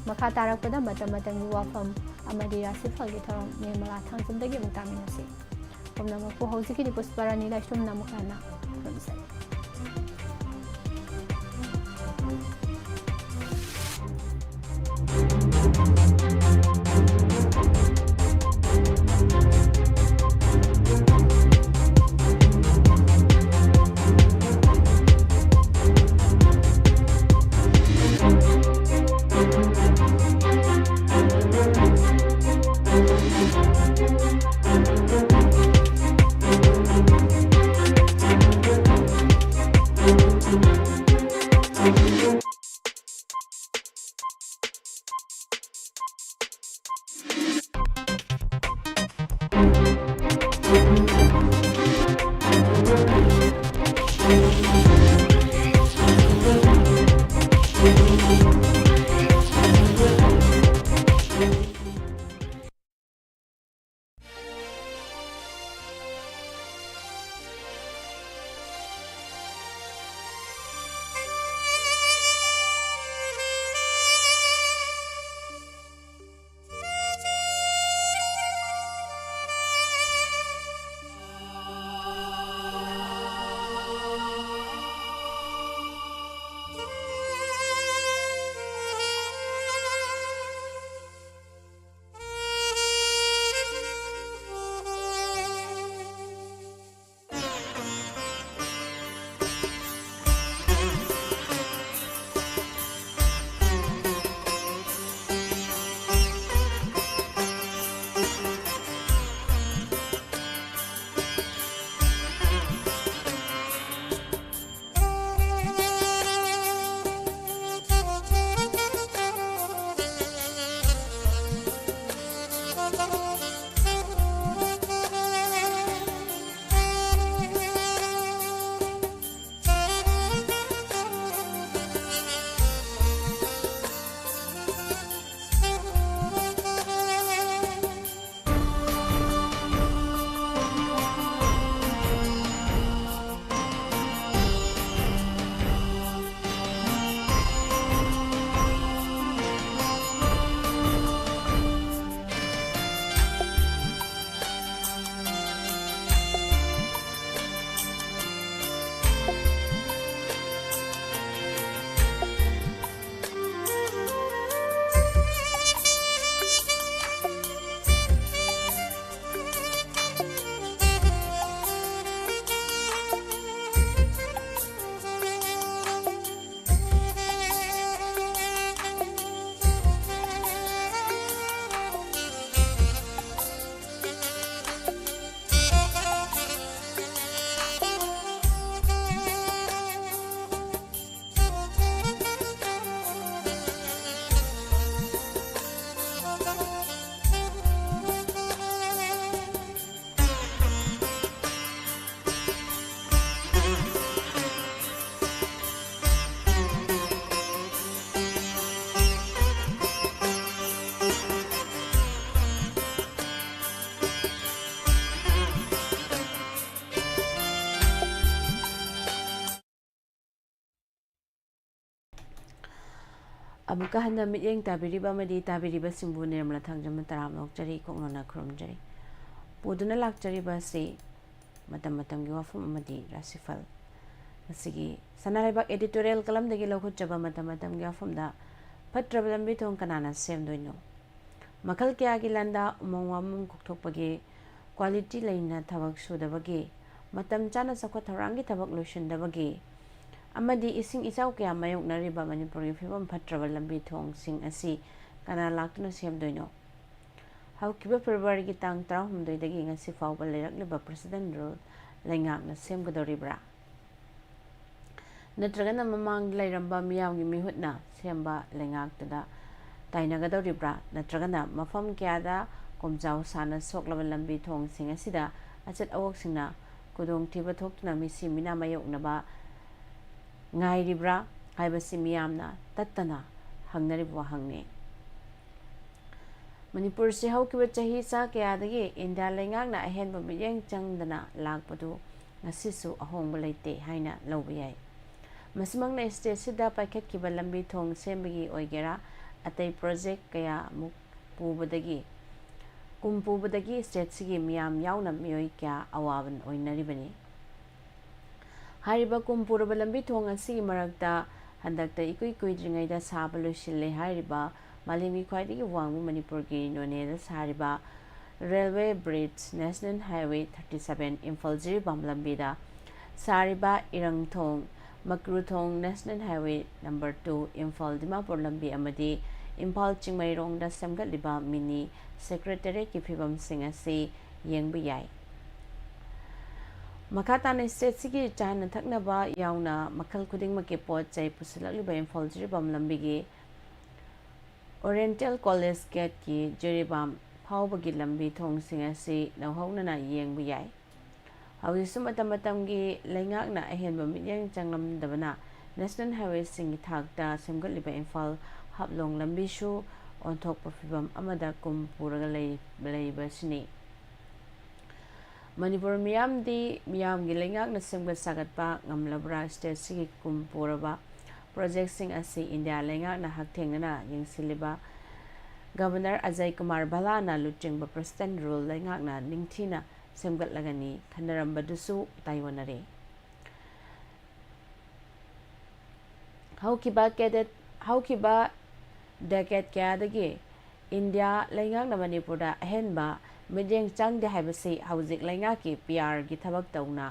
ꯃꯈꯥ ꯇꯥꯔꯛꯄꯗ ꯃꯇꯝ ꯃꯇꯝꯒꯤ ꯋꯥꯐꯝ ꯑꯃꯗꯤ ꯔꯥꯁꯤꯐꯜꯒꯤ ꯊꯧꯔꯝ ꯅꯤꯔꯃꯂꯥ ꯊꯥꯡꯖꯝꯗꯒꯤ ꯑꯃꯨꯛ ꯇꯥꯃꯤꯟꯅꯁꯤ꯫ ꯄꯨꯝꯅꯃꯛꯄꯨ ꯍꯧꯖꯤꯛꯀꯤꯗꯤ ꯄꯨꯁꯄꯔꯥꯅꯤ ꯂꯥꯏꯁ꯭ꯔꯝꯅ ꯑꯃꯨꯛ ꯍꯟꯅ ꯈꯨꯔꯨꯝꯖꯔꯤ꯫ ꯑꯃꯨꯛꯀ ꯍꯟꯅ ꯃꯤꯠꯌꯦꯡ ꯇꯥꯕꯤꯔꯤꯕ ꯑꯃꯗꯤ ꯇꯥꯕꯤꯔꯤꯕꯁꯤꯡꯕꯨ ꯅꯤꯔꯃꯂꯥ ꯊꯥꯡꯖꯝꯅ ꯇꯔꯥꯝꯅ ꯑꯣꯛꯆꯔꯤ, ꯀꯣꯛꯅꯣꯟꯅ ꯈꯨꯔꯨꯝꯖꯔꯤ꯫ ꯄꯨꯗꯨꯅ ꯂꯥꯛꯆꯔꯤꯕ ꯑꯁꯤ ꯃꯇꯝ ꯃꯇꯝꯒꯤ ꯋꯥꯐꯝ ꯑꯃꯗꯤ ꯔꯥꯁꯤꯐꯜ꯫ ꯉꯁꯤꯒꯤ ꯁꯅꯥꯂꯩꯕꯥꯛ editorial columnꯗꯒꯤ ꯂꯧꯈꯠꯆꯕ ꯃꯇꯝ ꯃꯇꯝꯒꯤ ꯋꯥꯐꯝꯗ, ꯐꯠꯇ꯭ꯔꯕ ꯂꯝꯕꯤ ꯊꯣꯡ ꯀꯅꯥꯅ ꯁꯦꯝꯗꯣꯏꯅꯣ? ꯃꯈꯜ ꯀꯌꯥꯒꯤ ꯂꯥꯟꯗꯥ, ꯎꯃꯪ ꯋꯥꯃꯪ ꯀꯣꯛꯊꯣꯛꯄꯒꯤ, quality ꯂꯩꯅ ꯊꯕꯛ ꯁꯨꯗꯕꯒꯤ, ꯃꯇꯝ ꯆꯥꯅ ꯆꯥꯎꯈꯠ ꯊꯧꯔꯥꯡꯒꯤ ꯊꯕꯛ ꯂꯣꯏꯁꯤꯟꯗꯕꯒꯤ ꯑꯃꯗꯤ ꯏꯁꯤꯡ ꯏꯆꯥꯎ ꯀꯌꯥ ꯃꯥꯌꯣꯛꯅꯔꯤꯕ ꯃꯅꯤꯄꯨꯔꯒꯤ ꯐꯤꯕꯝ ꯐꯠꯇ꯭ꯔꯕ ꯂꯝꯕꯤ ꯊꯣꯡꯁꯤꯡ ꯑꯁꯤ ꯀꯅꯥ ꯂꯥꯛꯇꯨꯅ ꯁꯦꯝꯗꯣꯏꯅꯣ? ꯍꯧꯈꯤꯕ Februaryꯒꯤ ꯇꯥꯡ ꯇꯔꯥꯍꯨꯝꯗꯣꯏꯗꯒꯤ ꯉꯁꯤ ꯐꯥꯎꯕ ꯂꯩꯔꯛꯂꯤꯕ President Rule ꯂꯩꯉꯥꯛꯅ ꯁꯦꯝꯒꯗꯧꯔꯤꯕ꯭ꯔꯥ? ꯅꯠꯇ꯭ꯔꯒꯅ ꯃꯃꯥꯡꯗ ꯂꯩꯔꯝꯕ ꯃꯤꯌꯥꯝꯒꯤ ꯃꯤꯍꯨꯠꯅ ꯁꯦꯝꯕ ꯂꯩꯉꯥꯛꯇꯨꯗ ꯇꯥꯏꯅꯒꯗꯧꯔꯤꯕ꯭ꯔꯥ? ꯅꯠꯇ꯭ꯔꯒꯅ ꯃꯐꯝ ꯀꯌꯥꯗ ꯀꯣꯝꯖꯥꯎ ꯁꯥꯅ ꯁꯣꯛꯂꯕ ꯂꯝꯕꯤ ꯊꯣꯡꯁꯤꯡ ꯑꯁꯤꯗ ꯑꯆꯠ ꯑꯋꯣꯛꯁꯤꯡꯅ ꯈꯨꯗꯣꯡꯊꯤꯕ ꯊꯣꯛꯇꯨꯅ ꯃꯤꯁꯤ ꯃꯤꯅꯥ ꯃꯥꯌꯣꯛꯅꯕ ꯉꯥꯏꯔꯤꯕ꯭ꯔꯥ ꯍꯥꯏꯕꯁꯤ ꯃꯤꯌꯥꯝꯅ ꯇꯠꯇꯅ ꯍꯪꯅꯔꯤꯕ ꯋꯥꯍꯪꯅꯤ꯫ ꯃꯅꯤꯄꯨꯔꯁꯤ ꯍꯧꯈꯤꯕ ꯆꯍꯤ ꯆꯥ ꯀꯌꯥꯗꯒꯤ ꯏꯟꯗꯤꯌꯥ ꯂꯩꯉꯥꯛꯅ ꯑꯍꯦꯟꯕ ꯃꯤꯠꯌꯦꯡ ꯆꯪꯗꯅ ꯂꯥꯛꯄꯗꯨ ꯉꯁꯤꯁꯨ ꯑꯍꯣꯡꯕ ꯂꯩꯇꯦ ꯍꯥꯏꯅ ꯂꯧꯕ ꯌꯥꯏ꯫ ꯃꯁꯤꯃꯛꯅ stateꯁꯤꯗ ꯄꯥꯏꯈꯠꯈꯤꯕ ꯂꯝꯕꯤ ꯊꯣꯡ ꯁꯦꯝꯕꯒꯤ ꯑꯣꯏꯒꯦꯔꯥ, ꯑꯇꯩ project ꯀꯌꯥꯃꯨꯛ ꯄꯨꯕꯗꯒꯤ, ꯀꯨꯝ ꯄꯨꯕꯗꯒꯤ stateꯁꯤꯒꯤ ꯃꯤꯌꯥꯝ ꯌꯥꯎꯅ ꯃꯤꯑꯣꯏ ꯀꯌꯥ ꯑꯋꯥꯕ ꯑꯣꯏꯅꯔꯤꯕꯅꯤ꯫ ꯍꯥꯏꯔꯤꯕ ꯀꯨꯝ ꯄꯨꯔꯕ ꯂꯝꯕꯤ ꯊꯣꯡ ꯑꯁꯤꯒꯤ ꯃꯔꯛꯇ ꯍꯟꯗꯛꯇ ꯏꯀꯨꯏ ꯀꯨꯏꯗ꯭ꯔꯤꯉꯩꯗ ꯁꯥꯕ ꯂꯣꯏꯁꯤꯜꯂꯦ ꯍꯥꯏꯔꯤꯕ ꯃꯥꯂꯦꯝꯒꯤ ꯈ꯭ꯋꯥꯏꯗꯒꯤ ꯋꯥꯡꯕ ꯃꯅꯤꯄꯨꯔꯒꯤ ꯅꯣꯅꯦꯗ ꯁꯥꯔꯤꯕ Railway Bridge, National Highway thirty seven, Imphal Jiribam ꯂꯝꯕꯤꯗ ꯁꯥꯔꯤꯕ ꯏꯔꯪꯊꯣꯡ, ꯃꯀ꯭ꯔꯨꯊꯣꯡ National Highway number two, Imphal Dimapur ꯂꯝꯕꯤ ꯑꯃꯗꯤ ꯏꯝꯐꯥꯜ ꯆꯤꯡꯃꯩꯔꯣꯡꯗ ꯁꯦꯝꯒꯠꯂꯤꯕ mini secretariatꯀꯤ ꯐꯤꯕꯝꯁꯤꯡ ꯑꯁꯤ ꯌꯦꯡꯕ ꯌꯥꯏ꯫ ꯃꯈꯥ ꯇꯥꯅ stateꯁꯤꯒꯤ ꯆꯥꯅ ꯊꯛꯅꯕ ꯌꯥꯎꯅ ꯃꯈꯜ ꯈꯨꯗꯤꯡꯃꯛꯀꯤ ꯄꯣꯠ ꯆꯩ ꯄꯨꯁꯤꯜꯂꯛꯂꯤꯕ ꯏꯝꯐꯥꯜ ꯖꯤꯔꯤꯕꯥꯝ ꯂꯝꯕꯤꯒꯤ Oriental College gateꯀꯤ ꯖꯤꯔꯤꯕꯥꯝ ꯐꯥꯎꯕꯒꯤ ꯂꯝꯕꯤ ꯊꯣꯡꯁꯤꯡ ꯑꯁꯤ ꯅꯧꯍꯧꯅꯅ ꯌꯦꯡꯕ ꯌꯥꯏ꯫ ꯍꯧꯖꯤꯛꯁꯨ ꯃꯇꯝ ꯃꯇꯝꯒꯤ ꯂꯩꯉꯥꯛꯅ ꯑꯍꯦꯟꯕ ꯃꯤꯠꯌꯦꯡ ꯆꯪꯂꯝꯗꯕꯅ National Highwayꯁꯤꯡꯒꯤ ꯊꯥꯛꯇ ꯁꯦꯝꯒꯠꯂꯤꯕ ꯏꯝꯐꯥꯜ ꯍꯥꯐꯂꯣꯡ ꯂꯝꯕꯤꯁꯨ ꯑꯣꯟꯊꯣꯛꯄ ꯐꯤꯕꯝ ꯑꯃꯗ ꯀꯨꯝ ꯄꯨꯔꯒ ꯂꯩ-, ꯂꯩꯕꯁꯤꯅꯤ꯫ ꯃꯅꯤꯄꯨꯔ ꯃꯤꯌꯥꯝꯗꯤ ꯃꯤꯌꯥꯝꯒꯤ ꯂꯩꯉꯥꯛꯅ ꯁꯦꯝꯒꯠ ꯁꯥꯒꯠꯄ ꯉꯝꯂꯕ꯭ꯔꯥ? Stateꯁꯤꯒꯤ ꯀꯨꯝ ꯄꯨꯔꯕ ꯄ꯭ꯔꯣꯖꯦꯛꯁꯤꯡ ꯑꯁꯤ ꯏꯟꯗꯤꯌꯥ ꯂꯩꯉꯥꯛꯅ ꯍꯛꯊꯦꯡꯅꯅ ꯌꯦꯡꯁꯤꯜꯂꯤꯕ ꯒꯕꯔꯅꯔ ꯑꯖꯌ ꯀꯨꯃꯥꯔ ꯚꯜꯂꯥꯅ ꯂꯨꯆꯤꯡꯕ ꯄ꯭ꯔꯁꯤꯗꯦꯟ ꯔꯨꯜ ꯂꯩꯉꯥꯛꯅ ꯅꯤꯡꯊꯤꯅ ꯁꯦꯝꯒꯠꯂꯒꯅꯤ ꯈꯟꯅꯔꯝꯕꯗꯨꯁꯨ ꯇꯥꯏꯑꯣꯟꯅꯔꯦ꯫ ꯍꯧꯈꯤꯕ ꯀꯦꯗꯦꯠ ꯍꯧꯈꯤꯕ ꯗꯦꯀꯦꯠ ꯀꯌꯥꯗꯒꯤ ꯏꯟꯗꯤꯌꯥ ꯂꯩꯉꯥꯛꯅ ꯃꯅꯤꯄꯨꯔꯗ ꯑꯍꯦꯟꯕ ꯃꯤꯠꯌꯦꯡ ꯆꯪꯗꯦ ꯍꯥꯏꯕꯁꯤ ꯍꯧꯖꯤꯛ ꯂꯩꯉꯥꯛꯀꯤ ꯄꯤ ꯑꯥꯔꯒꯤ ꯊꯕꯛ ꯇꯧꯅ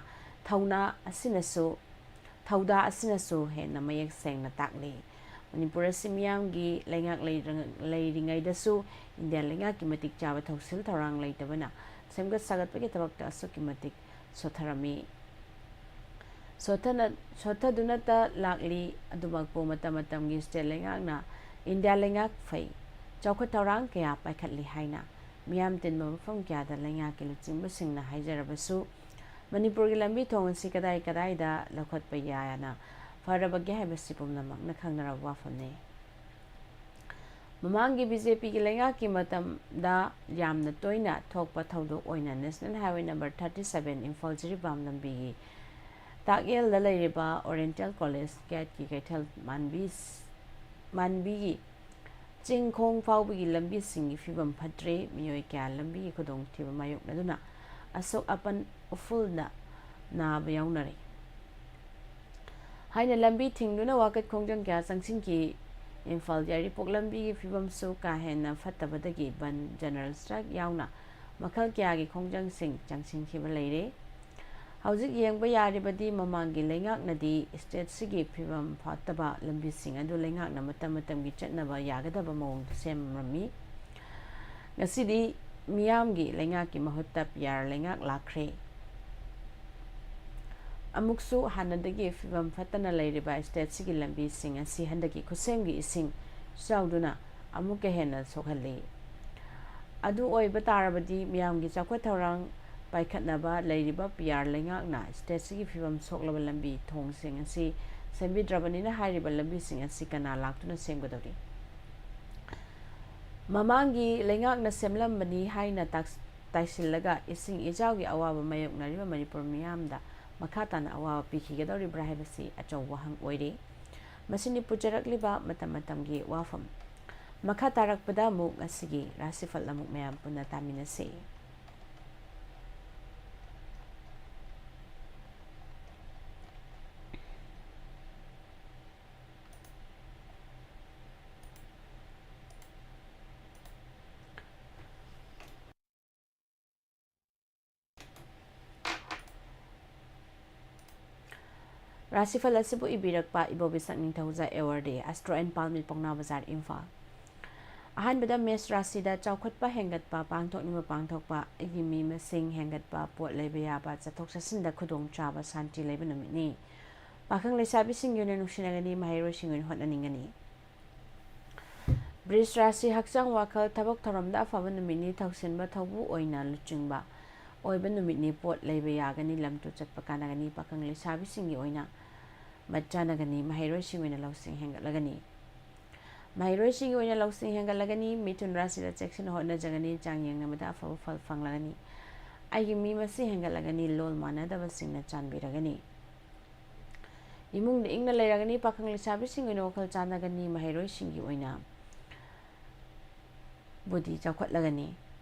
ꯊꯧꯅꯥ ꯑꯁꯤꯅꯁꯨ ꯊꯧꯗꯥ ꯑꯁꯤꯅꯁꯨ ꯍꯦꯟꯅ ꯃꯌꯦꯛ ꯁꯦꯡꯅ ꯇꯥꯛꯂꯤ꯫ ꯃꯅꯤꯄꯨꯔ ꯑꯁꯤ ꯃꯤꯌꯥꯝꯒꯤ ꯂꯩꯉꯥꯛ ꯂꯩꯔꯤꯉꯩꯗꯁꯨ ꯏꯟꯗꯤꯌꯥ ꯂꯩꯉꯥꯛꯀꯤ ꯃꯇꯤꯛ ꯆꯥꯕ ꯊꯧꯁꯤꯜ ꯊꯧꯔꯥꯡ ꯂꯩꯇꯕꯅ ꯁꯦꯝꯒꯠ ꯁꯥꯒꯠꯄꯒꯤ ꯊꯕꯛꯇ ꯑꯁꯨꯛꯀꯤ ꯃꯇꯤꯛ ꯁꯣꯠꯊꯔꯝꯃꯤ꯫ ꯁꯣꯠꯊꯅ ꯁꯣꯠꯊꯗꯨꯅꯇ ꯂꯥꯛꯂꯤ꯫ ꯑꯗꯨꯃꯛꯄꯨ ꯃꯇꯝ ꯃꯇꯝꯒꯤ ꯁ꯭ꯇꯦꯠ ꯂꯩꯉꯥꯛꯅ ꯏꯟꯗꯤꯌꯥ ꯂꯩꯉꯥꯛ ꯐꯩ ꯆꯥꯎꯈꯠ ꯊꯧꯔꯥꯡ ꯀꯌꯥ ꯄꯥꯏꯈꯠꯂꯤ ꯍꯥꯏꯅ ꯃꯤꯌꯥꯝ ꯇꯤꯟꯕ ꯃꯐꯝ ꯀꯌꯥꯗ ꯂꯩꯉꯥꯛꯀꯤ ꯂꯨꯆꯤꯡꯕꯁꯤꯡꯅ ꯍꯥꯏꯖꯔꯕꯁꯨ, ꯃꯅꯤꯄꯨꯔꯒꯤ ꯂꯝꯕꯤ ꯊꯣꯡ ꯑꯁꯤ ꯀꯗꯥꯏ ꯀꯗꯥꯏꯗ ꯂꯧꯈꯠꯄ ꯌꯥꯅ ꯐꯔꯕꯒꯦ ꯍꯥꯏꯕꯁꯤ ꯄꯨꯝꯅꯃꯛꯅ ꯈꯪꯅꯔꯕ ꯋꯥꯐꯝꯅꯤ꯫ ꯃꯃꯥꯡꯒꯤ ꯕꯤ ꯖꯦ ꯄꯤꯒꯤ ꯂꯩꯉꯥꯛꯀꯤ ꯃꯇꯝꯗ ꯌꯥꯝꯅ ꯇꯣꯏꯅ ꯊꯣꯛꯄ ꯊꯧꯗꯣꯛ ꯑꯣꯏꯅ National Highway number thirty seven Imphal Jiribam ꯂꯝꯕꯤꯒꯤ ꯇꯥꯛꯌꯦꯜꯗ ꯂꯩꯔꯤꯕ Oriental College ꯒꯦꯠꯀꯤ ꯀꯩꯊꯦꯜ ꯃꯥꯟꯕꯤ ꯃꯥꯟꯕꯤꯒꯤ ꯆꯤꯡ ꯈꯣꯡ ꯐꯥꯎꯕꯒꯤ ꯂꯝꯕꯤꯁꯤꯡꯒꯤ ꯐꯤꯕꯝ ꯐꯠꯇ꯭ꯔꯦ꯫ ꯃꯤꯑꯣꯏ ꯀꯌꯥ ꯂꯝꯕꯤꯒꯤ ꯈꯨꯗꯣꯡꯊꯤꯕ ꯃꯥꯌꯣꯛꯅꯗꯨꯅ ꯑꯁꯣꯛ ꯑꯄꯟ ꯎꯐꯨꯜꯅ ꯅꯥꯕ ꯌꯥꯎꯅꯔꯤ ꯍꯥꯏꯅ ꯂꯝꯕꯤ ꯊꯤꯡꯗꯨꯅ ꯋꯥꯀꯠ ꯈꯣꯡꯖꯪ ꯀꯌꯥ ꯆꯪꯁꯤꯟꯈꯤ꯫ ꯏꯝꯐꯥꯜ ꯌꯥꯏꯔꯤꯄꯣꯛ ꯂꯝꯕꯤꯒꯤ ꯐꯤꯕꯝꯁꯨ ꯀꯥ ꯍꯦꯟꯅ ꯐꯠꯇꯕꯗꯒꯤ ꯕꯟ, ꯖꯦꯅꯔꯦꯜ ꯁ꯭ꯇ꯭ꯔꯥꯏꯛ ꯌꯥꯎꯅ ꯃꯈꯜ ꯀꯌꯥꯒꯤ ꯈꯣꯡꯖꯪꯁꯤꯡ ꯆꯪꯁꯤꯟꯈꯤꯕ ꯂꯩꯔꯦ꯫ ꯍꯧꯖꯤꯛ ꯌꯦꯡꯕ ꯌꯥꯔꯤꯕꯗꯤ ꯃꯃꯥꯡꯒꯤ ꯂꯩꯉꯥꯛꯅꯗꯤ ꯁ꯭ꯇꯦꯠꯁꯤꯒꯤ ꯐꯤꯕꯝ ꯐꯠꯇꯕ ꯂꯝꯕꯤꯁꯤꯡ ꯑꯗꯨ ꯂꯩꯉꯥꯛꯅ ꯃꯇꯝ ꯃꯇꯝꯒꯤ ꯆꯠꯅꯕ ꯌꯥꯒꯗꯕ ꯃꯑꯣꯡꯗ ꯁꯦꯝꯂꯝꯃꯤ꯫ ꯉꯁꯤꯗꯤ ꯃꯤꯌꯥꯝꯒꯤ ꯂꯩꯉꯥꯛꯀꯤ ꯃꯍꯨꯠꯇ ꯄꯤ ꯑꯥꯔ ꯂꯩꯉꯥꯛ ꯂꯥꯛꯈ꯭ꯔꯦ꯫ ꯑꯃꯨꯛꯁꯨ ꯍꯥꯟꯅꯗꯒꯤ ꯐꯤꯕꯝ ꯐꯠꯇꯅ ꯂꯩꯔꯤꯕ ꯁ꯭ꯇꯦꯠꯁꯤꯒꯤ ꯂꯝꯕꯤꯁꯤꯡ ꯑꯁꯤ ꯍꯟꯗꯛꯀꯤ ꯈꯨꯠꯁꯦꯝꯒꯤ ꯏꯁꯤꯡ ꯆꯥꯎꯗꯨꯅ ꯑꯃꯨꯛꯀ ꯍꯦꯟꯅ ꯁꯣꯛꯍꯜꯂꯤ꯫ ꯑꯗꯨ ꯑꯣꯏꯕ ꯇꯥꯔꯕꯗꯤ ꯃꯤꯌꯥꯝꯒꯤ ꯆꯥꯎꯈꯠ ꯊꯧꯔꯥꯡ ꯄꯥꯏꯈꯠꯅꯕ ꯂꯩꯔꯤꯕ ꯄꯤ ꯑꯥꯔ ꯂꯩꯉꯥꯛꯅ ꯁ꯭ꯇꯦꯠꯁꯤꯒꯤ ꯐꯤꯕꯝ ꯁꯣꯛꯂꯕ ꯂꯝꯕꯤ ꯊꯣꯡꯁꯤꯡ ꯑꯁꯤ ꯁꯦꯝꯕꯤꯗ꯭ꯔꯕꯅꯤꯅ ꯍꯥꯏꯔꯤꯕ ꯂꯝꯕꯤꯁꯤꯡ ꯑꯁꯤ ꯀꯅꯥ ꯂꯥꯛꯇꯨꯅ ꯁꯦꯝꯒꯗꯧꯔꯤ? ꯃꯃꯥꯡꯒꯤ ꯂꯩꯉꯥꯛꯅ ꯁꯦꯝꯂꯝꯕꯅꯤ ꯍꯥꯏꯅ ꯇꯥꯛꯁ-, ꯇꯥꯏꯁꯤꯜꯂꯒ ꯏꯁꯤꯡ ꯏꯆꯥꯎꯒꯤ ꯑꯋꯥꯕ ꯃꯥꯌꯣꯛꯅꯔꯤꯕ ꯃꯅꯤꯄꯨꯔ ꯃꯤꯌꯥꯝꯗ ꯃꯈꯥ ꯇꯥꯅ ꯑꯋꯥꯕ ꯄꯤꯈꯤꯒꯗꯧꯔꯤꯕ꯭ꯔꯥ ꯍꯥꯏꯕꯁꯤ ꯑꯆꯧꯕ ꯋꯥꯍꯪ ꯑꯣꯏꯔꯤ꯫ ꯃꯁꯤꯅꯤ ꯄꯨꯖꯔꯛꯂꯤꯕ ꯃꯇꯝ ꯃꯇꯝꯒꯤ ꯋꯥꯐꯝ꯫ ꯃꯈꯥ ꯇꯥꯔꯛꯄꯗ ꯑꯃꯨꯛ ꯉꯁꯤꯒꯤ ꯔꯥꯁꯤꯐꯜ ꯑꯃꯨꯛ ꯃꯌꯥꯝ ꯄꯨꯟꯅ ꯇꯥꯃꯤꯟꯅꯁꯤ꯫ ꯔꯥꯁꯤꯐꯜ ꯑꯁꯤꯕꯨ ꯏꯕꯤꯔꯛꯄ ꯏꯕꯣꯕꯤꯁꯛ ꯅꯤꯡꯊꯧꯖ, ꯑꯦꯋꯥꯔꯗꯤ, ꯑꯦꯁꯇ꯭ꯔꯣ ꯑꯦꯟ ꯄꯥꯜꯃꯤ, ꯄꯥꯎꯅꯥ ꯕꯖꯥꯔ, ꯏꯝꯐꯥꯜ꯫ ꯑꯍꯥꯟꯕꯗ ꯃꯦꯁ ꯔꯥꯁꯤꯗ ꯆꯥꯎꯈꯠꯄ ꯍꯦꯟꯒꯠꯄ, ꯄꯥꯡꯊꯣꯛꯅꯤꯡꯕ ꯄꯥꯡꯊꯣꯛꯄ, ꯑꯩꯒꯤ ꯃꯤ ꯃꯁꯤꯡ ꯍꯦꯟꯒꯠꯄ, ꯄꯣꯠ ꯂꯩꯕ ꯌꯥꯕ, ꯆꯠꯊꯣꯛ ꯆꯠꯁꯤꯟꯗ ꯈꯨꯗꯣꯡꯆꯥꯕ, ꯁꯥꯟꯇꯤ ꯂꯩꯕ ꯅꯨꯃꯤꯠꯅꯤ꯫ ꯄꯥꯈꯪ ꯂꯩꯁꯥꯕꯤꯁꯤꯡꯒꯤ ꯑꯣꯏꯅ ꯅꯨꯡꯁꯤꯅꯒꯅꯤ, ꯃꯍꯩꯔꯣꯏꯁꯤꯡꯒꯤ ꯑꯣꯏꯅ ꯍꯣꯠꯅꯅꯤꯡꯒꯅꯤ꯫ ꯕ꯭ꯔꯤꯖ ꯔꯥꯁꯤ, ꯍꯛꯆꯥꯡ ꯋꯥꯈꯜ ꯊꯕꯛ ꯊꯧꯔꯝꯗ ꯑꯐꯕ ꯅꯨꯃꯤꯠꯅꯤ, ꯊꯧꯁꯤꯟꯕ ꯊꯧꯕꯨ ꯑꯣꯏꯅ ꯂꯨꯆꯤꯡꯕ ꯑꯣꯏꯕ ꯅꯨꯃꯤꯠꯅꯤ, ꯄꯣꯠ ꯂꯩꯕ ꯌꯥꯒꯅꯤ, ꯂꯝ ꯇꯨ ꯆꯠꯄ ꯀꯥꯟꯅꯒꯅꯤ, ꯄꯥꯈꯪ ꯂꯩꯁꯥꯕꯤꯁꯤꯡꯒꯤ ꯑꯣꯏꯅ ꯃꯠ ꯆꯥꯅꯒꯅꯤ, ꯃꯍꯩꯔꯣꯏꯁꯤꯡꯒꯤ ꯑꯣꯏꯅ ꯂꯧꯁꯤꯡ ꯍꯦꯟꯒꯠꯂꯒꯅꯤ꯫ ꯃꯍꯩꯔꯣꯏꯁꯤꯡꯒꯤ ꯑꯣꯏꯅ ꯂꯧꯁꯤꯡ ꯍꯦꯟꯒꯠꯂꯒꯅꯤ, ꯃꯤꯊꯨꯟ ꯔꯥꯁꯤꯗ ꯆꯦꯛꯁꯤꯟꯅ ꯍꯣꯠꯅꯖꯒꯅꯤ, ꯆꯥꯡ ꯌꯦꯡꯅꯕꯗ ꯑꯐꯕ ꯐꯜ ꯐꯪꯂꯒꯅꯤ꯫ ꯑꯩꯒꯤ ꯃꯤ ꯃꯁꯤꯡ ꯍꯦꯟꯒꯠꯂꯒꯅꯤ, ꯂꯣꯜ ꯃꯥꯟꯅꯗꯕꯁꯤꯡꯅ ꯆꯥꯟꯕꯤꯔꯒꯅꯤ꯫ ꯏꯃꯨꯡꯗ ꯏꯪꯅ ꯂꯩꯔꯒꯅꯤ, ꯄꯥꯈꯪ ꯂꯩꯁꯥꯕꯤꯁꯤꯡꯒꯤ ꯑꯣꯏꯅ ꯋꯥꯈꯜ ꯆꯥꯟꯅꯒꯅꯤ, ꯃꯍꯩꯔꯣꯏꯁꯤꯡꯒꯤ ꯑꯣꯏꯅ ꯕꯨꯗꯤ ꯆꯥꯎꯈꯠꯂꯒꯅꯤ꯫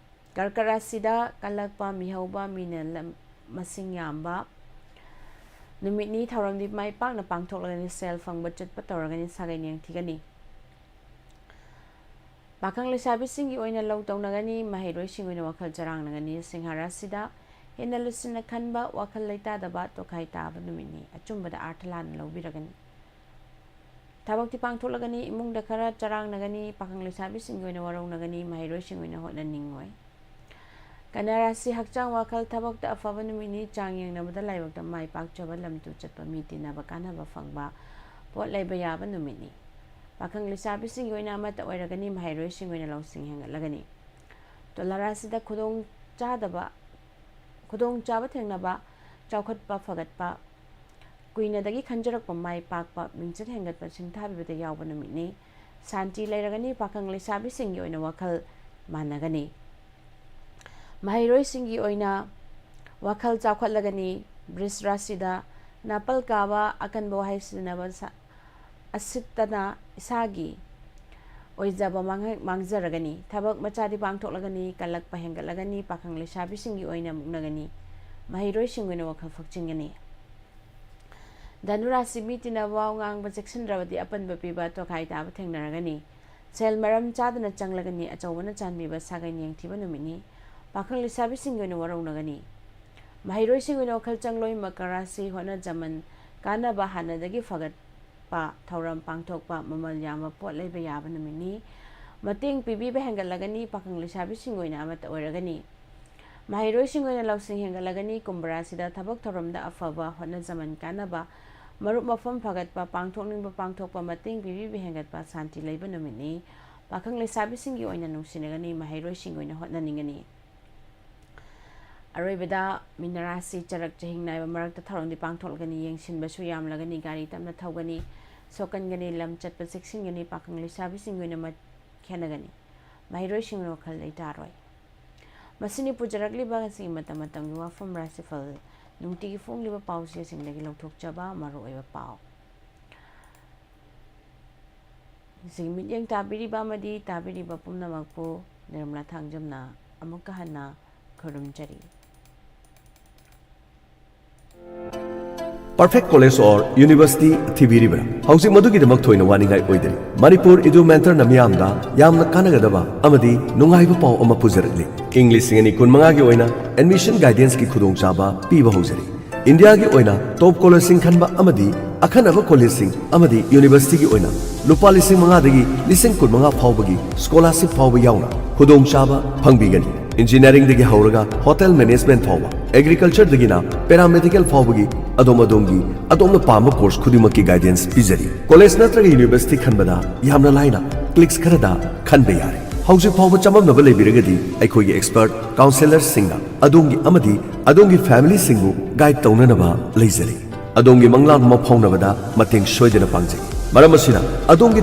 ꯀꯔꯀꯠ ꯔꯥꯁꯤꯗ ꯀꯜꯂꯛꯄ, ꯃꯤꯍꯧꯕ, ꯃꯤꯅ ꯂꯝ-, ꯃꯁꯤꯡ ꯌꯥꯝꯕ ꯅꯨꯃꯤꯠꯅꯤ, ꯊꯧꯔꯝꯗꯤ ꯃꯥꯏ ꯄꯥꯛꯅ ꯄꯥꯡꯊꯣꯛꯂꯒꯅꯤ, ꯁꯦꯜ ꯐꯪꯕ ꯆꯠꯄ ꯇꯧꯔꯒꯅꯤ, ꯁꯥꯒꯩ ꯅꯦꯡꯊꯤꯒꯅꯤ꯫ ꯄꯥꯈꯪ ꯂꯩꯁꯥꯕꯤꯁꯤꯡꯒꯤ ꯑꯣꯏꯅ ꯂꯧ ꯇꯧꯅꯒꯅꯤ, ꯃꯍꯩꯔꯣꯏꯁꯤꯡꯒꯤ ꯑꯣꯏꯅ ꯋꯥꯈꯜ ꯆꯔꯥꯡꯅꯒꯅꯤ, ꯁꯤꯡꯍ ꯔꯥꯁꯤꯗ ꯍꯦꯟꯅ ꯂꯨꯁꯤꯟꯅ ꯈꯟꯕ, ꯋꯥꯈꯜ ꯂꯩꯇꯥꯗꯕ, ꯇꯣꯈꯥꯏ ꯇꯥꯕ ꯅꯨꯃꯤꯠꯅꯤ, ꯑꯆꯨꯝꯕꯗ ꯑꯥꯔꯊ ꯂꯥꯟꯅ ꯂꯧꯕꯤꯔꯒꯅꯤ꯫ ꯊꯕꯛꯇꯤ ꯄꯥꯡꯊꯣꯛꯂꯒꯅꯤ, ꯏꯃꯨꯡꯗ ꯈꯔ ꯆꯔꯥꯡꯅꯒꯅꯤ, ꯄꯥꯈꯪ ꯂꯩꯁꯥꯕꯤꯁꯤꯡꯒꯤ ꯑꯣꯏꯅ ꯋꯥꯔꯧꯅꯒꯅꯤ, ꯃꯍꯩꯔꯣꯏꯁꯤꯡꯒꯤ ꯑꯣꯏꯅ ꯍꯣꯠꯅꯅꯤꯡꯉꯣꯏ꯫ ꯀꯟꯌꯥ ꯔꯥꯁꯤ, ꯍꯛꯆꯥꯡ ꯋꯥꯈꯜ ꯊꯕꯛꯇ ꯑꯐꯕ ꯅꯨꯃꯤꯠꯅꯤ, ꯆꯥꯡ ꯌꯦꯡꯅꯕꯗ ꯂꯥꯏꯕꯛꯇ ꯃꯥꯏ ꯄꯥꯛꯆꯕ, ꯂꯝ ꯇꯨ ꯆꯠꯄ, ꯃꯤ ꯇꯤꯟꯅꯕ ꯀꯥꯟꯅꯕ ꯐꯪꯕ, ꯄꯣꯠ ꯂꯩꯕ ꯌꯥꯕ ꯅꯨꯃꯤꯠꯅꯤ꯫ ꯄꯥꯈꯪ ꯂꯩꯁꯥꯕꯤꯁꯤꯡꯒꯤ ꯑꯣꯏꯅ ꯑꯃꯠꯇ ꯑꯣꯏꯔꯒꯅꯤ, ꯃꯍꯩꯔꯣꯏꯁꯤꯡꯒꯤ ꯑꯣꯏꯅ ꯂꯧꯁꯤꯡ ꯍꯦꯟꯒꯠꯂꯒꯅꯤ꯫ ꯇꯨꯂꯥ ꯔꯥꯁꯤꯗ ꯈꯨꯗꯣꯡ ꯆꯥꯗꯕ, ꯈꯨꯗꯣꯡ ꯆꯥꯕ ꯊꯦꯡꯅꯕ, ꯆꯥꯎꯈꯠꯄ ꯐꯒꯠꯄ, ꯀꯨꯏꯅꯗꯒꯤ ꯈꯟꯖꯔꯛꯄ ꯃꯥꯏ ꯄꯥꯛꯄ, ꯃꯤꯡꯆꯠ ꯍꯦꯟꯒꯠꯄ ꯁꯤꯡꯊꯥꯕꯤꯕꯗ ꯌꯥꯎꯕ ꯅꯨꯃꯤꯠꯅꯤ꯫ ꯁꯥꯟꯇꯤ ꯂꯩꯔꯒꯅꯤ, ꯄꯥꯈꯪ ꯂꯩꯁꯥꯕꯤꯁꯤꯡꯒꯤ ꯑꯣꯏꯅ ꯋꯥꯈꯜ ꯃꯥꯟꯅꯒꯅꯤ꯫ ꯃꯍꯩꯔꯣꯏꯁꯤꯡꯒꯤ ꯑꯣꯏꯅ ꯋꯥꯈꯜ ꯆꯥꯎꯈꯠꯂꯒꯅꯤ꯫ ꯕ꯭ꯔꯤꯖ ꯔꯥꯁꯤꯗ ꯅꯥꯄꯜ ꯀꯥꯕ, ꯑꯀꯟꯕ ꯋꯥꯍꯩ ꯁꯤꯖꯤꯟꯅꯕ ꯁꯥ-, ꯑꯁꯤꯠꯇꯅ ꯏꯁꯥꯒꯤ ꯑꯣꯏꯖꯕ ꯃꯥꯡꯍ-, ꯃꯥꯡꯖꯔꯒꯅꯤ꯫ ꯊꯕꯛ ꯃꯆꯥꯗꯤ ꯄꯥꯡꯊꯣꯛꯂꯒꯅꯤ, ꯀꯜꯂꯛꯄ ꯍꯦꯟꯒꯠꯂꯒꯅꯤ, ꯄꯥꯈꯪ ꯂꯩꯁꯥꯕꯤꯁꯤꯡꯒꯤ ꯑꯣꯏꯅ ꯃꯨꯛꯅꯒꯅꯤ꯫ ꯃꯍꯩꯔꯣꯏꯁꯤꯡ ꯑꯣꯏꯅ ꯋꯥꯈꯜ ꯐꯛꯆꯤꯟꯒꯅꯤ꯫ ꯙꯅꯨꯔꯥꯁꯤ ꯃꯤ ꯇꯤꯟꯅꯕ, ꯋꯥ ꯉꯥꯡꯕ ꯆꯦꯛꯁꯤꯟꯗ꯭ꯔꯕꯗꯤ ꯑꯄꯟꯕ ꯄꯤꯕ, ꯇꯣꯈꯥꯏ ꯇꯥꯕ ꯊꯦꯡꯅꯔꯒꯅꯤ꯫ ꯁꯦꯜ ꯃꯔꯝ ꯆꯥꯗꯅ ꯆꯪꯂꯒꯅꯤ, ꯑꯆꯧꯕꯅ ꯆꯥꯟꯕꯤꯕ, ꯁꯥꯒꯩ ꯌꯦꯡꯊꯤꯕ ꯅꯨꯃꯤꯠꯅꯤ꯫ ꯄꯥꯈꯪ ꯂꯩꯁꯥꯕꯤꯁꯤꯡꯒꯤ ꯑꯣꯏꯅ ꯋꯥꯔꯧꯅꯒꯅꯤ꯫ ꯃꯍꯩꯔꯣꯏꯁꯤꯡꯒꯤ ꯑꯣꯏꯅ ꯋꯥꯈꯜ ꯆꯪꯂꯣꯏ, ꯃꯀꯔ ꯔꯥꯁꯤ ꯍꯣꯠꯅꯖꯃꯟ ꯀꯥꯟꯅꯕ ꯍꯥꯟꯅꯗꯒꯤ ꯐꯒꯠꯄ, ꯊꯧꯔꯝ ꯄꯥꯡꯊꯣꯛꯄ, ꯃꯃꯜ ꯌꯥꯝꯕ ꯄꯣꯠ ꯂꯩꯕ ꯌꯥꯕ ꯅꯨꯃꯤꯠꯅꯤ꯫ ꯃꯇꯦꯡ ꯄꯤꯕꯤꯕ ꯍꯦꯟꯒꯠꯂꯒꯅꯤ, ꯄꯥꯈꯪ ꯂꯩꯁꯥꯕꯤꯁꯤꯡꯒꯤ ꯑꯣꯏꯅ ꯑꯃꯠꯇ ꯑꯣꯏꯔꯒꯅꯤ꯫ ꯃꯍꯩꯔꯣꯏꯁꯤꯡ ꯑꯣꯏꯅ ꯂꯧꯁꯤꯡ ꯍꯦꯟꯒꯠꯂꯒꯅꯤ꯫ ꯀꯨꯝꯚ ꯔꯥꯁꯤꯗ ꯊꯕꯛ ꯊꯧꯔꯝꯗ ꯑꯐꯕ, ꯍꯣꯠꯅꯖꯃꯟ ꯀꯥꯟꯅꯕ, ꯃꯔꯨꯞ ꯃꯐꯝ ꯐꯒꯠꯄ, ꯄꯥꯡꯊꯣꯛꯅꯤꯡꯕ ꯄꯥꯡꯊꯣꯛꯄ, ꯃꯇꯦꯡ ꯄꯤꯕꯤꯕ ꯍꯦꯟꯒꯠꯄ, ꯁꯥꯟꯇꯤ ꯂꯩꯕ ꯅꯨꯃꯤꯠꯅꯤ꯫ ꯄꯥꯈꯪ ꯂꯩꯁꯥꯕꯤꯁꯤꯡꯒꯤ ꯑꯣꯏꯅ ꯅꯨꯡꯁꯤꯅꯒꯅꯤ, ꯃꯍꯩꯔꯣꯏꯁꯤꯡꯒꯤ ꯑꯣꯏꯅ ꯍꯣꯠꯅꯅꯤꯡꯒꯅꯤ꯫ ꯑꯔꯣꯏꯕꯗ ꯃꯤꯅ ꯔꯥꯁꯤ ꯆꯔꯛ ꯆꯍꯤꯡ ꯅꯥꯏꯕ ꯃꯔꯛꯇ ꯊꯧꯔꯝꯗꯤ ꯄꯥꯡꯊꯣꯛꯂꯒꯅꯤ, ꯌꯦꯡꯁꯤꯟꯕꯁꯨ ꯌꯥꯝꯂꯒꯅꯤ, ꯒꯥꯔꯤ ꯇꯞꯅ ꯊꯧꯒꯅꯤ, ꯁꯣꯛꯀꯟꯒꯅꯤ, ꯂꯝ ꯆꯠꯄ ꯆꯦꯛꯁꯤꯟꯒꯅꯤ, ꯄꯥꯈꯪ ꯂꯩꯁꯥꯕꯤꯁꯤꯡꯒꯤ ꯑꯣꯏꯅ ꯃꯠ ꯈꯦꯠꯅꯒꯅꯤ, ꯃꯍꯩꯔꯣꯏꯁꯤꯡꯒꯤ ꯋꯥꯈꯜ ꯂꯩꯇꯥꯔꯣꯏ꯫ ꯃꯁꯤꯅꯤ ꯄꯨꯖꯔꯛꯂꯤꯕ ꯉꯁꯤꯒꯤ ꯃꯇꯝ ꯃꯇꯝꯒꯤ ꯋꯥꯐꯝ ꯔꯥꯁꯤꯐꯜ ꯅꯨꯡꯇꯤꯒꯤ ꯐꯣꯡꯂꯤꯕ ꯄꯥꯎꯆꯦꯁꯤꯡꯗꯒꯤ ꯂꯧꯊꯣꯛꯆꯕ ꯃꯔꯨꯑꯣꯏꯕ ꯄꯥꯎ꯫ ꯉꯁꯤꯒꯤ ꯃꯤꯠꯌꯦꯡ ꯇꯥꯕꯤꯔꯤꯕ ꯑꯃꯗꯤ ꯇꯥꯕꯤꯔꯤꯕ ꯄꯨꯝꯅꯃꯛꯄꯨ ꯅꯤꯔꯃꯂꯥ ꯊꯥꯡꯖꯝꯅ ꯑꯃꯨꯛꯀ ꯍꯟꯅ ꯈꯨꯔꯨꯝꯖꯔꯤ꯫ Perfect college or university ꯊꯤꯕꯤꯔꯤꯕ꯭ꯔꯥ? ꯍꯧꯖꯤꯛ ꯃꯗꯨꯒꯤꯗꯃꯛ ꯊꯣꯏꯅ ꯋꯥꯅꯤꯡꯉꯥꯏ ꯑꯣꯏꯗꯔꯤ꯫ ꯃꯅꯤꯄꯨꯔ ꯏꯗꯨ ꯃꯦꯟꯇꯔꯅ ꯃꯤꯌꯥꯝꯗ ꯌꯥꯝꯅ ꯀꯥꯟꯅꯒꯗꯕ ꯑꯃꯗꯤ ꯅꯨꯡꯉꯥꯏꯕ ꯄꯥꯎ ꯑꯃ ꯄꯨꯖꯔꯛꯂꯤ꯫ ꯏꯪ ꯂꯤꯁꯤꯡ ꯑꯅꯤ ꯀꯨꯟꯃꯉꯥꯒꯤ ꯑꯣꯏꯅ admission guidanceꯀꯤ ꯈꯨꯗꯣꯡꯆꯥꯕ ꯄꯤꯕ ꯍꯧꯖꯔꯤ꯫ ꯏꯟꯗꯤꯌꯥꯒꯤ ꯑꯣꯏꯅ top collegeꯁꯤꯡ ꯈꯟꯕ ꯑꯃꯗꯤ ꯑꯈꯟꯅꯕ collegeꯁꯤꯡ ꯑꯃꯗꯤ universityꯒꯤ ꯑꯣꯏꯅ ꯂꯨꯄꯥ ꯂꯤꯁꯤꯡ ꯃꯉꯥꯗꯒꯤ ꯂꯤꯁꯤꯡ ꯀꯨꯟꯃꯉꯥ ꯐꯥꯎꯕꯒꯤ scholarship ꯐꯥꯎꯕ ꯌꯥꯎꯅ ꯈꯨꯗꯣꯡꯆꯥꯕ ꯐꯪꯕꯤꯒꯅꯤ꯫ Engineeringꯗꯒꯤ ꯍꯧꯔꯒ hotel management ꯐꯥꯎꯕ, agricultureꯗꯒꯤꯅ paramedical ꯐꯥꯎꯕꯒꯤ ꯑꯗꯣꯝ ꯑꯗꯣꯝꯒꯤ ꯑꯗꯣꯝꯅ ꯄꯥꯝꯕ course ꯈꯨꯗꯤꯡꯃꯛꯀꯤ guidance ꯄꯤꯖꯔꯤ꯫ College ꯅꯠꯇ꯭ꯔꯒ university ꯈꯟꯕꯗ ꯌꯥꯝꯅ ꯂꯥꯏꯅ clicks ꯈꯔꯗ ꯈꯟꯕ ꯌꯥꯔꯦ꯫ ꯍꯧꯖꯤꯛ ꯐꯥꯎꯕ ꯆꯃꯝꯅꯕ ꯂꯩꯕꯤꯔꯒꯗꯤ ꯑꯩꯈꯣꯏꯒꯤ expert counsellorꯁꯤꯡꯅ ꯑꯗꯣꯝꯒꯤ ꯑꯃꯗꯤ ꯑꯗꯣꯝꯒꯤ familyꯁꯤꯡꯕꯨ guide ꯇꯧꯅꯅꯕ ꯂꯩꯖꯔꯤ꯫ ꯑꯗꯣꯝꯒꯤ ꯃꯪꯂꯥꯟ ꯑꯃ ꯐꯥꯎꯅꯕꯗ ꯃꯇꯦꯡ ꯁꯣꯏꯗꯅ ꯄꯥꯡꯖꯩ꯫ ꯃꯔꯝ ꯑꯁꯤꯅ ꯑꯗꯣꯝꯒꯤ